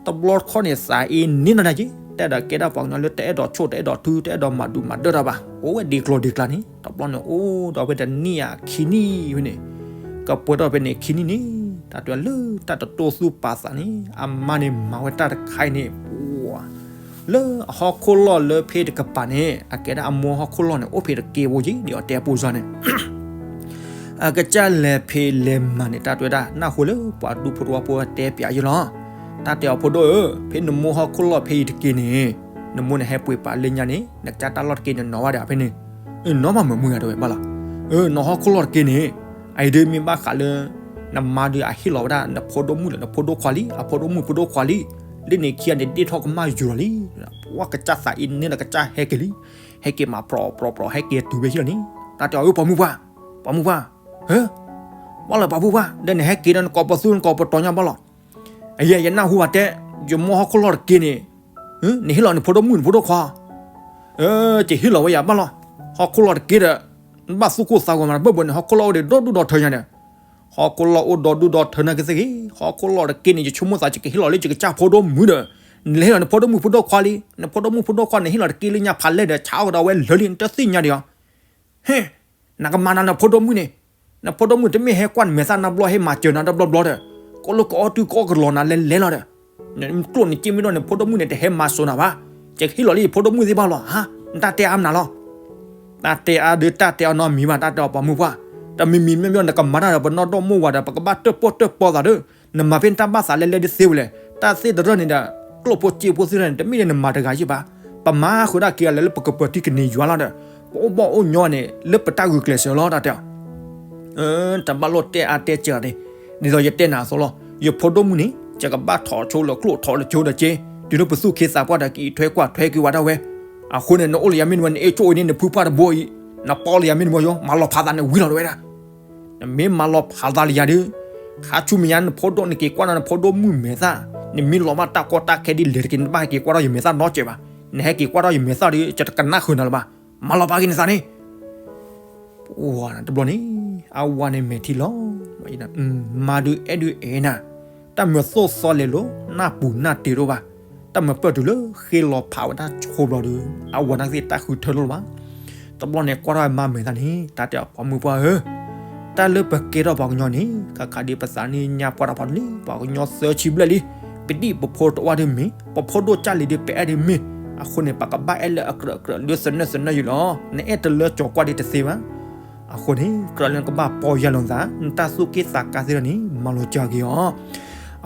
တဘျီတခီၣ်န့ၣ် သးအ့န့ၢ်နီၢ်ဒၣ်က့ၤ, တၢ်အဲၣ်ဒိးကဲဒၣ်ပှၤကညီလၢတအဲၣ်ဒိးဆိၣ် တအဲၣ်ဒိးထု တအဲၣ်ဒိးမၤဒုးမၤဒၢၣ်တၢ်ဘၣ်, အိၣ်ဝဲဒ်ကျိၤဒ်ကျါန့ၣ် တဘျီန့ၣ် အိၣ်ဒီးဖဲတနံၣ်ဧါခံနံၣ်ဖဲန့ၣ်, ကပှဲၤထီၣ်ဖဲန့ၣ်ခံနံၣ်န့ၣ် တၢ်တဲလၢတၢ်တတိၢ်သူၣ်ပာ်သးန့ၣ် အမါန့ၣ်မၤဝဲတၢ်တခါအံၤန့ၣ် ပှၤ လၢအဟီၣ်ခိၣ်လီၢ်လၢဖဲတကပၤန့ၣ် အကဲဒၣ်အမိၢ်ဟီၣ်ခိၣ်လီၢ်န့ၣ် အိၣ်ဖဲတက့ၢ်ဖိက့ၤ ဒ်အီၤတဲအပူၤစ့ၢ်န့ၣ် အကစၢ်လဲၤဖံးလဲၤမၤန့ၣ် တၢ်တဲဝဲဒၣ် နၢ်ဟူလၢပှၤဒူဖိတဝီဖိတဲပၠးယဲလီၤ. တၢ်တဲအီၤဖိဒိၣ်ဧၢ, ဖဲနမိၢ်ဟီၣ်ခိၣ်လီၢ်ဖဲအံၤတက့ၢ်န့ၣ်, နမိၢ်န့ၣ်ဟဲပှ့ၤပာ်လၢညါန့ၣ် နကစၢ်တၢ်လီၢ်တက့ၢ်န့ၣ်နီၤဘၣ်ဒီးဖဲန့ၣ်, နီၤဘၣ်မုာ်မုာ်ဂၤတဲဝဲဘၣ်လီၤ. နဟီၣ်ခိၣ်လီၢ်တက့ၢ်န့ၣ်, အအံၤဒ်မ့ၢ်ဘၣ်ဃးလၢ နမါဒုးအဟ့ၣ်လီၤဝဲဒၣ် နဖိဒိၣ်မုၣ်ဒီးနဖိဒိၣ်ခွါလံ, အဖိဒိၣ်မုၣ်ဖိဒိၣ်ခွါလံ, လၢန့ၣ်ခံဂၤန့ၣ် ဒ့ၣ်ထီၣ်ကမၣ်ယိာ်လီၤလံ. ပှၤကစၢ်သးအ့န့ၢ်ဒီးကစၢ်ဟဲက့ၤလံ, ဟဲက့ၤမၤပြီပြီပြီ ဟဲက့ၤတုၤဖဲဟံၣ်လီၤန့ၣ် တၢ်တဲအီၤ ပှၤမုၢ်ပှၢ်, ပှၤမုၢ်ပှၢ်, ဟၢ, ဘၣ်လၢပှၤမုၢ်ပှၢ် ဒီးနဟဲက့ၤဒီးနကိးပသူနကိးပတီၤညါဘၣ်လီၤ. အယဲ ယနၢ်ဟူဘၣ်တဲ, ယမိၢ်ဟီၣ်ခိၣ်လီၢ်တက့ၢ်န့ၣ်, နဟ့ၣ်လီၤနဖိဒိၣ်မုၣ်နဖိဒိၣ်ခွါ ကဟ့ၣ်လီၤဝဲယၤဘၣ်လီၤ. ဟီၣ်ခိၣ်လီၢ်တက့ၢ်ဒီး နဘၣ်သူၣ်ကိၢ်သးဂီၤမး ဘၢၣ်ဘၢၣ်န့ၣ် ဟီၣ်ခိၣ်လီၢ်အိၣ်ဒီးဒီဒူၣ်ဒီထၢညါဒီး, ဟီၣ်ခိၣ်လီၢ်အိၣ်ဒီဒူၣ်ဒီထၢနာ်က့သ့ၣ်ဂ့ၤ, ဟီၣ်ခိၣ်လီၢ်တက့ၢ်န့ၣ် ယဆိကမိၣ်သး ယကဟ့ၣ်လီၤလၢယကစၢ်ဖိဒိၣ်မုၣ်ဒီး, နလဲၤဟ့ၣ်လီၤနဖိဒိၣ်မုၣ်ဖိဒိၣ်ခွါလံ, နဖိဒိၣ်မုၣ်ဖိဒိၣ်ခွါန့ၣ် ဟ့ၣ်လီၤတက့ၢ်လၢညါဖးလဲၢ်ဒီး ဆါအီၣ်ကဒီးဝဲလၢာ်လံ နတသ့ၣ်ညါဒံးဧါ. ဟ့ၣ်, နကမၤနၤနဖိဒိၣ်မုၣ်န့ၣ်, နဖိဒိၣ်မုၣ်တမ့ၢ်ဟဲကွၢ်နမဲာ်သၣ်နီတဘျီ ဟဲမၤစၢၤနၤတဘျီဘျီဒီး, ကိးလၢကအီၣ်တုၤကအီၣ်ကလီၤနၤလဲၤလဲၤလီၤဒီး, နကျိၣ်နစ့မ့ၢ်ဒိၣ်န့ၣ် ဖိဒိၣ်မုၣ်န့ၣ် တဟဲမၤစိၤနၤဘၣ်, ယကဟ့ၣ်လီၤလၢယဖိဒိၣ်မုၣ်သ့ၣ်ဘၣ်လီၤ. ဟါ, နတၢ်တဲအါမနုၤလီၤ. တၢ်တဲအါဒီးတၢ်တဲအါနီတမံၤဘၣ် တၢ်တဲအီၤပှၤမုၢ်ပှၢ်, တမံၤမံၤမ့ၢ်မ့ၢ်နကမၤတၢ်ဒီး ပနီၢ်ဒီမါဝၤဒီး ပကဘၣ်တၢၣ်ပီၣ်တၢၣ်ပီသးဒီး, နမၤဖဲနတၢ်ဘၣ်သးလဲၤလဲၤဒ်သ့ဝဲလဲၣ်, တၢ်သ့ၣ်တရၢၣ်န့ၣ်ဒီး, ကျိၣ်ဖိစ့ဖိသ့ၣ်တဖၣ်န့ၣ် တမ့ၢ်လၢနမၤတဂၤယံၣ်ဘၣ်, ပမၤဃုာ်ဒၣ်က့ၤအီၤလၢပကပၢၤထံကန့ၢ်ယွၤလီၤဒီး, ပအိၣ်ဘၣ်အိၣ်ညီန့ၣ် လၢပတၢ်ဂုာ်ကျဲးစၢးလီၤ တၢ်တဲအီၤ တဘၣ်လိၣ်တဲအါတဲစှၤန့ၣ်, ဒ်သိးယတဲနၤအသိးလီၤ. ယဖိဒိၣ်မုၣ်န့ၣ် ယကဘၣ်ထီၣ်ဆိလၢကျိၣ်ထီၣ်လၢကၠိဒီးက့, တုၤလၢပသူၣ်ခ့သးပှၢ်ဒီး ကအံးထွဲကွၢ်ထွဲက့ၤဝဲဒၣ်ဝဲ. အဃိန့ၣ် နအိၣ်လၢယၤမ့ၢ်တဝဲ နအဲၣ်ဆိၣ်အံၤန့ၣ် နဖုပှၢ်တဘိအံၤ, နပီလၢယၤမ့ၢ်တဝဲယိၤ မၤလီၤဖးသးန့ၣ်ဝံၤလီၤတဝဲဒၣ်. နမ့ၢ်မၤလီၤဖးသးလၢယၤဒီး, ခါဆူမဲာ်ညါနဖိဒိၣ်နက့ၤကွၢ်ဒီးနဖိဒိၣ်မုၣ်မဲာ်သၣ်, နမ့ၢ်လီၤဘၣ်တၢ်ကီတၢ်ခဲဒ်လဲၣ်တက့ၢ် နတဘၣ်ဟဲက့ၤကွၢ်ထီၣ်ယမဲာ်သၣ်နီတစဲးဘၣ်. နဟဲက့ၤကွၢ်ထီၣ်ယမဲာ်သၣ်ဒီး ယတကနၣ်ဃုာ်နၤလၢၤဘၣ်. မၤလီၤဖးက့ၤနသးန့ၣ် တဘျီန့ၣ် အဝၤန့ၣ်မဲာ်ထံလီၤ. မၤဒုးအဲၣ်ဒုးအဲၣ်နၤ, တၢ်မၤသိၣ်သီလဲၤလိာ် နၢ်ပူၤနၢ်တ့ၤတအိၣ်ဘၣ်. တၢ်မၤပၢၢ်တုၤလၢဃ့လီၤဖးဝဲတၢ်ဆိဘျီဒီး အဝၤနာ်က့သ့ၣ်တၢ်ဃုထၢလိာ်လၢၤဘၣ်. တဘျီန့ၣ် ကွၢ်ထီၣ်ဝဲမါမဲာ်သၣ်န့ၣ် တၢ်တဲအီၤ ပှၤမုၢ်ပှၢ်ဧၢ, တၢ်လၢပကဲထီၣ်ပှၤကညီန့ၣ် ခါခါဒ်ပသးန့ၣ်ညါပှၢ်တၢ်ဖီတလံ ပှၤကညီသၢဆံဘျဲၣ်လံ. ပဒံၣ်ပဖိတအိၣ်ဒ်မ့ၢ် ပဖိဒိၣ်ကၢ်လံၤဒ်ပအဲၣ်ဒ်မ့ၢ်, အဃိန့ၣ် ပကဘၣ်အဲၣ်လၢအကြၢးကြၢးလၢသနၢၣ်သနၢၣ်ယုာ်လီၤ. နအဲၣ်တလၢကၠီၤကွၢ်ဒ်တသ့ဘၣ်. အဃိန့ၣ် ကြၢးလၢနကဘၣ်ပီၢ်ယၢ်လီၤနသး နတၢ်သူၣ်က့ၣ်သးကါသ့ၣ်တဖၣ်န့ၣ် မၤလီၤစှၤက့ၤအီၤ.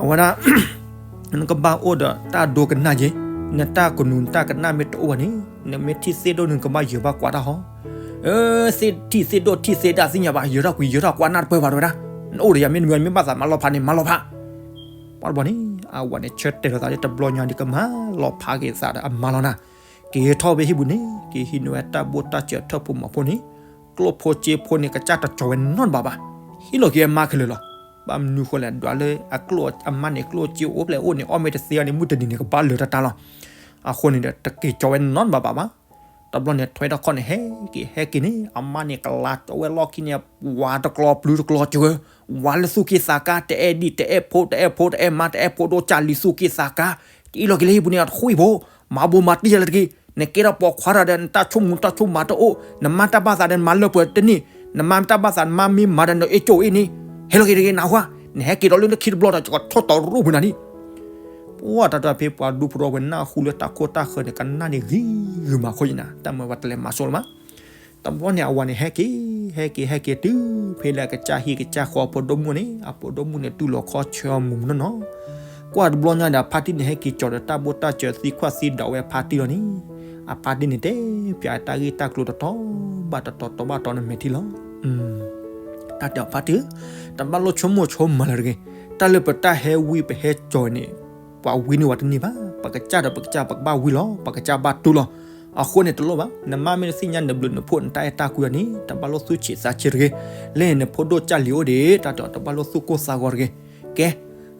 အဝဲဒၣ် နကဘၣ်အိၣ်ဒီးတၢ်ဒိကနၣ်က့ၤ, နတၢ်ကနူၤနတၢ်ကနၣ်မ့ၢ်တအိၣ်ဘၣ်န့ၣ် နမ့ၢ်ထံၣ်သ့ၣ်ဒိၣ်န့ၣ် နကဘၣ်ယၢၤဘၣ်ကွၢ်တၢ်ဟီ, အၢ သ့ၣ်ထံၣ်သ့ၣ်ဒိၣ်ထံၣ်သ့ဒၣ်သ့ၣ်ညါဘၣ် ယၢၤထီၣ်ကွံာ်ယၢၤထီၣ်ကွၢ်နၢ်တပၢၢ်ဘၣ် တဲဝဲဒၣ်. နအိၣ်ဒီးယၤမ့ၢ်နမ့ၢ်ဘၣ်သးမၤလီၤဖးန့ၣ် မၤလီၤဖး. ပှၤတဘျီန့ၣ် အဝၤန့ၣ်ဆၢတဲာ်လီၤသးလၢတဘျီညါဒီး ကမၤလီၤဖးက့ၤသးဒီးအမါလီၤနၤ. က့ၤထီၣ်ဖဲဟံၣ်ပူၤန့ၣ် က့ၤဟံးန့ၢ်ဝဲတၢ်ဘိၣ်တၢ်စၢၤထၢၣ်ဖိမီၤဖိန့ၣ် ကျိၣ်ဖိစ့ဖိန့ၣ် ကစၢ်တကၠီၤဝဲနီတဘျီဘၣ်. ဟ့ၣ်လီၤက့ၤဝဲမါခဲလၢာ်လီၤ. ဘၣ်မနုၤဃိလဲၣ် ဒွးလၢအကျိၣ်အမါန့ၣ် ကျိၣ်စ့အိၣ်ဖျဲၣ်အိၣ်န့ၣ် အီၣ်မ့ၢ်တသ့အီၤန့ၣ် မုၢ်တနံၤန့ၣ် ကဘၣ်လၢာ်တၢ်တၢ်လီၤ. အဃိန့ၣ်ဒီး တက့ၤကၠီၤဝဲနီတဘျီဘၣ်ဘၣ်. တဘျီန့ၣ်ထွဲထီၣ်ခီၣ်န့ၣ် ဟဲက့ၤဟဲက့ၤန့ၣ် အမါန့ၣ်ကလၤကၠီၤဝဲလီၢ်ခံန့ၣ် ဝၤတကျီၤပျုၤတကျီၤစၢၤ ဝၤလၢသူၣ်က့သးကါ တအဲၣ်ဒံၣ် တအဲၣ်ဖိ တအဲၣ်ဖိ တအဲၣ်မါ တအဲၣ်ဖိဒိၣ်ကၢ်လံၤသူၣ်က့သးကါ ကအ့ၣ်လီၤက့ၤလၢဟံၣ်ပူၤန့ၣ် အတဃုအံၤဖိ မၤဘိမၤတံၢ်ယၤလၢတက့ၢ်. နကဲထီၣ်ပိာ်ခွါတဂၤဒီး နတၢ်ဆိကမိၣ်တၢ်ဆိကမးတအိၣ်, နမၤတၢ်ဘၣ်သးဒီးနမၤလၢပှဲၤတန့ၢ်, နမၤတၢ်ဘၣ်သးနမါမ့ၢ်မၤဒီးနအ့ၣ်ကၠိၣ်အ့ၣ်န့ၣ်, ဟဲလီၤက့ၤတဂ့ၤနဟါ, နဟဲက့ၤဒီးလၢနခံတဘျီဒီး ယကထီၣ်တီၤရိၣ်ဖုနၤန့ၣ်. ပှၤတၢ်တၢ်ဖဲပှၤဒူဖိဒီးဝဲနၢ်ဟူလၢတၢ်ခိၣ်တၢ်ဃၢၤန့ၣ် ကနၣ်န့ၣ်ဂ့ၤဂ့ၤမးအဃိန့ၣ် တၢ်မၤဝဲတလဲၤမၤဆိလၢၤဘၣ်. တဘျီန့ၣ်အဝၤန့ၣ်ဟဲက့ၤ, ဟဲက့ၤ ဟဲက့ၤတုၤဖဲလၢအကစၢ်ဟံၣ်ကစၢ်ဃီအဖိဒိၣ်မုၣ်န့ၣ်, အဖိဒိၣ်မုၣ်န့ၣ်တူၢ်လိာ်ခီဆၢအီၤမုၢ်မုၢ်နီၢ်နီၢ်. ကွၢ်တဘျီညါဒီး အဖါတံၢ်န့ၣ်ဟဲက့ၤကၠီၤဒီးတၢ်ဘိၣ်တၢ်စၢၤသံခွါသံဒိးဝဲအဖါတံၢ်လီၤန့ၣ်, အဖါတံၢ်န့ၣ်တဲပၠးတၢ်ဂ့ၢ်တၢ်ကျိၤတတီၤဘၣ်တတီၤ တီၤဘၣ်တီၤန့ၣ်မဲာ်ထံလီၤ. တၢ်တဲအီၤဖါတံၢ်ဧၢ, တဘၣ်လိၣ်ဆိကမိၣ်ဆိကမးလၢၤတဂ့ၤ. တၢ်လၢပတၢ်ဟဲဝံပဟဲကၠီၤန့ၣ် ပှၤဝံန့ၢ်ဝဲတန့ၢ်ဘၣ်. ပကစၢ်ဒီးပကစၢ် ပကဘၣ်ဝံလီၤ, ပကစၢ်ဘၣ်တူၢ်လီၤ. အဃိန့ၣ်တလိၣ်ဘၣ်, နမါမ့ၢ်တသ့ၣ်ညါနဘျုးနဖှိၣ်နတၢ်အဲၣ်တၢ်ကွံအီၤန့ၣ် တဘၣ်လိၣ်သူၣ်ဆံးသးဆံးတဂ့ၤ. လၢန့ၣ်နဖိဒိၣ်ကၢ်လံၤအိၣ်ဒံး တၢ်တဲအီၤ တဘၣ်လိၣ်သူၣ်ကိၢ်သးဂီၤတဂ့ၤ. ကဲ,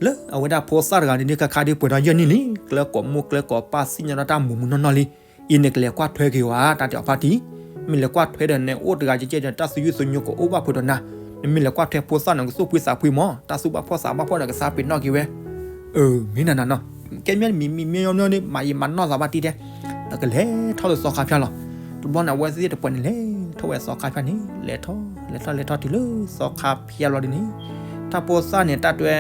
လၢအဝဲဒၣ်ဖိသၣ်တဂၤန့ၣ်ဒ်ခါခါဒ်ပှဲၤဒီးယဲၢ်နံၣ်လံ, ကျၢကိးမိၢ်ကျၢကိးပၢ်သ့ၣ်ညါဒီးတၢ်မုၢ်မုၢ်နီၢ်နီၢ်လံ. အံၤနကလဲၤကွၢ်ထွဲက့ၤဝဲ, တၢ်တဲအီၤဖါတံၢ်, မ့ၢ်လဲၤကွၢ်ထွဲဒီးနအိၣ်တဂၤကဲကဲဒီး တၢ်သူၣ်ယုၢ်သူၣ်ညိကအိၣ်ဘၣ်ဖုးဒီးနၤ, နမ့ၢ်လဲၤကွၢ်ထွဲဖိသၣ်န့ၣ် ကသူၣ်ဖှံသးဖှံမး, တၢ်သူၣ်ဘၣ်ဖှီၣ်သးဘၣ်ဖှီၣ်ဒီးကသးပ့ၤနီၣ်က့ၤဝဲ အၢ မ့ၢ်နၤနၤနီၤ, ကဲမ့ၢ်မံမံမံမံမံ မၤယံာ်မၤနီၢ်သးဘၣ်တံၢ်တဲ, ပကလဲၤထီၣ်လၢသီခါဖၠၣ်လီၤ. တဘျီန့ၣ် အဝဲသ့ၣ်တပှဲၤန့ၣ်လဲၤထီၣ်ဝဲသီခါဖၠၣ်န့ၣ်, လဲၤထီၣ်လဲၤထီၣ်လဲၤထီၣ်တုၤလၢသီခါဖၠၣ်လီၤဒ်န့ၣ်, တၢ်ဖိသၣ်န့ၣ် တၢ်တဲ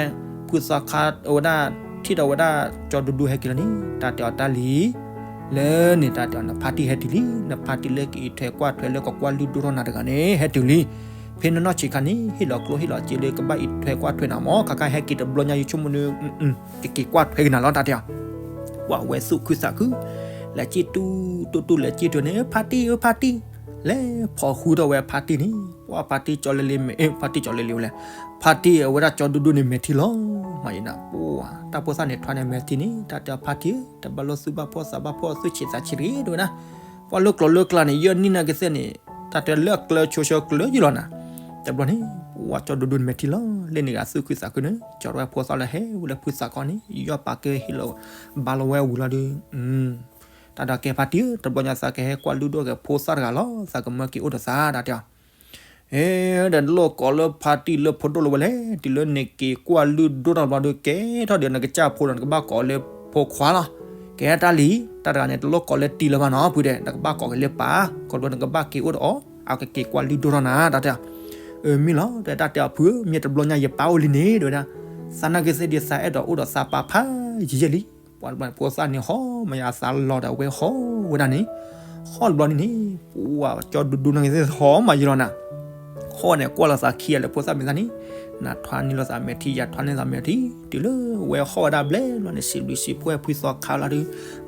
ဖုသီခါအဝဲဒၣ် ထံၣ်ဒီးဝဲဒၣ်ကၠီဒူဒူဟဲက့ၤလီၤန့ၣ် တၢ်တဲအီၤတၢ်လံ လၢန့ၣ် တၢ်တဲအီၤ နဖါတံၢ်ဟဲတုၤလံ, နဖါတံၢ်လၢကအံးထွဲကွၢ်ထွဲလၢကကွၢ်လုၢ်ဒိၣ်ထီၣ်နၤတဂၤန့ၣ် ဟဲတုၤလံ. ဖဲနီၢ်နီၢ်ဆံးခါန့ၣ် ဟ့ၣ်လီၤကျိဟ့ၣ်လီၤစ့လၢကဘၣ်အံးထွဲကွၢ်ထွဲနၤမး, ခါခါဟဲက့ၤတဘျီညါ ယဆိကမိၣ်န့ၣ် ကက့ၤကွၢ်ထွဲက့ၤနၤလီၤ တၢ်တဲအီၤ. ပှၤဝဲသူၣ်ခုသးခု, လဲၤစံၣ်တူၢ်တူၢ်တူၢ် လဲၤစံၣ်တုၤန့ၣ် ဖါတံၢ်ဧၢဖါတံၢ်, လဲၤဖီၣ်ဃုထီၣ်ဝဲဖါတံၢ်န့ၣ်, ပှၤဖါတံၢ်ကၠီလၢလ့မဲာ်, ဖါတံၢ်ကၠီလၢလ့ဝဲလဲၣ်, ဖါတံၢ်အဝဲဒၣ်ကၠီဒူဒူန့ၣ်မဲာ်ထံလီၤ. မၤယံာ်နၤ ပှၤတၢ်ဖိသၣ်န့ၣ်ထွါန့ၣ်မဲာ်ထံန့ၣ် တၢ်တဲအီၤဖါတံၢ်ဧၢ, တဘၣ်လိၣ်သူၣ်ဘၣ်ဖှီၣ်သးဘၣ်ဖှီၣ် သူၣ်ဆံးသးဆံးတဂ့ၤ တဲဝဲဒၣ်. ပှၤလၢကျိၤလၢကျါန့ၣ် ယဲၢ်နံၣ်နာ်က့သ့ၣ်န့ၣ် တၢ်တဲလၢအကျၢၤဆိဆၢကျၢၤယံလီၤနၤ. တဘျီန့ၣ် ပှၤကၠီဒူဒူန့ၣ်မဲာ်ထံလီၤ, လၢန့ၣ်ဂၤသူၣ်ခုသးခုန့ၣ် ကၠီထီၣ်ဝဲဖိသၣ်လၢဟဲဝဲလၢဖုသးခီန့ၣ် ယီၢ်ပာ်ကဲဟ့ၣ်လီၤ ဘါလီၤဝဲဝံၤလီၤဒီး တၢ်ဒီးကဲဖါတံၢ်ဧၢ, တဘျီညါသးကဟဲကွၢ်လုၢ်ဒိၣ်က့ၤဖိသၣ်တဂၤလီၤ, သးကမၢက့ၤအိၣ်ဒီးသး တၢ်တဲအီၤ. အ့ ဒီးလိၣ်ကိးလၢဖါတံၢ်လၢဖိဒိၣ်လၢဝဲလဲၣ်, တုၤလၢန့ၣ်က့ၤကွၢ်လုၢ်ဒိၣ်ထီၣ်တဘျီဒီး ကဲထီၣ်ဒီးနကစၢ်ဖိဒီးနကဘၣ်ကိးလၢဖိခွါလီၤ. ကဲတၢ်လံ, တၢ်တဂၤန့ၣ် တလိၣ်ကိးလၢတံၢ်လၢၤဘၣ်နီၤ ဖုတဲ, နကဘၣ်ကိးက့ၤလၢပၢ်, ကိးလၢနကဘၣ်က့ၤအိၣ်ဒီးအီၤ, အကက့ၤကွၢ်လုၢ်ဒိၣ်ထီၣ်နၤ တၢ်တဲအီၤ. အၢ မ့ၢ်လီၤ, တၢ်တဲအီၤဖုဧၢ, မ့ၢ်တဘျီညါယပၢ်အိၣ်လံန့ၣ် တဲဝဲဒၣ်, သးနာ်က့သ့ၣ်ဒ်သးအဲၣ်ဒိးအိၣ်ဒီးသးပၢ်ဖးယံာ်ယံာ်လံ. ပှၤဖိသၣ်န့ၣ်ဟီၣ်မးယါသးလီၤဒီးအဝဲဟီၣ်ဝဲဒၣ်န့ၣ်, ဟီၣ်တဘျီန့ၣ်န့ၣ် ပှၤကၠီဒူဒူနာ်က့သ့ၣ်ဟီၣ်မးယံာ်လီၤနၤ. ဟီၣ်န့ၣ်ကွၢ်လီၤသးခံဂၤလၢဖိသၣ်မဲာ်သၣ်န့ၣ်, နထွါန့ၢ်လီၤသးမဲာ်ထံ ယထွါန့ၢ်သးမဲာ်ထံ, တုၤလၢဝဲဟီၣ်ဝဲဒၣ်ဘျဲၣ်လီၤန့ၣ် စံးဘျုးစံးဖှိၣ်ဖုသီခါလီၤဒီး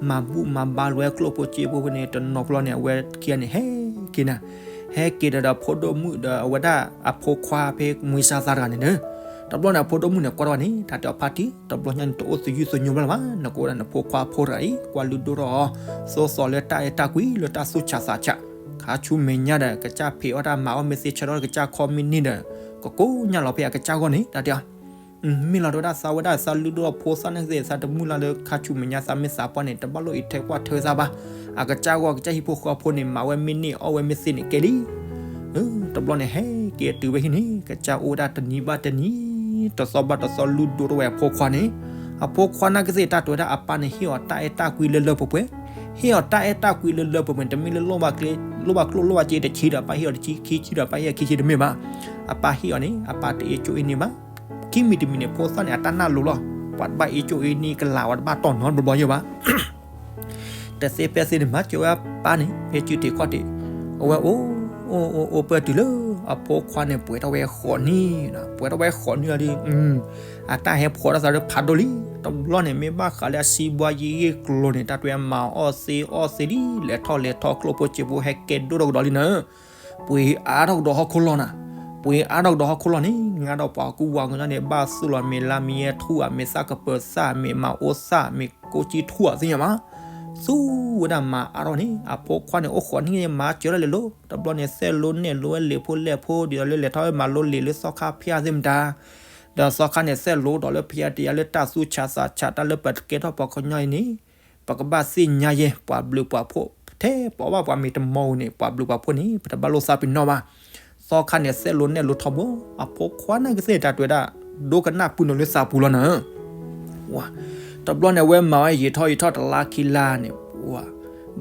မၤဘူၣ်မၤဘါလီၤဝဲကျိၣ်ဖိစ့ဖိဖဲန့ၣ် တနီၤကျီန့ၣ် အဝဲခံဂၤန့ၣ်ဟဲက့ၤနၤ, ဟဲက့ၤဒီးဒီးဖိဒိၣ်မုၣ်ဒီးအဝဲဒၣ်အဖိခွါဖဲမွံစါသးတဂၤန့ၣ်ဒီး, တဘျီန့ၣ် အဖိဒိၣ်မုၣ်န့ၣ်ကွၢ်ထီၣ်ဝဲန့ၣ် တၢ်တဲအီၤဖါတံၢ်, တဘျီညါန့ၣ် တအိၣ်သူၣ်ယုၢ်သူၣ်ညိဘၣ်လၢၤဘၣ်, နကအိၣ်ဒၣ်နဖိခွါဖိတဂၤအံၤ ကွၢ်လုၢ်ဒိၣ်ထီၣ်အီၤ, သိၣ်သီလၢတၢ်အဲၣ်တၢ်ကွံလၢတၢ်သူၣ်ဆးသးဆး, ခါဆူမဲာ်ညါဒီး ကစၢ်ဖံးအီၣ်တၢ်မၤအီၣ်မ့ၢ်သ့ ဆၢထီၣ်ကစၢ်ခီမ့ၢ်န့ၢ်ဒီး ကကိးညါလီၤဖဲအကစၢ်ဂီၢ်န့ၣ် တၢ်တဲအီၤ. မ့ၢ်လီၤ တဲဝဲဒၣ် သးဝဲဒၣ်သးလုၢ်ဒိၣ်ထီၣ်ဖိသၣ်နာ်က့သ့ၣ် သးတမုၢ်လၢ်လၢခါဆူမဲာ်ညါသးမ့ၢ်သးပှၢ်န့ၣ် တဘၣ်လိၣ်အံးထွဲကွၢ်ထွဲသးဘၣ်, အကစၢ်ဂီၢ်ကစၢ်ဟံၣ်ဖိဃီဖိန့ၣ် မၤဝဲမ့ၢ်န့ၢ်အီၣ်ဝဲမ့ၢ်သ့န့ၣ်ကဲလံ. တဘျီန့ၣ် ဟဲက့ၤတုၤဝဲဟံၣ်န့ၣ် ကစၢ်အိၣ်ဝဲဒၣ်တနံၤဘၣ်တနံၤ, တသီဘၣ်တသီလုၢ်ဒိၣ်ထီၣ်ဝဲအဖိခွါန့ၣ်, အဖိခွါနာ်က့သ့ၣ် တၢ်တဲဝဲဒၣ်အပၢ်န့ၣ် ဟ့ၣ်အီၤတၢ်အဲၣ်တၢ်ကွံလၢလၢပှဲၤပှဲၤ, ဟ့ၣ်အီၤတၢ်အဲၣ်တၢ်ကွံလၢလၢပှဲၤပှဲၤ တမ့ၢ်လၢ လိၣ်ဘၣ်ကျိၣ်လိၣ်ဘၣ်စ့တဆံဒီး အပၢ်ဟ့ၣ်အီၤတဆံ, ခံဆံဒီး အပၢ်ဟ့ၣ်အီၤခံဆံ တမ့ၢ်ဘၣ်. အပၢ်ဟ့ၣ်အီၤန့ၣ် အပၢ်တအ့ၣ်ကၠိအ့ၣ်န့ၢ်ဘၣ်. ခံမံၤတမံၤန့ၣ် ဖိသၣ်န့ၣ် အတၢ်နၢ်လိၤလီၤ. ပှၤတဘၣ်အ့ၣ်ကၠိအ့ၣ်န့ၢ်ကလၤဝဲတဘၣ်တီၢ်နီတဘျီဘျီယဲၢ်ဘၣ်. တသ့ဖဲသ့န့ၣ် မၤစၢၤဝဲအပၢ်န့ၣ် ဖဲစုတ့ၢ်ခီၣ်တ့ၢ်, အဝဲအိၣ် အိၣ် အိၣ် အိၣ်ပၢၢ်တုၤလၢ အဖိခွါန့ၣ် ပှဲၤထီၣ်ဝဲဃိးနံၣ်, ပှဲၤထီၣ်ဝဲဃိးနံၣ်လီၤဒီး အတၢ်ဟဲဖှီၣ်ထီၣ်သးလၢဖးဒိၣ်လံ. တဘျီန့ၣ် မ့ၢ်ဘၣ်ဃးလၢအစံးဘှါယံာ်ဂ့ၢ်ကျိၤန့ၣ် တၢ်တဲဝဲမၤအီၣ်သ့အီၣ်သ့လံ, လဲၤထီၣ်လဲၤထီၣ်ကျိၣ်ဖိစ့ဖိဟဲကဲဒိၣ်ထီၣ်ကဒီးလံနၤ. ပှ့ၤအါထီၣ်ကဒီးဟီၣ်ခိၣ်လီၢ်နၤ, ပှ့ၤအါထီၣ်ကဒီးဟီၣ်ခိၣ်လီၢ်န့ၣ် ငါဒီးပှၤကူၣ်ဝါကညီန့ၣ် ဘၣ်သူၣ်လီၤမ့ၢ်လါမ့ၢ်ယဲၢ်ထူၣ်ဧါ, မ့ၢ်သၣ်ကပၢၤသၣ်, မ့ၢ်မၤအိၣ်သၣ်, မ့ၢ်ကိးကံထူၣ်ဧါသ့ၣ်ညါမး, သူဝဲဒၣ်မၤအါထီၣ်န့ၣ် အဖိခွါန့ၣ် အိၣ်ဃိးနံၣ်န့ၣ် မၤစၢၤထီၣ်လဲၤလိၤ, တဘျီန့ၣ် စဲးလိနဲၣ်လိဝဲလံာ်ဖိလဲၢ်ဖိ ဒ်သိးလၢလဲၤထီၣ်ဝဲမၤလိလံာ်လၢသီခါဖၠၣ်သ့ၣ်မတၤ ဒီးသီခါန့ၣ် စဲးလိဒီးလၢဖဲယတဲယၤလၢတၢ်သူၣ်ဆးသးဆး တၢ်လၢပကဲထီၣ်ပှၤကညီအံၤန့ၣ် ပကဘၣ်သ့ၣ်ညါယဲ ပှၤဘျုးပှၤဖှိၣ်, ထဲပှၤဘၣ်ပှၤမ့ၢ်တမီဧိၤန့ၣ် ပှၤဘျုးပှၤဖှိၣ်န့ၣ် ပတဘၣ်လိာ်သးပ့ၤနီၣ်ဘၣ်. သီခါန့ၣ် စဲးလိနဲၣ်လိထီဘိ အဖိခွါန့ၣ်ကသ့ၣ်တၢ်တဲဝဲဒၣ် ဒိကနၣ်ပုၢ်နုာ်လၢသးပူၤလီၤနၤ ဝါ, တဘျီန့ၣ် အဝဲမၤဝဲယံာ်ထီၣ်ယံာ်ထီၣ်တလါခံလါန့ၣ် ဝါ,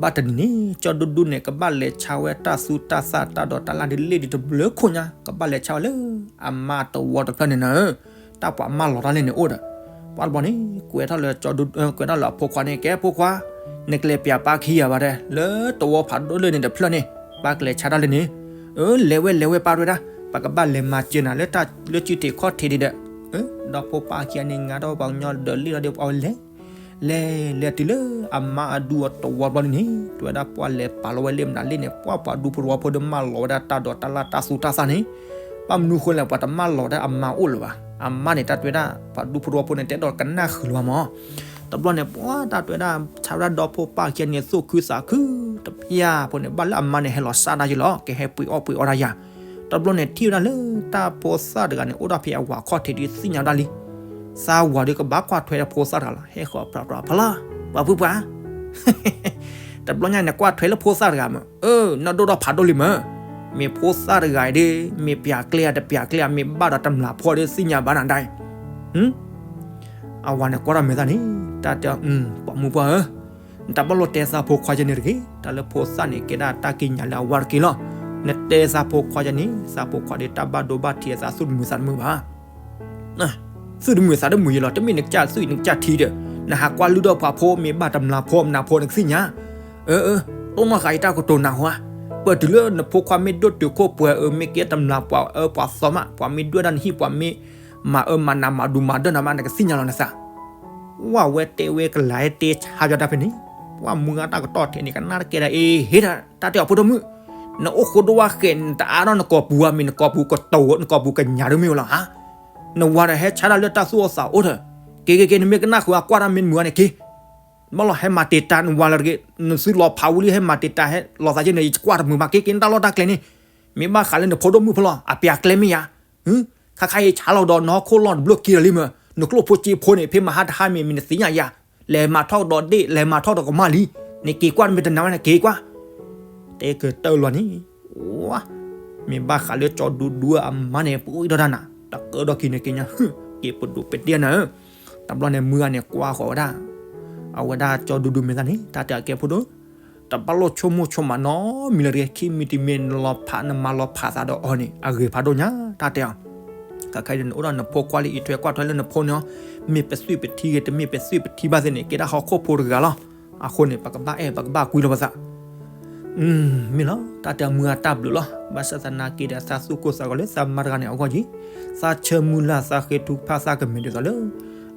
ဘၣ်တနံၤန့ၣ် ကၠီဒူဒူန့ၣ် ကဘၣ်လဲၤဆါဝဲတၢ်သူတၢ်သၣ်တၢ်ဒိးတၢ်လၢ်ဒ်လဲၣ်ဒ်တဘျုးခိၣ်ညါ ကဘၣ်လဲၤဆါဝဲလၢ အမါတဝီတဖျၢၣ်န့ၣ်နၤ, တၢ်ပှၤမၢလီၤတၢ်လၢန့ၣ်အိၣ်ဒီး, ပှၤတဘျီန့ၣ် ကွဲးထီၣ်လၢကၠီဒူ, ကွဲးထီၣ်လၢအဖိခွါန့ၣ် ကဲဖိခွါ, နကလဲၤပျးပၢ်ခံဂၤဘၣ်တဲ လၢတဝီဖးဒိၣ်လၢန့ၣ်တဖျၢၣ်န့ၣ် ပၢ်ကလဲၤဆါတၢ်လၢန့ၣ်, အၢ လဲၤဝဲလဲၤဝဲပၢ်တဲဝဲဒၣ် ပကဘၣ်လဲၤမၤစၢၤနၤလၢတၢ်လၢစုထံးခီၣ်ထံးဒ်ဒီး, ဒီဖိပၢ်ခံဂၤန့ၣ် ငါဒီးပှၤကညီဒၢးလံၣ်လီၤဒီး အဝဲလဲၤ လဲၤလဲၤတုၤလၢ အမါအဒူအတဝီဘျီန့ၣ်န့ၣ် တဲဝဲဒၣ်ပှၤလဲၤပာ်လီၤဝဲလၢမနုၤလၢန့ၣ် ပှၤပှၤဒူဖိတဝီဖိဒီးမၢလီၤဝဲဒၣ်တၢ်ဒိးတၢ်လၢ်တၢ်သူတၢ်သၣ်န့ၣ်, ဘၣ်မနုၤဃိလဲၣ် ပှၤတမၢလီၤဝဲဒၣ်အမါအိၣ်လၢၤဘၣ်. အမါန့ၣ် တၢ်တဲဝဲဒၣ် ပှၤဒူဖိတဝီဖိန့ၣ် တဲဒီးကနၣ်ဃုာ်လၢၤဘၣ်မး. တဘျီန့ၣ် ပှၤတၢ်တဲဝဲဒၣ် ဆါဝဲဒၣ်ဒီဖိပၢ်ခံဂၤန့ၣ် သူၣ်ခုသးခု တပျၢ်ဖိန့ၣ် ဘၣ်လၢအမါန့ၣ် ဟဲလီၤစၢ်ဒၣ်ယလီၤ ကဟဲပှ့ၤအီၣ်ပှ့ၤအီဒၣ်ယၤ တဘျီန့ၣ် ထံၣ်ဝဲဒၣ်လၢတၢ်ဖိသၣ်တဂၤန့ၣ် အိၣ်ဒီးဖဲအဝၤခီၣ်ထံးဒ်သ့ၣ်ညါဒၣ်လံ. သးဝၤဒီးကဘၣ်ကွၢ်ထွဲဒီးဖိသၣ်တဂၤလီၤ. ဟဲဃီၤပြးပြးဖီလာ် ပှၤဖုပှၤ, တဘျီညါန့ၣ် ကွၢ်ထွဲလၢဖိသၣ်တဂၤမး, အၢ နီၢ်ဒိၣ်ထီၣ်ဖးဒိၣ်လံမး, မ့ၢ်ဖိသၣ်တဂၤအံၤဒီး မ့ၢ်ပျးကျဲဧါတပျးကျဲဧါ မ့ၢ်ဘၣ်ဒီးတမျာ်ဖီဒီးသ့ၣ်ညါဘၣ်နၤဒၣ်အံၤ, အဝၤန့ၣ်ကွၢ်ထီၣ်မဲာ်သၣ်န့ၣ် တၢ်တဲအီၤ ပှၤမုၣ်ပှၢ်ဧၢ နတၢ်ဘၣ်လိၣ်တဲသးဖိခွါယဲန့ၣ်တဂ့ၤ, တၢ်လၢဖိသၣ်န့ၣ် ကဲဒၣ်တၢ်ကံးညာ်လၢအဝါတက့ၢ်လီၤ. နတဲသးဖိခွါယဲန့ၣ် သးဖိခွါဒီးတၢ်ဘၣ်ဒိဘၣ်ထံးအသးသူၣ်တမုာ်သးတမုာ်ဘၣ်. သူၣ်တမုာ်သးတမုာ်ယဲလီၤ, တမ့ၢ်နကစၢ်သူၣ်အံၤနကစၢ်ထံဒီး နဟးကွၢ်လုၢ်ဒီးပှၤဖိ မ့ၢ်ဘၣ်တမျာ်ဖီမနၤဖီနကသ့ၣ်ညါ. အၢ အၢ တိၢ်နီၣ်ဃာ်ယတၢ်ကတိၤနၤဟါ, ပတုၤလၢနဖိခွါမ့ၢ်ဒိၣ်တုာ်ခိၣ်ပှဲၤအၢ မ့ၢ်ကဲတမျာ်ပှၤအၢပှၤသီမး ပှၤမ့ၢ်ဒွဲၣ်ဒၣ်နဟံၣ် ပှၤမ့ၢ်မၤအၢမၤနးမၤဒူမၤဒၢနၤမး နကသ့ၣ်ညါလီၤနသး ဝဲတဲဝဲကလၤဟဲတဲဆါယီၤတၢ်ဖဲန့ၣ်, ပှၤမုၢ်ဂၤတၢ်ကတီၢ်ထဲန့ၣ် ကနၣ်တကဲဒၣ်အ့ၣ် ဟ့ၣ်ဒၣ် တၢ်တဲအီၤဖိဒိၣ်မုၣ်, နအိၣ်ဃိဒိၣ်ဝါဃဲး နတအါထီၣ်နကိာ်ပူၤဧါ မ့ၢ်နကိာ်ပူၤကတိၤ နကိာ်ပူၤကညးဒ်မ့ၢ်ဝဲလီၤဧါ, နဝၤဒီးဟဲဆါတၢ်လၢတၢ်သူၣ်အိၣ်သးအိၣ်ဒီး, က့ၤက့ၤက့ၤ နမ့ၢ်ကနၣ်ဃုာ်အကွၢ်တၢ်မ့ၢ်တမုာ်ဘၣ်န့ၣ်က့ၤ, ဘၣ်လီၤဟဲမၤတံာ်တာ်နဝၤလၢတဂ့ၤ, နသုလီၤဖးဝံၤလံ ဟဲမၤတံာ်တာ်ဟဲလီၤသးက့ၤန့ၣ် ယကွၢ်တမုာ်ဘၣ် က့ၤက့ၤ နတၢ်လီၢ်တၢ်ကျဲန့ၣ်, မ့ၢ်ဘၣ်ဃးလၢနဖိဒိၣ်မုၣ်ဖဲလီၤ အပျးကျဲမ့ၢ်ယၤ ခါခါအံၤဆါလီၤဒီးနဟီၣ်ခိၣ်လီၢ်တဘျီက့ၤလီၤလံမး, နကျိၣ်ဖိစ့ဖိန့ၣ် ဖဲမဟါတဟါမ့ၢ်မ့ၢ်နသ့ၣ်ညါယၤ, လဲၤမၤထီၣ်ကဒီးဒ့ၣ် လဲၤမၤထီၣ်ဒီးကမၣ်လံ, နက့ၤကွၢ်နမ့ၢ်တနာ်ဝဲန့ၣ်က့ၤကွၢ်, တဲကတၢၢ်လီၤန့ၣ်, ဝါ, မ့ၢ်ဘၣ်ဃးလၢကၠီဒူဒူအမါန့ၣ် ပှ့ၤဒီးတၢ်နၤ, တကၢဒီးခံန့ၣ်က့ၤညါ, က့ၤပဒိးပတဲနၤ, တဘျီန့ၣ်မုၢ်ဂၤန့ၣ်ကွၢ်ဃီၤဝဲဒၣ်, အဝဲဒၣ်ကၠီဒူဒူမဲာ်သၣ်န့ၣ် တၢ်တဲအကဲဖိဒိၣ် တဘၣ်လိၣ်ဆိကမိၣ်ဆိကမးနီတမံၤလၢၤတဂ့ၤ, ခံမံၤတမံၤ နလီၤဖး နမၤလီၤဖးသးဒီးအီၤန့ၣ် အဂ့ၤဖးဒိၣ်ညါ တၢ်တဲအီၤ, ခဲခဲအံၤန့ၣ် နအိၣ်ဒီးနဖိခွါလၢအံးထွဲကွၢ်ထွဲလၢနဖိန့ၣ်, မ့ၢ်ပသွံၣ်ပထံဂ့ၤ တမ့ၢ်ပသွံၣ်ပထံဘၣ်သ့ၣ်န့ၣ် ကဲဒၣ်ဟီၣ်ခိၣ်ဖိတဂၤလီၤ, အဃိန့ၣ် ပကဘၣ်အဲၣ် ပကဘၣ်ကွံလီၤပသး မ့ၢ်လီၤ တၢ်တဲအီၤမုၢ်ဂၤတၢ်ဘျုးလီၤ, ဘၣ်ဆၣ်သနာ်က့ဒီး သးသူၣ်ကိၢ်သးဂီၤလၢသးမါတဂၤန့ၣ်အဂီၢ်က့ၤ, သးဆၢမုၢ်လၢ်သးဃ့ထုကဖၣ်သးကမ့ၢ်ဒ်သိးလၢ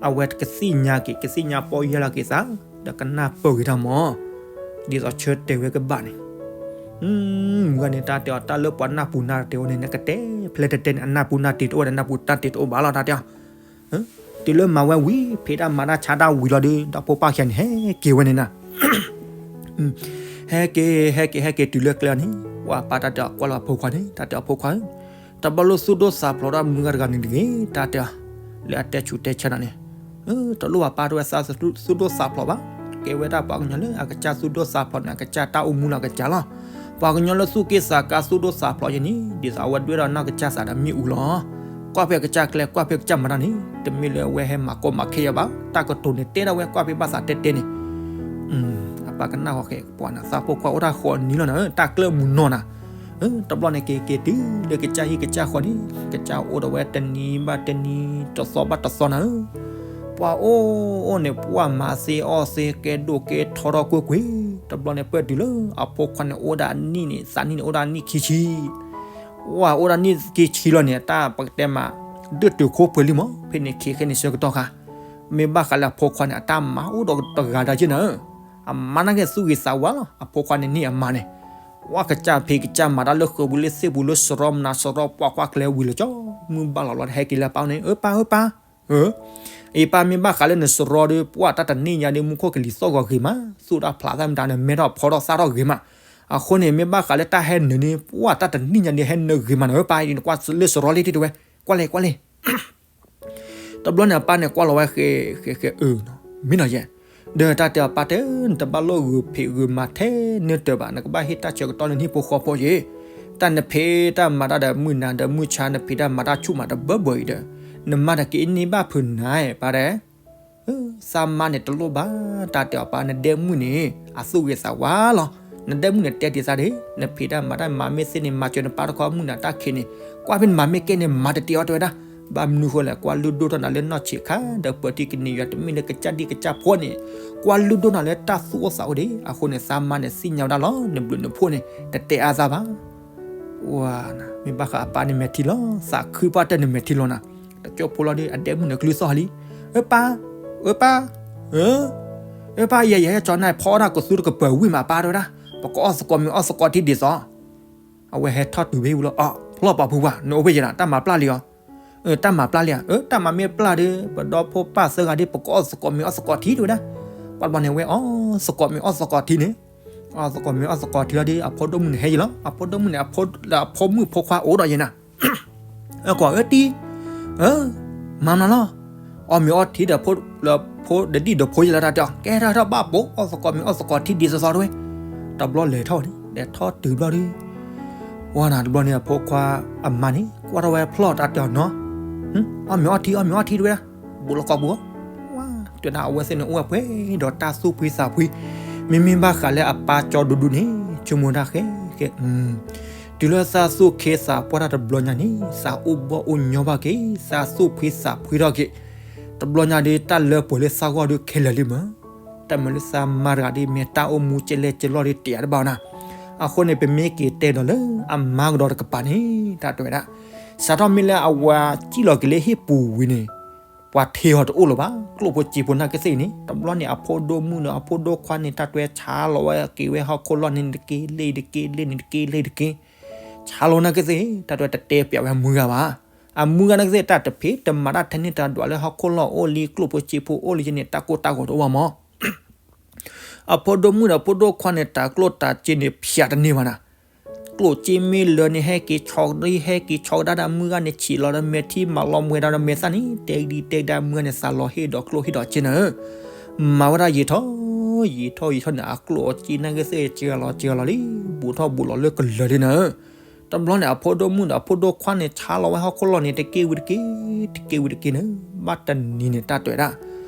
အဝဲကသ့ၣ်ညါက့ၤ ကသ့ၣ်ညါပီၢ်ယၢ်လီၤက့ၤသး, ဒီးကနၢ်ပၢၢ်ဂ့ၤတၢ်မး, ဒ်သိးဆၢတဲာ်ဝဲကဘၣ်န့ၣ်, မုၢ်ဂၤန့ၣ် တၢ်တဲအီၤ တၢ်လၢပှၤနၢ်ပူၤနၢ်တ့ၤအိၣ်န့ၣ် နကတဲဖျဲတတဲန့ၣ် အနၢ်ပူၤနၢ်တ့ၤတအိၣ်ဒီး နၢ်ပူၤတၢ်တ့ၤတအိၣ်ဘၣ်လီၤ တၢ်တဲအီၤ, တုၤလၢမၤဝဲဝံၤ ဖံးတၢ်မၤတၢ်ဆါတၢ်ဝံၤလီၤဒီး ဒီဖိပၢ်ခံဂၤန့ၣ် ဟဲက့ၤဝဲန့ၣ်နၤ ဟဲက့ၤ ဟဲက့ၤ ဟဲက့ၤတုၤလၢကျဲအီၤန့ၣ် ပှၤပၢ်တၢ်တဲအီၤကွၢ်လီၤအဖိခွါန့ၣ် တၢ်တဲအီၤဖိခွါဧၢ, တဘၣ်လိၣ်သူၣ်ဒိၣ်သးဖျိးဒီးမုၢ်ဂၤတဂၤန့ၣ်တဂ့ၤ တၢ်တဲအီၤ, လၢအတဲဆူးတဲဆါနၤန့ၣ်, တလိၣ်ဘၣ်ပၢ်တဲဝဲသးသူၣ်ဒိၣ်သးဖျိးဘၣ်, ကဲဝဲဒၣ်ပှၤကညီလၢအကစၢ်သူၣ်ဒိၣ်သးဖျိးန့ၣ် အကစၢ်တၢ်အိၣ်မူလၢအကစၢ်လီၤ, ပှၤကညီလၢသူၣ်က့ၣ်သးကါသူၣ်ဒိၣ်သးဖျိးယဲန့ၣ် ဒ်သိးအဝဲဒွဲၣ်ဒီးနီၢ်ကစၢ်သးဒီးမ့ၣ်အူလီၤ ကွၢ်ဖဲအကစၢ်ကျဲ ကွၢ်ဖဲကစၢ်မၤတၢ်န့ၣ် တမ့ၢ်လၢအဝဲဟဲမၤကီမၤခဲယၤဘၣ်, တၢ်ကတိၤန့ၣ်တဲဒၣ်ဝဲကွၢ်ဖဲဘၣ်သးတဲတဲန့ၣ်, အပၢ်ကနၣ်ဃီၤဃဲးပှၤနၤ သးဖိခွါအိၣ်တၢ်ဃိးနံၤလီၤနၤ တၢ်ကျၢၢ်မုာ်နီၢ်နၤ, တဘျီန့ၣ်က့ၤက့ၤတုၤလၢကစၢ်ဟံၣ်ကစၢ်ဃီန့ၣ် ကစၢ်အိၣ်ဒီးဝဲတနံၤဘၣ်တနံၤ တသီဘၣ်တသီနၤဧၢ ပှၤအိၣ်အိၣ်န့ၣ် ပှၤမၤသ့အီၣ်သ့ ကဲဒိၣ်ကဲထီထီၣ်ကွ့ၢ်ကွ့ၢ်, တဘျီန့ၣ်ပၢၢ်တုၤလၢအဖိခွါန့ၣ် အိၣ်ဒၣ်အနံၣ်န့ၣ် သးနံၣ်န့ၣ် အိၣ်ဒၣ်အနံၣ်ခံဆံ, ဝဲအိၣ်ဒၣ်နံၣ်ခံဆံလီၤန့ၣ် တၢ်ပကတဲမး ဒိၣ်တုာ်ခိၣ်ပှဲၤလံမး ဖဲန့ၣ်ခံခဲန့ၣ်ဆၢကတီၢ်ခါ, မ့ၢ်ဘၣ်ဃးလၢအဖိခွါန့ၣ် အတၢ်မၤအိၣ်ဒီးတဂၤဒီးက့နၤဧၢ, အမါနာ်က့သူၣ်ဂ့ၤသးဝါလီၤ အဖိခွါန့ၣ်န့ၢ်အမါန့ၣ်, ပှၤကစၢ်ဖံးကစၢ်မၤတၢ်လၢဃုာ်ပူၤလၢသ့ၣ်ပူၤလၢစရီမနၤစရီပှၢ်ကွၢ်ကျဲဝံၤလီၤကၠီ, မုၢ်ဘၣ်လီၤလီၤ ဟဲက့ၤလၢအပၢ်န့ၣ်, အၢပၢ်ဧၢပၢ်, အၢ, အံၤပၢ်မ့ၢ်ဘၣ်ဃးလၢနစရီဒီး ပှၢ်တၢ်တနံၣ်ညါဒီး မူခိၣ်ကလံၤသီၣ်ဂီၤဂ့ၤမး, သူၣ်တၢ်ဖျးတၢ်မတၤန့ၣ် မဲထီၣ်ဖီထီၣ်သၣ်ထီၣ်ဂ့ၤမး, အဃိန့ၣ် မ့ၢ်ဘၣ်ဃးလၢတၢ်ဟဲနုာ်န့ၣ် ပှၢ်တၢ်တနံၣ်ညါဒီး ဟဲနုာ်ဂ့ၤမးန့ၣ် အၢပၢ်, နကွၢ်လၢစရီလံတ့ၢ်တဝဲ, ကွၢ်လဲၣ်ကွၢ်လဲၣ် တဘျီန့ၣ် အပၢ်န့ၣ်ကွၢ်လီၤဝဲဃဲဃဲဃဲအၢ, မ့ၢ်နီၤယဲ, ဒီးတၢ်တဲအီၤ ပၢ်တဲ, နတဘၣ်လိၣ်ဂုာ်ဖံးဂုာ်မၤထဲန့ၣ်တၢ်ဘၣ်, နကဘၣ်ဟ့ၣ်တၢ်ဆၢကတီၢ်လၢနဟံၣ်ဖိဃီဖိယဲ, တၢ်နဖံးတၢ်မၤတၢ်ဒီးမုၢ်နၤဒီးမုၢ်ဆါ နဖံးတၢ်မၤတၢ်ဆူၣ်မးတဘၢဘၢအံၤဒီး, နမါတက့ၤအန့ၢ်ဘၣ်ဖုးနၤ ပၢ်တဲ သးမါန့ၣ်တလိၣ်ဘၣ်, တၢ်တဲအီၤ ပၢ် နဒဲမုၣ်န့ၣ် အသူၣ်ဂ့ၤသးဝါလီၤ, နဒဲမုၣ်န့ၣ်တဲတ့ၢ်သးဒၣ်, နဖံးတၢ်မၤတၢ်မၤမ့ၢ်သ့န့ၣ် မၤစၢၤနပၢ်တခီမုၢ်နၤတၢ်ခံးန့ၣ်, ကွၢ်ဖဲနမၤမ့ၢ်ကဲန့ၣ် မၤတတ့ၢ်အီၤတဲဝဲဒၣ်, ဘၣ်မနုၤဃိလဲၣ် ကွၢ်လုၢ်ဒိၣ်ထီၣ်နၤလၢနီၢ်ဆံးခါ ဒီးပၢၤထံကန့ၢ်ယွၤ တမ့ၢ်လၢကစၢ်ဒံၣ်ကစၢ်ဖိန့ၣ်, ကွၢ်လုၢ်ဒိၣ်နၤလၢတၢ်သူၣ်အိၣ်သးအိၣ်ဒၣ်, အဃိန့ၣ် သးမါန့ၣ်သ့ၣ်ညါဝဲဒၣ်လီၤ နဘျုးနဖှိၣ်န့ၣ် တတဲအါသးဘၣ် မ့ၢ်ဘၣ်ဃးအပၢ်န့ၣ်မဲာ်ထံလီၤ, သးခုပှၢ်တၢၢ်န့ၣ်မဲာ်ထံလီၤနၤ, တကၠိဖိလီၤဒီး အဒဲမုၣ်န့ၣ်ကလုၢ်သီၣ်ဟးလံ, အၢပၢ်, အၢပၢ်, အၢပၢ် ယဲယဲကၠီနၤဖီအီၣ်တၢ်ကသူတကပၤဝံၣ်မးပၢ်တဲဝဲဒၣ်, ပကအီၣ်သကိးမ့ၤအီၣ်သကိးထံဒ်သိး, အဝဲဟဲထီၣ်တုၤဖဲဝံၤလီၤ, အီၣ်ဖျီၣ်ပာ်ဖုပှၢ် နအိၣ်ဖဲယဲနၤ တၢ်မၤပျၢ်လံအီၤ, တၢ်မၤပျၢ်လံဧါ, အၢ တၢ်မၤမ့ၢ်ပျၢ်ဒီး ပဒီဖိပၢ်သၢဂၤဒ် ပကအီၣ်သကိးမ့ၤအီၣ်သကိးထံတဲဝဲဒၣ်, ပှၤတဘျီန့ၣ်ဝဲအီၣ်သကိးမ့ၤအီၣ်သကိးထံန့ၣ် အီၣ်သကိးမ့ၤအီၣ်သကိးထံလီၤဒီး အဖိဒိၣ်မုၣ်န့ၣ်ဟဲယံၤလီၤ, အဖိဒိၣ်မုၣ်န့ၣ် အဖိမုၣ်ဖိခွါအိၣ်ဒီးယဲနၤ, အကွၢ်အၢတံၢ်, မၤမနုၤလီၤ, အီၣ်မ့ၤအီၣ်ထံဒီး ဖိဒဒံၣ်ဒီးဖိယဲလီၤတၢ်တဲအီၤ, ကဲထီၣ်ထီၣ်ဘၣ်ပိာ် အီၣ်သကိးမ့ၤအီၣ်သကိးထံဒ်သိးသိးတဲဝဲ, တဘျီလဲၤထီၣ်န့ၣ် လဲၤထီၣ်တုၤဘျီဒီး ဝဲနၤတဘျီန့ၣ် အဖိခွါအမါန့ၣ် ကွၢ်ထီၣ်ဝဲဖျီၣ်တၢ်တဲအီၤနီၤ, အီၣ်မ့ၤအီၣ်ထံ အီၣ်မ့ၤအီၣ်ထံတဲဝဲဒၣ်, ဘူးလီၤကိာ်ပူၤ, တဲဒၣ်အဝဲသ့ၣ်န့ၣ် အိၣ်ဝဲပှဲၤဒီးတၢ်သူၣ်ဖှံသးဖှံ, မ့မ့ၢ်ဘၣ်ဃးလၢအပၢ်ကၠီဒူဒူန့ၣ် ဆိကမိၣ်တၢ်ဃဲဃဲ တုၤလၢသးသူၣ်ခ့သးပှၢ်တၢ်တဘျီညါန့ၣ် သးအိၣ်ဘီၣ်အိၣ်ညီဘၣ်က့ၤ သးသူၣ်ဖှံသးဖှံထီၣ်က့ၤ, တဘျီညါဒီးတၢ်လၢပှဲၤလၢသးဂီၢ်ဒီးခဲလၢာ်လံမး, တၢ်မၤလၢသးမါတဂၤဒီး မ့ၢ်တၢ်အိၣ်မူကဲလဲၣ်ကဲလီၢ်ဒီးတယာ်တဘၣ်နၤ, အဃိန့ၣ် ပမ့ၢ်က့ၤတဲဒီးလၢအမါကဒီးတကပၤန့ၣ် တၢ်တဲဝဲဒၣ်, စးထီၣ်မ့ၢ်လၢအဝၤစံၣ်လီၤက့ၤလၢဟံၣ်ပူၤဝံၤန့ၣ် ပှၤထံၣ်အီၤတအိၣ်လၢၤဘၣ်, ကျိၣ်ဖိစ့ဖိနာ်က့သ့ၣ်အံၤန့ၣ် တဘျီန့ၣ် အဖိဒိၣ်မုၣ်ဒီးအဖိဒိၣ်ခွါန့ၣ် တၢ်တဲဝဲဆါလီၤဝဲက့ၤဝဲဟီၣ်ခိၣ်လီၢ်န့ၣ် တက့ၢ်လ့ၣ်တက့ၢ်လ့ၣ်န့ၣ် တက့ၢ်လ့ၣ်တက့ၢ်, ဆါလီၤနာ်က့သ့ၣ် တၢ်တဲဝဲတတဲပျးဝဲအမုၢ်ဂၤဘၣ်, အမုၢ်ဂၤနာ်က့သ့ၣ် တၢ်တဖံးတမၤတၢ်ထဲန့ၣ်တၢ်ဒွးလၢဟီၣ်ခိၣ်လီၢ်အိၣ်လံ ကျိၣ်ဖိစ့ဖိအိၣ်လံယဲန့ၣ် တၢ်ကိၢ်တၢ်ဂီၤတအိၣ်ဘၣ်မး အဖိဒိၣ်မုၣ်ဒီးဖိဒိၣ်ခွါန့ၣ် တၢ်ကျိၣ်တၢ်စ့န့ၣ် ဖျးတန့ၢ်ဘၣ်နၤ, ကျိၣ်စ့မ့ၢ်လၢန့ၣ် ဟဲက့ၤဆီဒံ ဟဲက့ၤဆီကဒါဒီး မုၢ်ဂၤန့ၣ်ဆံးလီၤဒီး မဲာ်ထံမၤလီၤမှဲဒီး မဲာ်သၣ်န့ၣ် တဲဒံတဲကဒါ မုၢ်ဂၤန့ၣ် သးလီၤဟ့ၣ်ဒီးကျိၣ်ဟ့ၣ်ဒီးစ့နၤဧၢ, မၤဝဲဒၣ်ယံာ်ထီၣ် ယံာ်ထီၣ်ယံာ်ထီၣ်န့ၣ် အကျိၣ်အစ့နာ်က့သ့ၣ် စှၤလီၤစှၤလီၤလံ, ဘူးထီၣ်ဘူးလီၤလၢကလၢၤဒ်နၤဧၢ, တဘျီန့ၣ် အဖိဒိၣ်မုၣ်ဒီးအဖိဒိၣ်ခွါန့ၣ် ဆါလီၤဝဲဟီၣ်ခိၣ်လီၢ်န့ၣ် တက့ၢ်ဝံၤတက့ၢ် တက့ၢ်ဝံၤတက့ၢ်န့ၣ်, ဘၣ်တနံၤန့ၣ် တၢ်တဲဝဲဒၣ်,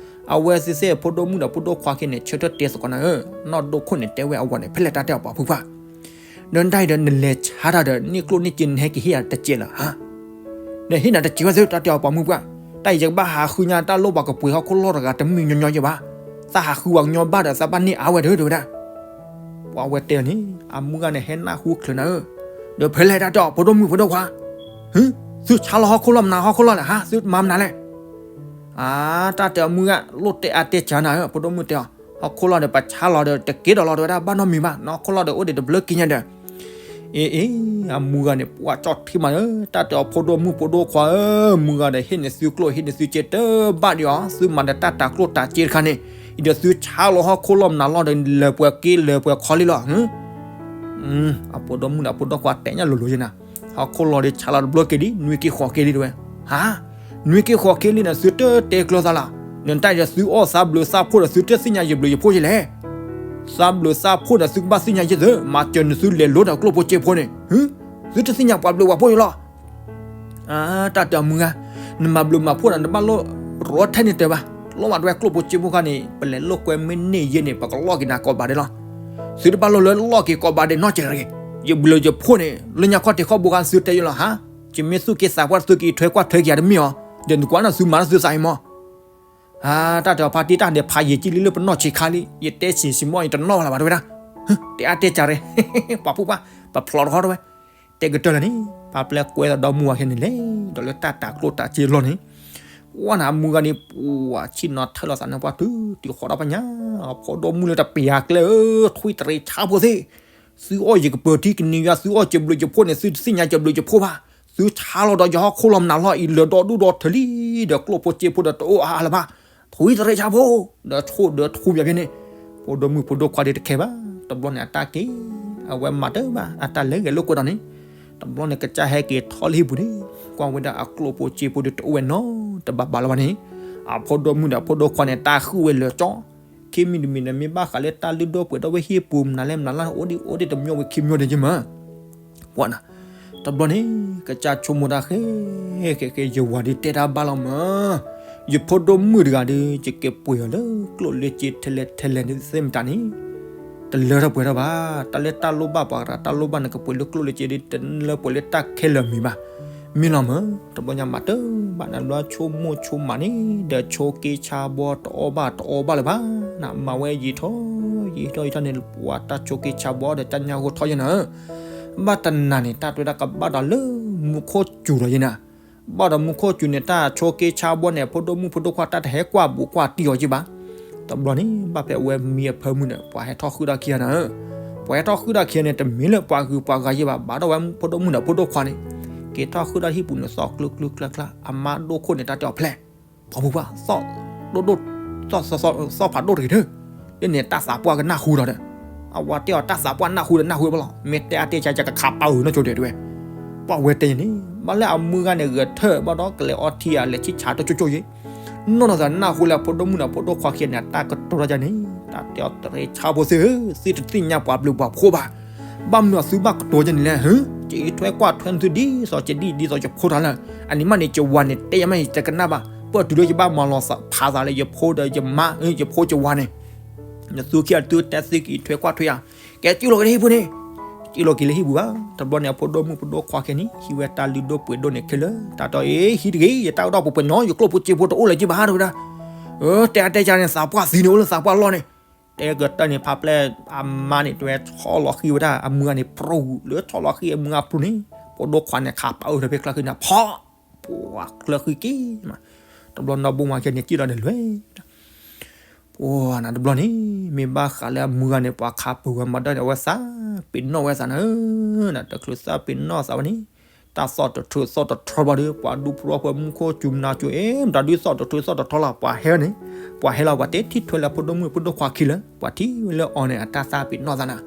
အဝဲသ့ၣ်သ့ၣ်အဖိဒိၣ်မုၣ်ဒီးအဖိဒိၣ်ခွါခဲန့ၣ် ဆၢထၢၣ်တဲသကိးနၤဧၢ, နီၢ်ဒိၣ်ခိၣ်န့ၣ် တဲဝဲအဝၤန့ၣ် ဖဲလဲၣ်တၢ်တဲအီၤပှၤဖုပှၢ် ဒီးတၢ်အံၤဒီး နလဲၤဆါတၢ်ဒီး န့ၢ်ကျိၣ်န့ၢ်စ့ နဟဲက့ၤဟ့ၣ်ယၤတစဲးလၢၤဧါ, နဟ့ၣ်နၤတစဲးဝဲသ့ၣ် တၢ်တဲအီၤပှၤမုၢ်ပှၢ်, တၢ်အံၤယကဘၣ်ဟးဃုညါတၢ်လိၣ်ပှၤကပှ့ၤဟီၣ်ခိၣ်လီၢ်တဂၤ တမ့ၢ်ညီညီယဲဘၣ်, သးဟးဃုပှၤကညီဘၣ်ဒီး သးဘၣ်န့ၢ်အါဝဲတဧၢ တဲဝဲဒၣ် ပှၤဝဲတဲန့ၣ် အမုၢ်ဂၤန့ၣ် ဟဲနၢ်ဟူချုးနၤဧၢ, ဒီးဖဲလဲၣ်တၢ်တဲအီၤ ဖိဒိၣ်မုၣ်ဖိဒိၣ်ခွါ, သုဆါလီၤဟီၣ်ခိၣ်လီၢ်မနုၤ ဟီၣ်ခိၣ်လီၢ်လဲၣ် ဟါ သုမၤမနုၤလဲၣ်, အါ တၢ်တဲအီၤမုၢ်ဂၤ လိၣ်တဲအါတဲစှၤနၤဧၢ, ဖိဒိၣ်မုၣ်တဲအီၤ, ဟီၣ်ခိၣ်လီၢ်ဒီး ပဆါလီၤဒီး တက့ၢ်ဒီးလီၤ တဲဝဲဒၣ် ဘၣ်နီတမံၤဘၣ်, နဟီၣ်ခိၣ်လီၢ်ဒီး အိၣ်ဒံးတဘျုးက့ညါဒီး အ့ အ့ အမုၢ်ဂၤန့ၣ် ပှၤကၠီၣ်ထံမးဧၢ, တၢ်တဲအီၤဖိဒိၣ်မုၣ်ဖိဒိၣ်ခွါဧၢ, မုၢ်ဂၤဒီး ဟ့ၣ်န့ၢ်သုကျိၣ်ဟ့ၣ်န့ၢ်သုစ့တဘၣ်ဒံးအီၤ, သုမၤဒီးတၢ်တၤကျိၣ်တၤစ့တခါန့ၣ်, အံၤဒီးသုဆါလီၤဟီၣ်ခိၣ်လီၢ်မနုၤလီၢ်ဒီး လၢပှဲၤက့လၢပှဲၤခီလံလီၤ, အဖိဒိၣ်မုၣ်ဒီးအဖိဒိၣ်ခွါတဲညါလိၤလိၤယဲနၤ, ဟီၣ်ခိၣ်လီၢ်ဒီးဆါလီၤတဘျုးက့ဒံး နွံက့ဃိးက့လံတဲဝဲ, ဟါ နွံက့ဃိးက့လံန့ၣ် သုတတဲကျၢၤသးလီၤ, နတၢ်အံၤဒီးသုအီၣ်သးဘျုးသးဖှိၣ်ဒီး သုတသ့ၣ်ညါယဘျုးယဖှိၣ်ယလဲၣ် သးဘျုးသးဖှိၣ်ဒီး သုကဘၣ်သ့ၣ်ညါယသ့, မၤစၢၤနသုလဲၤလိဒီးကျိၣ်ဖိစ့ဖိန့ၣ်, သုတသ့ၣ်ညါပှၤဘျုးပှၤဖှိၣ်ယလီၤ. တၢ်တဲအီၤမုၢ်ဂၤ, နမၤဘျုးမၤဖှိၣ်ဒီး နတဘၣ်လိၣ်ရီထဲန့ၣ်တဲဘၣ်, လိၣ်ဘၣ်တဲဝဲကျိၣ်ဖိစ့ဖိခါန့ၣ် ပလဲၤလိာ်ကွဲမ့ၢ်န့ၢ်ယဲန့ၣ် ပကလီၢ်က့ၤနၤကိးဘးဒဲးလီၤ. သုတဘၣ်လိၣ်လၢလီၢ်က့ၤကိးဘးဒဲးနီတစဲးတဂ့ၤ, ယဘျုးယဖှိၣ်န့ၣ် လၢညါခီၣ်ထံးခီၣ်ဘိခါ သုတဲယလီၤဟါ, ယမ့ၢ်သူၣ်က့သးပှၢ် သုက့ထွဲကွၢ်ထွဲက့ၤယၤတမ့ၢ်အီၤ, ဒီးနကွၢ်နသုမၤတၢ်သုသးအံၤမး တၢ်တဲအီၤဖါတံၢ် တၢ်ဒဲးဖးယံာ်ကံလံလၢပနီၢ်ဆံးခါလံ, ယတဲဆံးဆံးမီၢ် ယတနီၣ်ဝဲလၢၤဘၣ်တဲဝဲဒၣ်, တဲအါတဲစှၤရဲ, ပှၤဖုပှၢ်, ပဖျိးတခီတဲဝဲ, တဲကတၢၢ်လၢာ်န့ၣ် ပှၤပျဲကွဲသးဒီမုၢ်ဝၤခဲန့ၣ်လဲၣ်, ဒီးလၢတၢ်တၤကျိၣ်တၤစ့လီၢ်န့ၣ်, ဝဲန့ၣ်အမုၢ်ဂၤန့ၣ် ပှၤဆံၣ်နီၤထၢၣ်လီၤသးန့ၣ် ပှၤတုၤတုၤဃီၤဒီးပညါ, အဖိဒိၣ်မုၣ်လၢတပျးကျဲဧၢ, ထွံၣ်တရံးဆါဖိသ့ၣ် သုအီၣ်ယကပၢၤထံကနံၤယွၤ သုအီၣ်ယဘျုးယဖှိၣ်န့ၣ် သုတသ့ၣ်ညါယဘျုးယဖှိၣ်ဘၣ်. သုဆါလီၤဒီးယဟီၣ်ခိၣ်လီၤမနုၤလီၤအံၤ လၢာ်ဒီဒူၣ်ဒီထၢလံဒီး ကျိၣ်ဖိစ့ဖိဒီးတအိၣ်အါအါလၢၤဘၣ်. ထွံၣ်တရ့ဆါဖိ ဒီးဆိၣ်ဒီးထူပၠးဖဲန့ၣ်, ဖိဒိၣ်မုၣ်ဖိဒိၣ်ခွါဒီးတခဲဘၣ်. တဘျီန့ၣ်အတၢ်က့ၤ အဝဲမၤတၢ်ဘၣ် အတၢ်လဲၤဂဲၤလိာ်ကွဲဒီးန့ၣ်, တဘျီန့ၣ်ကစၢ်ဟဲက့ၤထီၣ်လၢဟံၣ်ပူၤန့ၣ်, ကွၢ်ဝဲဒၣ်အကျိၣ်ဖိစ့ဖိဒီးတအိၣ်ဝဲနီတဘၣ်ဘၣ်လၢၤဘၣ်န့ၣ်, အဖိဒိၣ်မုၣ်ဒီးအဖိဒိၣ်ခွါန့ၣ် တၢ်ဃုာ်ဝဲလၢာ်ကၠီ ခံမံၤတမံၤန့ၣ် မ့ၢ်ဘၣ်ဃးလၢတၢ်လုၢ်ဒိၣ်ပှ့ၤဒိၣ်ဝဲဟံၣ်ပူၤ မနုၤလဲၣ်မနုၤလဲၣ် အိၣ်ဒံးအိၣ်ဒံးတမံၤဝဲခံမံၤဒံးက့မး, ပှၤနၤ, တဘျီန့ၣ် ကစၢ်ဆိကမိၣ်တၢ်ဃဲ ဃဲဃဲ ယဝၤဒုးတဲတၢ်ဘၣ်လီၤမး, ယဖိဒိၣ်မုၣ်တဂၤဒီး ယကပှ့ၤအီၤလၢကျိၣ်လၢစ့ထဲလဲၣ်ထဲလဲၣ်န့ၣ်သ့ၣ်မတၤန့ၣ်, တလၢထီၣ်ပှဲၤထီၣ်ဘၣ်. တၢ်လၢတၢ်လိၣ်ဘၣ်ပှၤကရၤ တၢ်လိၣ်ဘၣ်န့ၣ် ကပှ့ၤလၢကျိၣ်လၢစ့ဒီး တလၢပှဲၤလၢတၢ်ခဲလၢာ်မံၤဘၣ်. မ့ၢ်လီၤမး, တဘျီညါမၤတၢ်ဘၣ်နၤ လၢဆိကမိၣ်ဆိကမးန့ၣ် ဒီးဆိက့ဆါဘီတအီၣ်ဘၣ်တအီဘၣ်လၢၤဘၣ်နၤ, မၤဝဲယံာ်ထီၣ် ယံာ်ထီၣ်ယံာ်ထီၣ်န့ၣ် ပှၤတၢ်ဆိက့ဆါဘီဒီးတၢ်ညၣ်ဟိထီၣ်ယဲနၤ, ဘၣ်တနၤန့ၣ် တၢ်တဲဝဲဒၣ်ကဘၣ်ဒီးလၢမူခိၣ်စူၤဒီးယဲနၤ, ဘၣ်ဒီးမူခိၣ်စူၤန့ၣ် တၢ်ဆိက့ဆါဘီန့ၣ် ဖိဒိၣ်မုၣ်ဖိဒိၣ်ခွါ တၢ်တဟဲကွၢ်ဘူးကွၢ်တံၢ်အီၤက့ဘၣ်. တဘျီန့ၣ် ဘၣ်ဖဲအဝဲမံအဖၢမုၢ်န့ၣ် ပှၤဟဲထီၣ်ဃုာ်ဒီးခံဂၤနၤ, ပှၤဟဲထီၣ်ဃုာ်ဒီးခံဂၤန့ၣ် တမ့ၢ်လၢပှၤဂုၤပှၤဂၤယဲဘၣ်, ဘၣ်ဒီးဝဲဖိဒိၣ်မုၣ်ဒီးဖိဒိၣ်ခွါန့ၣ် က့ၤထီၣ်ဃုာ်ဒီးဟံၣ်ပူၤန့ၣ် သီၣ်ကျူကျူကျါကျါ အမါဒိၣ်ခိၣ်န့ၣ် တၢ်တဲအီၤဖျဲၣ် ပှၤဖိခွါ သီၣ်ဒိၣ်ဒိၣ် သီၣ်ဖးဒိၣ်တဂ့ၤထၢၣ်, လၢန့ၣ်တၢ်သးပှၢ်ကနၢ်ဟူဒီး, အဝဲတဲအီၤ တၢ်သးပှၢ်နၢ်ဟူဒီးနၢ်ဟူဘၣ်လီၤ, မ့ၢ်တဲအါတဲဆါ ယကခးပာ်အုးနီၢ်ကၠိဒဲးတဲဝဲ, ပှၤဝဲတဲန့ၣ် ဘၣ်လၢအမုၢ်ဂၤန့ၣ် ဂဲၤထၢၣ်ဘၣ်ဒီးကလဲၤအီထံအလဲၤဆံၣ်ဆါတကၠိကၠိယဲ, နီၢ်နီၢ်သးနၢ်ဟူလၢဖိဒိၣ်မုၣ်ဒီးဖိဒိၣ်ခွါခံဂၤန့ၣ် အတၢ်ကတိၤတၢ်ယၤန့ၣ် တၢ်တဲအီၤတရ့ဆါဖိသ့ၣ်ဧၢ, သုတသ့ၣ်ညါပှၤဘျုးပှၤဖှိၣ်ဘၣ်, ဘၣ်မနုၤသုဘၣ်ကတိၤယဲန့ၣ်လဲၣ်, ဟ့ၣ် ယထွဲကွၢ်ထွဲနသုဒ်သိးကဒံၣ် ဒ်သိးယဖိတၢ်လၢ, အနံၤမးန့ၣ် ယဝၤန့ၣ် တဲယၤမ့ၢ်ယတကနၣ်ဘၣ်, ပၢၢ်တုၤလၢယဘၣ်မၤလီၤဖးသးလၢယဖိဒီးယမါ ယဖိယဝၤန့ၣ် နသုခံဂၤသုတဲသုက့ၤထွဲကွၢ်ထွဲယၤ, ကဲစံၣ်လီၤက့ၤလၢဟံၣ်ပူၤန့ၣ်, စံၣ်လီၤက့ၤလၢဟံၣ်ပူၤဘၣ်, တဘျီန့ၣ် အဖိဒိၣ်မုၣ်ဖိဒိၣ်ခွါခဲန့ၣ် ဟံးဝဲတၢ်လုၢ်ဒိၣ်ပှ့ၤဒိၣ်န့ၣ်ခဲလၢာ်, တၢ်တဲအီၤ အ့ ဟံးတဂ့ၤ ယတၢ်အိၣ်ဒီးပှဲၤပှဲၤနီၤ ယကျိၣ်ဖိစ့ဖိတအိၣ်လၢၤက့ဘၣ်တဲဝဲဒၣ်, တဲအါတဲဆါန့ၣ် သးပှၢ်သံန့ၣ်အိၣ်လၢသးပှၢ်လီၢ်န့ၣ်, တဲကတၢၢ်န့ၣ် ဖးဖျဲၣ် အမါန့ၣ် တဲဝဲဆီၣ်လီၤဃံၤဝဲဒၣ် အမုၢ်ဂၤန့ၣ် ပြူၤလၢဆီၣ်လီၤဃံၤအမုၢ်ဂၤပြူၤန့ၣ်, ဖိဒိၣ်ခွါန့ၣ် ခးပာ်အုးထီၣ်ဖဲချၢဃံန့ၣ် ဖီၣ်, ပှၤချၢဃံက့ၤမး, တဘျီနီၢ်ဘိမးခဲန့ၣ် စံၣ်လီၤဒီးလွဲၢ် ပှၤနၤတဘျီန့ၣ် မ့ၢ်ဘၣ်ဃးလၢအမုၢ်ဂၤန့ၣ် ပှၤခးပၢၤဝဲမၤဒၣ်န့ၣ် အဝဲသးပ့ၤနီၣ်ဝဲသးနၤ, တချုးသးပ့ၤနီၣ်သးဝဲန့ၣ်, တၢ်သီၣ်တထၢသီၣ်တထီဘျီဒီး ပှၤဒူဖိတဝီဖိမူခိၣ်စူၤမနၤစူၤ အ့ မတၤဒုးသီၣ်တထၢသီၣ်တထီလီၤ ပှၤဟဲန့ၣ်, ပှၤဟဲလီၤ ပှၤတဲထံၣ်ထွဲလၢဖိဒိၣ်မုၣ်ဖိဒိၣ်ခွါခံလၢ ပှၤထံၣ်ဝဲလၢအီၤန့ၣ် အတၢ်သးပ့ၤနီၣ်သးနၤ,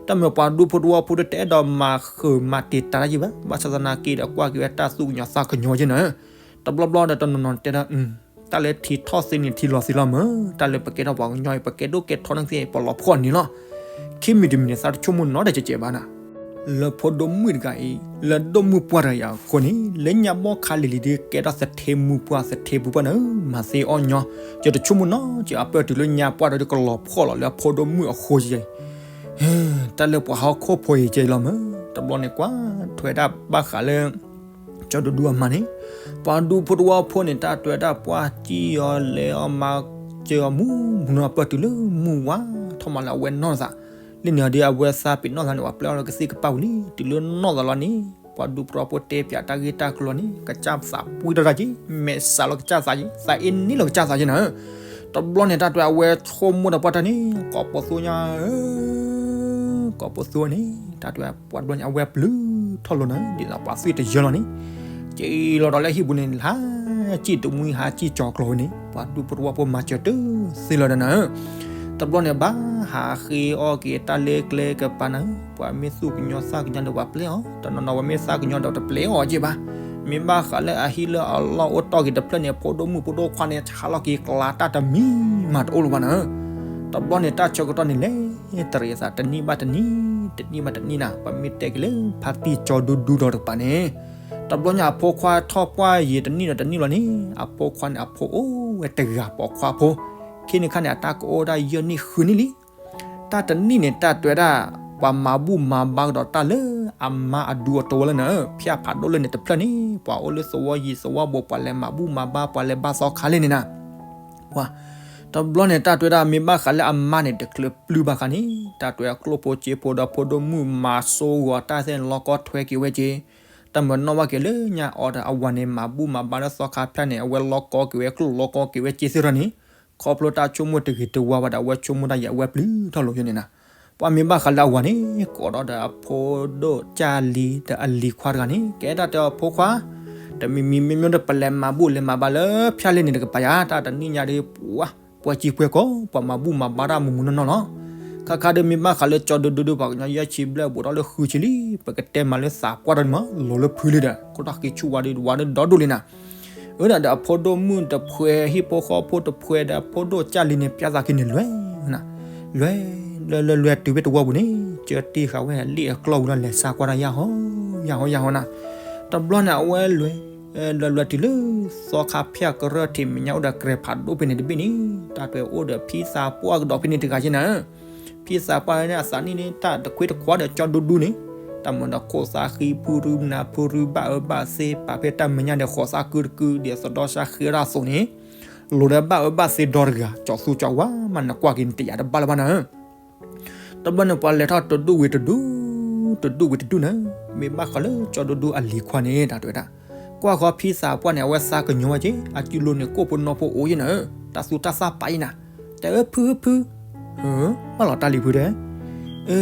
တၢ်မ့ၢ်ပှၤဒူဖိတဝီဖိဒီးတအဲၣ်ဒိးမၤဃုာ်မၤတံာ်တာ်တၢ်ယံၤဘၣ်, ဘၣ်ဆၣ်သနာ်က့ဒီးကွၢ်က့ၤဝဲတၢ်သူၣ်ကညီၤသးကညီၤက့နၤ, တဘျီဘျီဒီးတနီၤနီၤတဲဒၣ် တၢ်လၢထံထီၣ်သ့န့ၣ် ထံလီၤသ့လီၤမး, တၢ်လၢပကဲထီၣ်ပှၤကညီအံၤ ပကဲဒိၣ်ကဲထီၣ်န့ၣ်သ့ ပလီၤဖှီၣ်န့ၣ်လီၤ. ခံမံၤတမံၤန့ၣ် သးတဆိကမိၣ်နီတစဲးစဲးဘၣ်နၤ, လၢဖိဒိၣ်မုၣ်တဂၤအံၤ လၢဒိၣ်မုၢ်ပှၢ်တဂၤအံၤအဃိန့ၣ် လၢညါဘီခါလံၤလံၤဒီး ကဲထီၣ်သထ့မုၢ်ပှၢ်သထ့ပူၤပှၢ်န့ၣ် မၤသ့အီၣ်ညီ, ယတဆိကမိၣ်နီက့ အပၢၢ်တုၤလၢညါပှၢ်ဒီးကလီၤဖှီၣ်လီၤလၢအဖိဒိၣ်မုၣ်အဃိကဲ တၢ်လၢပှၤဟီၣ်ခိၣ်ဖိအံၤကဲလီၤမး, တဘျီန့ၣ်ကွၢ်ထွဲဒၣ်ဘၣ်ဃးလၢ ကၠီဒူဒူအမါန့ၣ်, ပှၤဒူဖိတဝီဖိန့ၣ် တၢ်တွဲဒၣ်ပှၢ်စံၣ်အီၤလဲၤအီၤမၤစၢၤအီၤမုၢ်မုၢ်နီၤ ပၢၢ်တုၤလၢမုၢ်ဝါထီၣ်မးလၢအဝဲနီၢ်သး, လၢန့ၣ်အီၤဒီး အဝဲသးပ့ၤနီၣ်သးန့ၣ် ပှၤပျဲအီၤလၢကသံၣ်ကပၢ်ဝံၤလံ တုၤလၢနီၢ်သးလီၤန့ၣ် ပှၤဒူဖိတဝီဖိတဲပၠးတၢ်ဂ့ၢ်တၢ်ကျိၤန့ၣ် ကစၢ်သးပှံၢ်ထီၣ်တၢ်က့ မဲာ်စးလီၤကစၢ်သးက့ သးအ့န့ၢ်လီၤကစၢ်သးက့နၤ တဘျီန့ၣ် တၢ်တွဲအဝဲဆိကမိၣ်ဒီးပှၢ်တၢ်န့ၣ် ကိးပသူညါဧၢ, ကိးပသူန့ၣ် တၢ်တွဲပှၤတဘျီန့ၣ် အဝဲပျုၢ်ထီၣ်လိာ်နၤ ဒ်သိးပှၤသွံၣ်တယၢလီၤန့ၣ်, က့ၤလီၤဒီးလၢဟံၣ်ပူၤန့ၣ် ဟးစံၣ်တမှံဟးစံၣ်ကၠီၤကျီၤဝဲန့ၣ် ပှၤဒူဖိတဝီဖိမၤစၢၤတသ့လီၤဒီးနၤဧၢ, တဘျီန့ၣ် ဘၣ်ဟးဃ့အီၣ်က့ၤတၢ်လၢကျဲကပၤနၤဧၢ, ပှၤမ့ၢ်သူၣ်ကညီၤသးကညီၤဒီးပှၤပျဲအီၤ တနီၤနီၤဝဲမ့ၢ်သးကညီၤဒီးတပျဲအီၤက့ဘၣ် မ့ၢ်ဘၣ်ဃးလၢအဟံၣ်လၢအလီၢ်အိၣ်တီၢ်က့ၤတဖျၢၣ်န့ၣ် ဖိဒိၣ်မုၣ်ဖိဒိၣ်ခွါန့ၣ် ဆါလီၤက့ၤကျါတၢ်တမံၤမးတအိၣ်လၢၤဘၣ်နၤဧၢ, တဘျီန့ၣ် တၢ်ဆၢကတီၢ်န့ၣ်လဲၤတရံးအသး တနံၣ်ဘၣ်တနံၣ် တနံၣ်ဘၣ်တနံၣ်နၤ ပမ့ၢ်တဲက့ၤလၢဖါတံၢ်ကၠီဒူဒူဒီးတကပၤန့ၣ်, တဘျီညါ အဖိခွါထီၣ်ပှၢ်ယံာ်တနံၣ်ဒီးတနံၣ်လီၤန့ၣ် အဖိခွါန့ၣ် အဖိအိၣ်ဝဲတဂၤပိာ်ခွါဖိ, ခံနံၣ်ခါန့ၣ် အတၢ်ကအိၣ်ဒၣ်ယဲၢ်နံၣ်ဃုနံၣ်လံ တၢ်တနံၣ်န့ၣ် တၢ်တွဲဒၣ် ပှၤမၤဘူၣ်မၤဘါကဒီးတၢ်လၢအမါအဒူအတီဝဲလၢနၤဧၢ, ဖၠၣ်ဖးဒိၣ်လၢန့ၣ်တဖျၢၣ်န့ၣ် ပှၤအိၣ်လၢသဝီယံၤသဝီဘူး ပှၤလဲၤမၤဘူၣ်မၤဘါ ပှၤလဲၤဘါသီခါလဲၣ်န့ၣ်နၤ, တဘျီန့ၣ် တၢ်တွဲဒၣ်မ့ၢ်ဘၣ်ဃးလၢအမါန့ၣ် တချုးပျုၢ်ဘၣ်ခါန့ၣ် တၢ်တွဲအကျိၣ်ဖိစ့ဖိဒီးဖိဒိၣ်မုၣ်မၤစိဂီၤတၢ်သ့ၣ်န့ၣ် လီၤကီထွဲက့ၤဝဲက့ၤ, တၢ်မၤနီၣ်ဘၣ်က့ၤလၢညါအီၤဒီးအဝၤန့ၣ် မၤဘူၣ်မၤဘါလၢသီခါဖၠၣ်န့ၣ် အဝဲလီၤကီက့ၤဝဲကျိၣ်လီၤကီက့ၤဝဲစ့သ့ၣ်ထီၣ်န့ၣ်, ခီဖျိတၢ်ဆိကမိၣ်တဂ့ၤတဝါဘၣ်ဒီး အဝဲဆိကမိၣ်တၢ်ယံၤ အဝဲပျုၢ်ထီၣ်လိာ်ယဲန့ၣ်နၤ, ပှၤမ့ၢ်ဘၣ်ဃးလၢအဝၤန့ၣ် ကိးထီၣ်ဒီးအဖိဒိၣ်ကၢ်လံၤဒီးအလံၤခွါတဂၤန့ၣ် ကဲတၢ်တဲအီၤ ဖိခွါ, တမံၤမံၤမ့မ့ၢ်ဒီး ပလဲၤမၤဘူၣ်လဲၤမၤဘါလၢဖၠၣ်လ့န့ၣ် တကပၤယၤ တၢ်တနံၣ်ညါဒီး ပှၤ ပှၤကံပှဲၤကီၢ် ပှၤမၤဘူၣ်မၤဘါတၢ်မုာ်မုာ်နီၢ်နီၢ်လီၤ. ခါခါဒီးမ့ၢ်ဘၣ်ဃးလၢကၠီဒိဒိဒီး ပှၤကညီယဲၢ်ဆံဘျဲၣ်ဘူးထီၣ်လၢဃုဆံလံ, ပကတဲမၤလၢသးပှၢ်တၢ်န့ၣ်မး လီၤလၢဖုလံဒီး ခိၣ်တၢ်ဃံဆူၣ်ဝါဒီးဝါဒီးဒီဒိၣ်လံနၤ အၢ ဒီးအဖိဒိၣ်မုၣ်တဖှဲး ဟံၣ်ဖိဃီဖိတဖှဲးဒီး အဖိဒိၣ်ကၢ်လံၤန့ၣ် ပၠၣ်သးခံန့ၣ် လွဲၤ, လွဲၤ, လွဲၤ လွဲၤ လွဲၤတုၤဖဲတဝီပူၤန့ၣ် ကၢတံၢ်ဃာ်ဝဲလ့ၣ်အကျီၢ်ဝံၤဒီး လဲၤစါကွၢ်တၢ် ယၢ်ဟီ ယၢ်ဟီ ယၢ်ဟီနၤ. တဘျီန့ၣ် အဝဲလွဲၤ, လွဲၤ လွဲၤတုၤလၢ သီခါဖၠၣ်ကရၢၢ်ထံးမဲာ်ညါအိၣ်ဒီး ကြဲၤဖးဒိၣ်ဖဲန့ၣ်တဘ့ၣ်န့ၣ် တၢ်တွဲၤအိၣ်ဒီးဖံသးပှၢ်ကဒီးဖဲန့ၣ်တဂၤယဲနၤ ဖံသးပှၢ်န့ၣ် အသးနံၣ်န့ၣ် တၢ်တခွ့တခွါဒီးကၠီဒူဒူန့ၣ် တၢ်မၤဒီးခိၣ်သးဃံ ဖုရူနၤဖုရူ ဘၣ်အၢဘၣ်သီ ပာ်ဖဲတၢ်မဲာ်ညါဒီး ဃိးသးကုတကု ဒ်သိးဒီးစါဃ့တၢ်အသိးန့ၣ် လိၤဒီးဘၣ်အၢဘၣ်သီဒီတဂၤ ကၠီသူကၠီဝါမး နကွၢ်က့ၤနတယာ်တဘၣ်လၢၤဘၣ်နၤဧၢ. တဘျီန့ၣ် ပှၤလဲၤထီၣ်တဒူၣ်ဝံၤတဒူၣ်, တဒူၣ်ဝံၤတဒူၣ်နၤ, မ့ၢ်ဘၣ်ဃးလၢကၠီဒူဒူအလံၤခွါန့ၣ် တၢ်တဲဝဲဒၣ်, ကွၢ်ဃီဖံသးပှၢ်န့ၣ် အဝဲသးကညီၤဝဲက့ၤ အစုလိၤန့ၣ် ကိၣ်ဖိနီၢ်ဖိအိၣ်ယဲနၤဧၢ, တၢ်သူတၢ်သၣ်ပာ်ယဲနၤ, တဲအၢဖုဖု, ဘၣ်လီၤတၢ်လံၤဖုတဲ,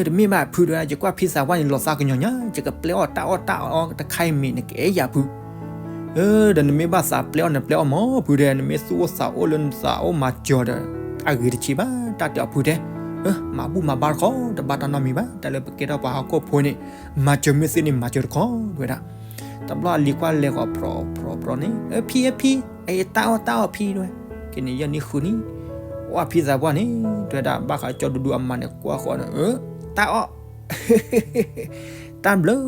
တမ့ၢ်ဘၣ်ဖုတဲ, ယကွၢ်ဖံသးပှၢ်န့ၣ် လီၤသးကညီၤညါ ယကပျဲအီၣ်တၢ်အီၣ်တၢ်အီတခါအံၤမ့ၢ်နကအဲၣ်ယၤဖု ဒီးနမ့ၢ်ဘၣ်သးပျဲအီၣ်နပျဲအီၣ်မးဖုတဲ, နမ့ၢ်သူၣ်အိၣ်သးအိၣ်လၢနသးအိၣ်မၤစၢၤဒီး အဂ့ၤတဆံးဘၣ် တၢ်တဲအီၤဖုတဲ, မၤဘူၣ်မၤဘါတခီ တဘၣ်တၢ်နီတမံၤဘၣ်, တၢ်လၢပကဲထီၣ်ပှၤဟီၣ်ခိၣ်ဖိန့ၣ် မၤစၢၤမ့ၢ်သ့န့ၣ် မၤစၢၤတခီ တဲဝဲဒၣ်. တဘျီအလံၤခွါလဲၤဃီၤဖြီဖြီဖြီန့ၣ်, အၢဖံအၢဖံ, အတၢ်အီၣ်တၢ်အီၣ်ဖံတဲဝဲ, ကန့ၣ်ယဲၢ်နံၣ်ဃုနံၣ်, အီၣ်ဖံသးပှၢ်န့ၣ် တဲဝဲဒၣ် ဘၣ်ဃးကၠီဒူဒူအမါန့ၣ် ကွၢ်ဃီၤန့ၣ်, တၢ်အီၣ် တၢ်ဘျုး,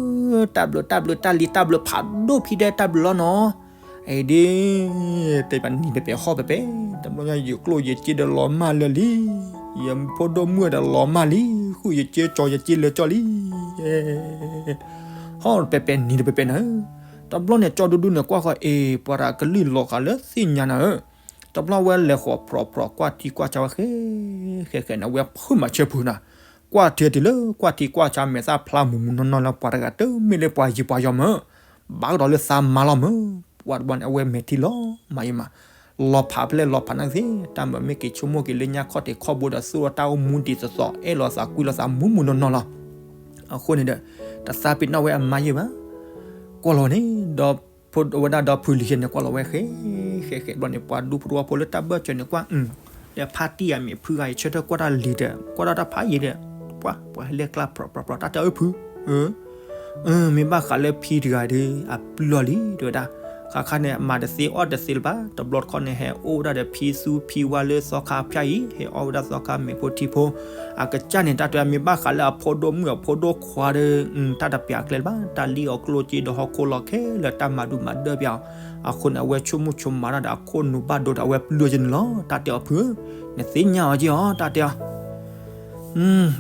တၢ်ဘျုး တၢ်ဘျုး တၢ်လံၤတၢ်ဘျုးဖးဒိၣ်ဖံတဲ တၢ်ဘျုးလီၤနီၤ, အံၤဒ် တဲပနံၤပပဲာ်ဟီၣ်ပပဲာ်, တဘျီညါယကျိၣ်ယစ့ဒီးလီၤမၢ်လၢာ်လံ, ယဖိဒိၣ်မုၣ်ဒီးလီၤမၢ်လံ, ဃုာ်ယစ့ကၠီယစ့လၢာ်ကၠီလံ, ဟီၣ်ပပဲာ်ပပဲာ်နံၤတပဲာ်ပဲာ်နၤဧၢ, တဘျီန့ၣ် ကၠီဒူဒူန့ၣ် ကွၢ်ဃီၤအ့ၣ် ပှၤတဂၤကလုၢ်လီၤဃာ်လၢသ့ၣ်ညါနၤဧၢ, တဘျီဝဲလဲၤဃီၤဖြီဖြီကွၢ်ထံကွၢ်ဆးဝဲဃဲ ဃဲဃဲန့ၣ် အဝဲဖုမၤဆၢဖုနၤ, ကွၢ်ထံတုၤလၢကွၢ်ထံကွၢ်ဆးမဲာ်သၣ်ဖျါမုာ်မုာ်နီၢ်နီၢ်လၢပှၤတဂၤ တမ့ၢ်လၢပှၤယံၤပှၤယီၤမၢ်, ဘၣ်ကဒီးလၢသးမါလီၤမၢ်, ပှၤတဘျီန့ၣ် အဝဲမဲာ်ထံလီၤမးယံၤမး, လီၤဖးဖဲလဲၣ်လီၤဖးနာ်က့သ့ၣ် တၢ်မၤမ့ၢ်က့ၤဆိကမိၣ်က့ၤလၢညါခီၣ်ထံးခီၣ်ဘိဒီး သူၣ်လီၤတၢ်အိၣ်မူဒ်သိးသိး အဲၣ်လီၤသးကွံလီၤသးမုာ်မုာ်နီၢ်နီၢ်လီၤ. အဃိန့ၣ်ဒီး တသးပ့ၤနီၣ်ဝဲအမါယံၤဘၣ်, ကွၢ်လီၤန့ၣ် ဒီး ဖိဝဲဒၣ်ဒီဖုလံၤယဲန့ၣ် ကွၢ်လီၤဝဲဃဲ ဃဲဃဲဘျီန့ၣ် ပှၤဒူဖိတဝီဖိလၢတၢ်ဘၢၣ်စၢၤန့ၣ်ကွၢ်, ဒီးဖါတံၢ်အမံၤဖုဂၤအံၤ ဆၢထၢၣ်ကွၢ်တၢ်လံၤဒီး ကွၢ်ထီၣ်တၢ်ဖးယံၤဒီး ပှၤ ပှၤဟဲလဲၤကျါဖြီဖြီဖြီ တၢ်တဲအၢဖု, မ့ၢ်ဘၣ်ဃးလၢဖံတဂၤဒီး အပျုၢ်အီၤလံ တဲဝဲဒၣ်, ခါခါန့ၣ် အမၤတသ့အီၣ်တသ့လၢၤဘၣ်, တဘျီတခီန့ၣ် ဟဲအိၣ်ဝဲဒၣ်ဒီးဖံသူဖံဝါလၢသီခါဖၠၣ်အံၤ ဟဲအီၣ်ဝဲဒၣ်သီခါမ့ၤဖိထံဖိ, အကစၢ်န့ၣ် တၢ်တဲမ့ၢ်ဘၣ်ဃးလၢအဖိဒိၣ်မုၣ်အဖိဒိၣ်ခွါဒီး တၢ်တပျးကျဲလၢၤဘၣ်, တၢ်လံၣ်အီၤကျိၣ်စ့ဒီးဟီၣ်ခိၣ်လီၤခဲလၢာ် တၢ်မၤဒုးမၤဒၢပျးအီၤ, အဃိန့ၣ် အဝဲဆိကမိၣ်ဆိကမးတၢ်ဒီး အခိၣ်နူာ်ဘၣ်ဒိဒီး အဝဲပျုၢ်ယဲန့ၣ်လီၤ တၢ်တဲအီၤဖု, နသ့ၣ်ညါအီၤက့ၤအီၤ တၢ်တဲအီၤ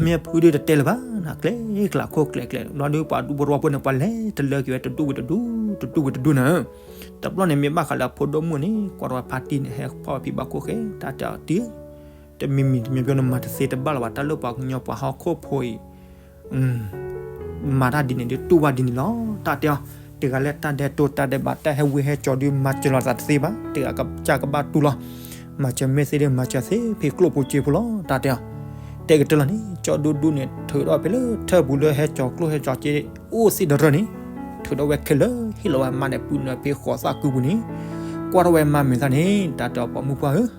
မ့ၢ်ဖုဒုးတတဲလၢၤဘၣ်နၤ, ကျဲကျးခိၣ်ကျဲကျဲ ဘျီဒုးပှၤဒူဖိတဝီဖိန့ၣ် ပှၤလဲၤတလၢက့ၤဝဲတဒူၣ်ဝံၤတဒူၣ် တဒူၣ်ဝံၤတဒူၣ်နၤ, တဘျီန့ၣ် မ့ၢ်ဘၣ်ဃးလၢအဖိဒိၣ်မုၣ်န့ၣ် ကွၢ်ထီၣ်ဝဲဖါတံၢ်န့ၣ် ဟဲဖီၣ်ဝဲဖံဘၣ်ခိၣ်ဃဲ တၢ်တဲအီၤတံၢ်, တမံၤမံၤတမံၤမံၤနမၤတသ့တဘၣ်လၢၤဘၣ်, တၢ်လၢပှၤကညီပှၤဟီၣ်ခိၣ်ဖိအံၤ မၤတၢ်ဒ်န့ၣ်ဒီးတူၢ်ဘၣ်ဒ်န့ၣ်လီၤ တၢ်တဲအီၤ, တဂၤလၢတၢ်ဒဲးတိၢ်တၢ်ဒဲးဘး တၢ်ဟဲဝံဟဲကၠီၤဒုး မၤစၢၤလီၤသးတသ့ဘၣ်, တဂၤကစၢ်ကဘၣ်တူၢ်လီၤ, မၤစၢၤမ့ၢ်သ့ဒီး မၤစၢၤသ့ဖဲကျိၣ်ဖိစ့ဖိလီၤ တၢ်တဲအီၤ, တဲကတၢၢ်လီၤန့ၣ် ကၠီဒူဒူန့ၣ် ထုးထီၣ်ဖဲလၢထၢၣ်ပူၤလၢဟဲကၠီၤကျိၣ်ဟဲကၠီၤစ့ အိၣ်သ့ၣ်တရၢၢ်န့ၣ်, ထုးထီၣ်ဝဲခဲလၢာ် ဟ့ၣ်လီၤဝဲအမါန့ၣ် ပုၢ်နၢၤဖဲဃိးသၣ်ကုပူၤန့ၣ်, ကွၢ်ထီၣ်ဝဲမါမဲာ်သၣ်န့ၣ် တၢ်တဲအီၤပိာ်မုၣ်ပှၢ်ဧၢ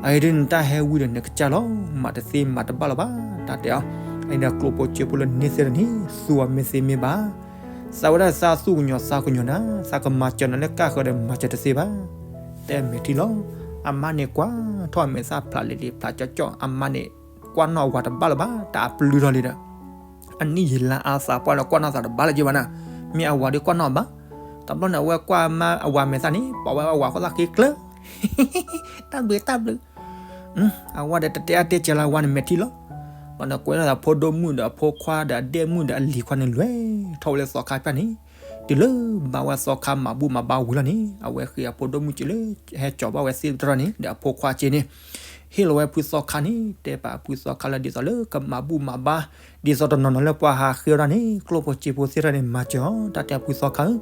အအံၤဒ်နတၢ်ဟဲဝံဒီးနကစၢ်လီၤ, မၤတသ့မၤတဘၣ်လၢၤဘၣ်, တၢ်တဲအီၤ, အအံၤဒီးကျိၣ်ဖိစ့ဖိလၢန့ၢ်သ့ၣ်တန့ၣ် သူအီၤမ့ၢ်သ့မ့ၢ်ဘၣ်, သးဝဲဒၣ်သးသူၣ်ကညီၤသးကညီၤနၤ, သးကမၤစၢၤနၤလၢကၢ်ဃၢၤဒီးမၤစၢၤတသ့ဘၣ်, တဲမဲာ်ထံလီၤ, အမါန့ၣ်ကွၢ်ထီၣ်အမဲာ်သၣ်ဖျးလံၤလံၤဖျးကၠီကၠီ, အမါန့ၣ် ကွၢ်နီၣ်အဝၤတဘၣ်လၢၤဘၣ်, တၢ်အပျုၢ်ထီၣ်လံဒီး အနံၣ်ယံာ်လါအါသးပှၢ်လၢကွၢ်နီၣ်သးတဘၣ်လၢၤက့ဘၣ်နၤ, မ့ၢ်အဝၤဒီးကွၢ်နီၣ်ဘၣ်, တဘျီန့ၣ် အဝဲကွၢ်မါအဝၤမဲာ်သၣ်န့ၣ် ပိာ်ဝဲအဝၤဃိသၣ်ဃ့ကျၢၤ, တၢ်ဘျုးတၢ်ဘျုး, အဝၤဒီးတတဲအါတဲစှၤလၢအဝၤန့ၣ်မဲာ်ထံလီၤ, ဘျီန့ၣ်ကွဲးထီၣ်သးဖိဒိၣ်မုၣ်ဒီးအဖိခွါဒီးအဒဲၣ်မုၣ်ဒီးအလံၤခွါန့ၣ် လဲၤထီၣ်ဝဲလၢသီခါဖၠၣ်န့ၣ်, တုၤလၢဘၣ်ဝဲသီခါမၤဘူၣ်မၤဘါဝံၤလီၤန့ၣ် အဝဲဃ့အဖိဒိၣ်မုၣ်စ့လၢ ဟဲကၠီၤဘၣ်ဝဲသ့ၣ်တရၢၢ်န့ၣ် ဒီးအဖိခွါစ့န့ၣ် ဟ့ၣ်လီၤဝဲဖုသီခါန့ၣ် တဲပာ်ဖုသီခါလၢဒ်သိးလၢကမၤဘူၣ်မၤဘါ ဒ်သိးတနီၤနီၤလၢပှၤဟးဃ့ဝဲဒၣ်န့ၣ် ကျိၣ်ဖိစ့ဖိသ့ၣ်တဖၣ်န့ၣ် မၤစၢၤအီၤ တၢ်တဲအီၤဖုသီခါဧၢ,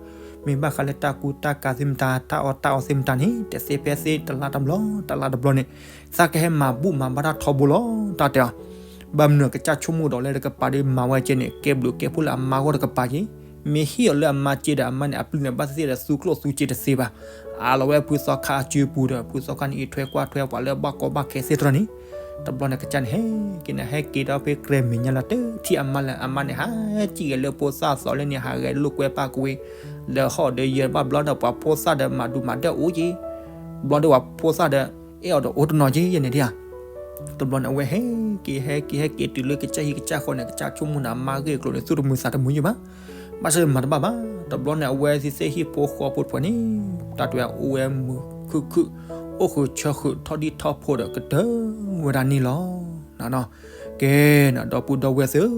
မ့ၢ်ဘၣ်ဃးလၢတၢ်ကူတၢ်ကၤသ့ၣ်မတၤ တၢ်အီၣ်တၢ်အီသ့ၣ်မတၤန့ၣ် တသ့ဖဲသ့ တလါတဘျီ တလါတဘျီန့ၣ် သးကဟဲမၤဘူၣ်မၤဘါတၢ်ထီဘိလီၤ တၢ်တဲအီၤ. ဘၣ်မနုၤကစၢ်ဆိကမိၣ်ဒီးလၢတကပၤဒီးမၤဝဲကဲန့ၣ် ကဲဘျုးကဲဖှိၣ်လၢအမါဂီၢ်တကပၤက့ၤ, မ့ၢ်ဟ့ၣ်အီၤလၢအမါက့ၤဒီး အမါန့ၣ် အပျုၢ်န့ၣ် ဘၣ်သ့ၣ်သ့ၣ်ဒီးသူကျိၣ်သူစ့တသ့ဘၣ်, အးလီၤဝဲဖုသီခါအစုပူၤဒီး ဖုသီခါန့ၣ်အံးထွဲကွၢ်ထွဲပှၤလၢဘၣ်ကီဘၣ်ခဲသ့ၣ်တဖၣ်န့ၣ်, တဘျီန့ၣ်ကစၢ်န့ၣ် ဟဲက့ၤန့ၣ် ဟဲက့ၤဒီးဖဲကြဲမဲာ်ညါလီၤ တထံၣ်အမါလၢ အမါန့ၣ် ဟးစံၣ်ဂဲၤလၢဖိသၣ်သီလၢန့ၣ် ဟးဂဲၤလိာ်ကွဲပာ်ကွံာ် ဒီးဟီၣ်ဒီးယဲၢ်ဘၣ်ဘျီဒီး ပှၤဖိသၣ်ဒီးမၤဒူၣ်မၤဒၢၣ်အိၣ်က့ၤ, ဘျီဒီးပှၤဖိသၣ်ဒီး အဲၣ်အီၤဒီးအိၣ်တနီၤက့ၤယဲန့ၣ်ဒၣ်ဧါ. တဘျီန့ၣ် အဝဲဟဲက့ၤ ဟဲက့ၤ ဟဲက့ၤတုၤလၢကစၢ်ဟံၣ်ကစၢ်ဃီန့ၣ် ကစၢ်ဆိကမိၣ်န့ၣ် အမါဂ့ၢ်အကျိၤန့ၣ် သူၣ်တမုာ်သးတမုာ်ယဲၢ်ဘၣ်, ဘၣ်ဆၣ်မၤတဘၣ်ဘၣ်. တဘျီန့ၣ် အဝဲသ့ၣ်ဟံၣ်ဖိဃီဖိတဖၣ်န့ၣ် တၢ်တဲဝဲအိၣ်ဝဲမုာ်ခုၣ်ခုၣ်, အိၣ်ဃုာ်ဆၢဃုာ် ထီၣ်ဒံၣ်ထီၣ်ဖိးဒီးကတၢၢ်ဝဲဒၣ်န့ၣ်လီၤ. ကဲ ဒီပုၢ်ဒီဝဲၢ်သ့ၣ်ဧၢ,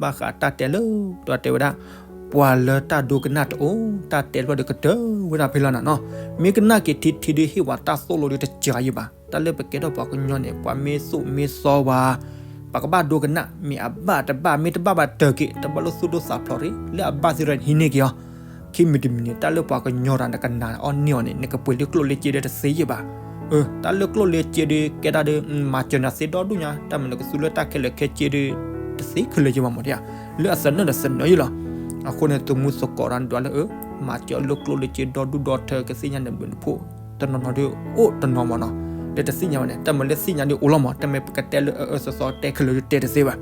ဘၣ်ဃးတၢ်တဲလၢ တၢ်တဲဝဲဒၣ် ပှၤလၢတၢ်ဒိကနၣ်တအိၣ် တၢ်တဲတဖျၢၣ်ဒီးကတၢၢ်ဝဲဒၣ်ဖဲလီၤနီၤနီၤ. မ့ၢ်ကနၣ်က့ၤထံထံဒီး ဟ့ၣ်ဝဲတၢ်သိၣ်လိဒီးတစှၤယဲၢ်ဘၣ်. တၢ်လၢပကဲထီၣ်ပှၤကညီန့ၣ် ပှၤမ့ၢ်သိၣ်မ့ၢ်သီဝဲ ပကဘၣ်ဒိကနၣ် မ့ၢ်အဘၣ်တဘၣ် မ့ၢ်တဘၣ်ဘၣ်တၢၢ်က့ၤ တဘၣ်လိာ်သူၣ်ဒိၣ်သးဖျိးရ့ၣ် လၢအဘၣ်သ့ၣ်တဖၣ်န့ၣ် ဟံးန့ၢ်က့ၤအီၤ. ခံမံၤတမံၤန့ၣ် တၢ်လၢပှၤကညီတၢ်နကနာ်အီၣ်န့ၢ်အီၤန့ၣ် နကပှ့ၤလၢကျိၣ်လၢစ့ဒီးတသ့ယဲၢ်ဘၣ်. တၢ်လၢကျိၣ်လၢစ့ဒီး ကဲဒၣ်ဒီး မၤစၢၤနၤသ့ဒီဒူၣ်ညါ တၢ်မၤနကသူလၢတၢ်ခဲလၢာ်ခဲဆ့ဒီး တသ့ခဲလၢာ်ယဲၢ်ဘၣ်မ့ၢ်ဒၣ်ဧါ. လၢအသနၢၣ်ဒီးသနၢၣ်ယဲၢ်လီၤ. အဃိန့ၣ် သုးမုၢ်သကိးတၢ်ဒွးလၢအ မၤစၢၤလၢကျိၣ်လၢစ့ဒီဒူၣ်ဒီထၢ ကသ့ၣ်ညါနဘျုးနဖှိၣ် တနီၤနီၤဒီးအိၣ်တနီၤမ့ၢ်နီၤ. ဒီးတသ့ၣ်ညါဝဲန့ၣ် တၢ်မၤလၢသ့ၣ်ညါဒီးအိၣ်လီၤမ့ၢ် တမ့ၢ်ပကတဲလၢအအၢအၢသီသီတဲခဲလၢာ်ဒီးတဲတသ့ဘၣ်.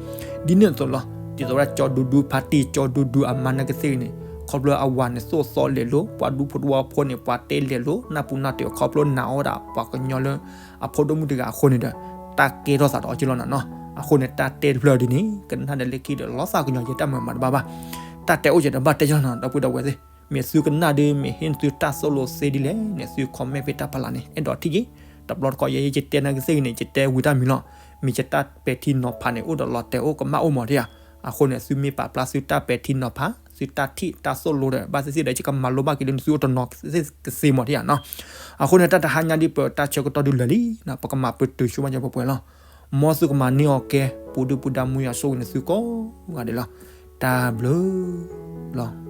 ဒ်န့ၣ်အသိးလီၤ. ဒ်သိးဝဲဒၣ်ကၠီဒူဒူဖါတံၢ် ကၠီဒူဒူအမါနာ်ကသ့ၣ်ဂ့ၤန့ၣ် ခီဖျိအဝၤန့ၣ်သိၣ်သီလဲၤလိၤ ပှၤဒူဖိတဝီဖိန့ၣ် ပှၤတဲလဲၤလိၤ နၢ်ပူၤနၢ်တ့ၢ်အီၤ ခီဖျိနာ်အီၣ်ဒၣ်ပှၤကညီလၢ အဖိဒိၣ်မုၣ်တဂၤအဃိန့ၣ်ဒီး တၢ်ကဲထီၣ်သးဒီးအီၤက့ၤလီၤနီၤနီၤ. အဃိန့ၣ် တၢ်တဲတဖျၢၣ်ဒ်န့ၣ် ကနၣ်ဒီးလၢခံဒီးလီၤသးကညီၤယဲၢ် တၢ်မၤမၤတဘၣ်ဘၣ်. တၢ်တဲအိၣ်က့ၤဒီးဘၣ်တဲက့ၤလီၤနီၤ ဒီပုၢ်ဒီဝဲၢ်သ့ၣ်. မ့ၢ်သုကနၣ်ဒီး မ့ၢ်ဟ့ၣ်သုတၢ်သိၣ်လိသ့ဒ်လဲၣ်န့ၣ် သု comment ဖဲတၢ်ဖးလၢ်န့ၣ် အဲၣ်ဒိးထံၣ်က့ၤ. တဘျီတခီယဲၢ်ယတဲနာ်ကသ့ၣ်ဂ့ၤန့ၣ် ယတဲဝံၤတၢ်မံၤလီၤ. မ့ၢ်ယတၢ်ပဲာ်ထံနီၤဖးန့ၣ် အိၣ်ဒီးလီၤတဲာ်အိၣ်ကမၣ်အိၣ်မ့ၢ်ဒၣ်ဧါ. အဃိန့ၣ် သုမ့ၢ်ပာ်ဖျါသုတၢ်ပဲာ်ထံနီၤဖး သုတၢ်ထံၣ်တၢ်သိၣ်လိဒီး ဘၣ်သ့ၣ်သ့ၣ်ဒီး ယကမၤလိဘၣ်က့ၤလၢနသုအိၣ်တနီၤသ့ၣ်ကသ့မ့ၢ်ဒၣ်ဧါနီၤ. အဃိန့ၣ် တၢ်တဟါညါဒ်ပတၢ်ဆၢကတီၢ်ဒုးလၢာ်လံနီၤ ပကမၤပတုာ်ဆိဘၣ်ယဲၢ်ပှဲၤပှဲၤလီၤ. မ်သုကမၤန့ၢ်အီၤကဲ ပူၤဒုၣ်ပူၤဒါမူယွၤဆိၣ်ဂ့ၤန့ၣ်သုကိးဂၤဒဲးလီၤ. တၢ်ဘျုးလီၤ.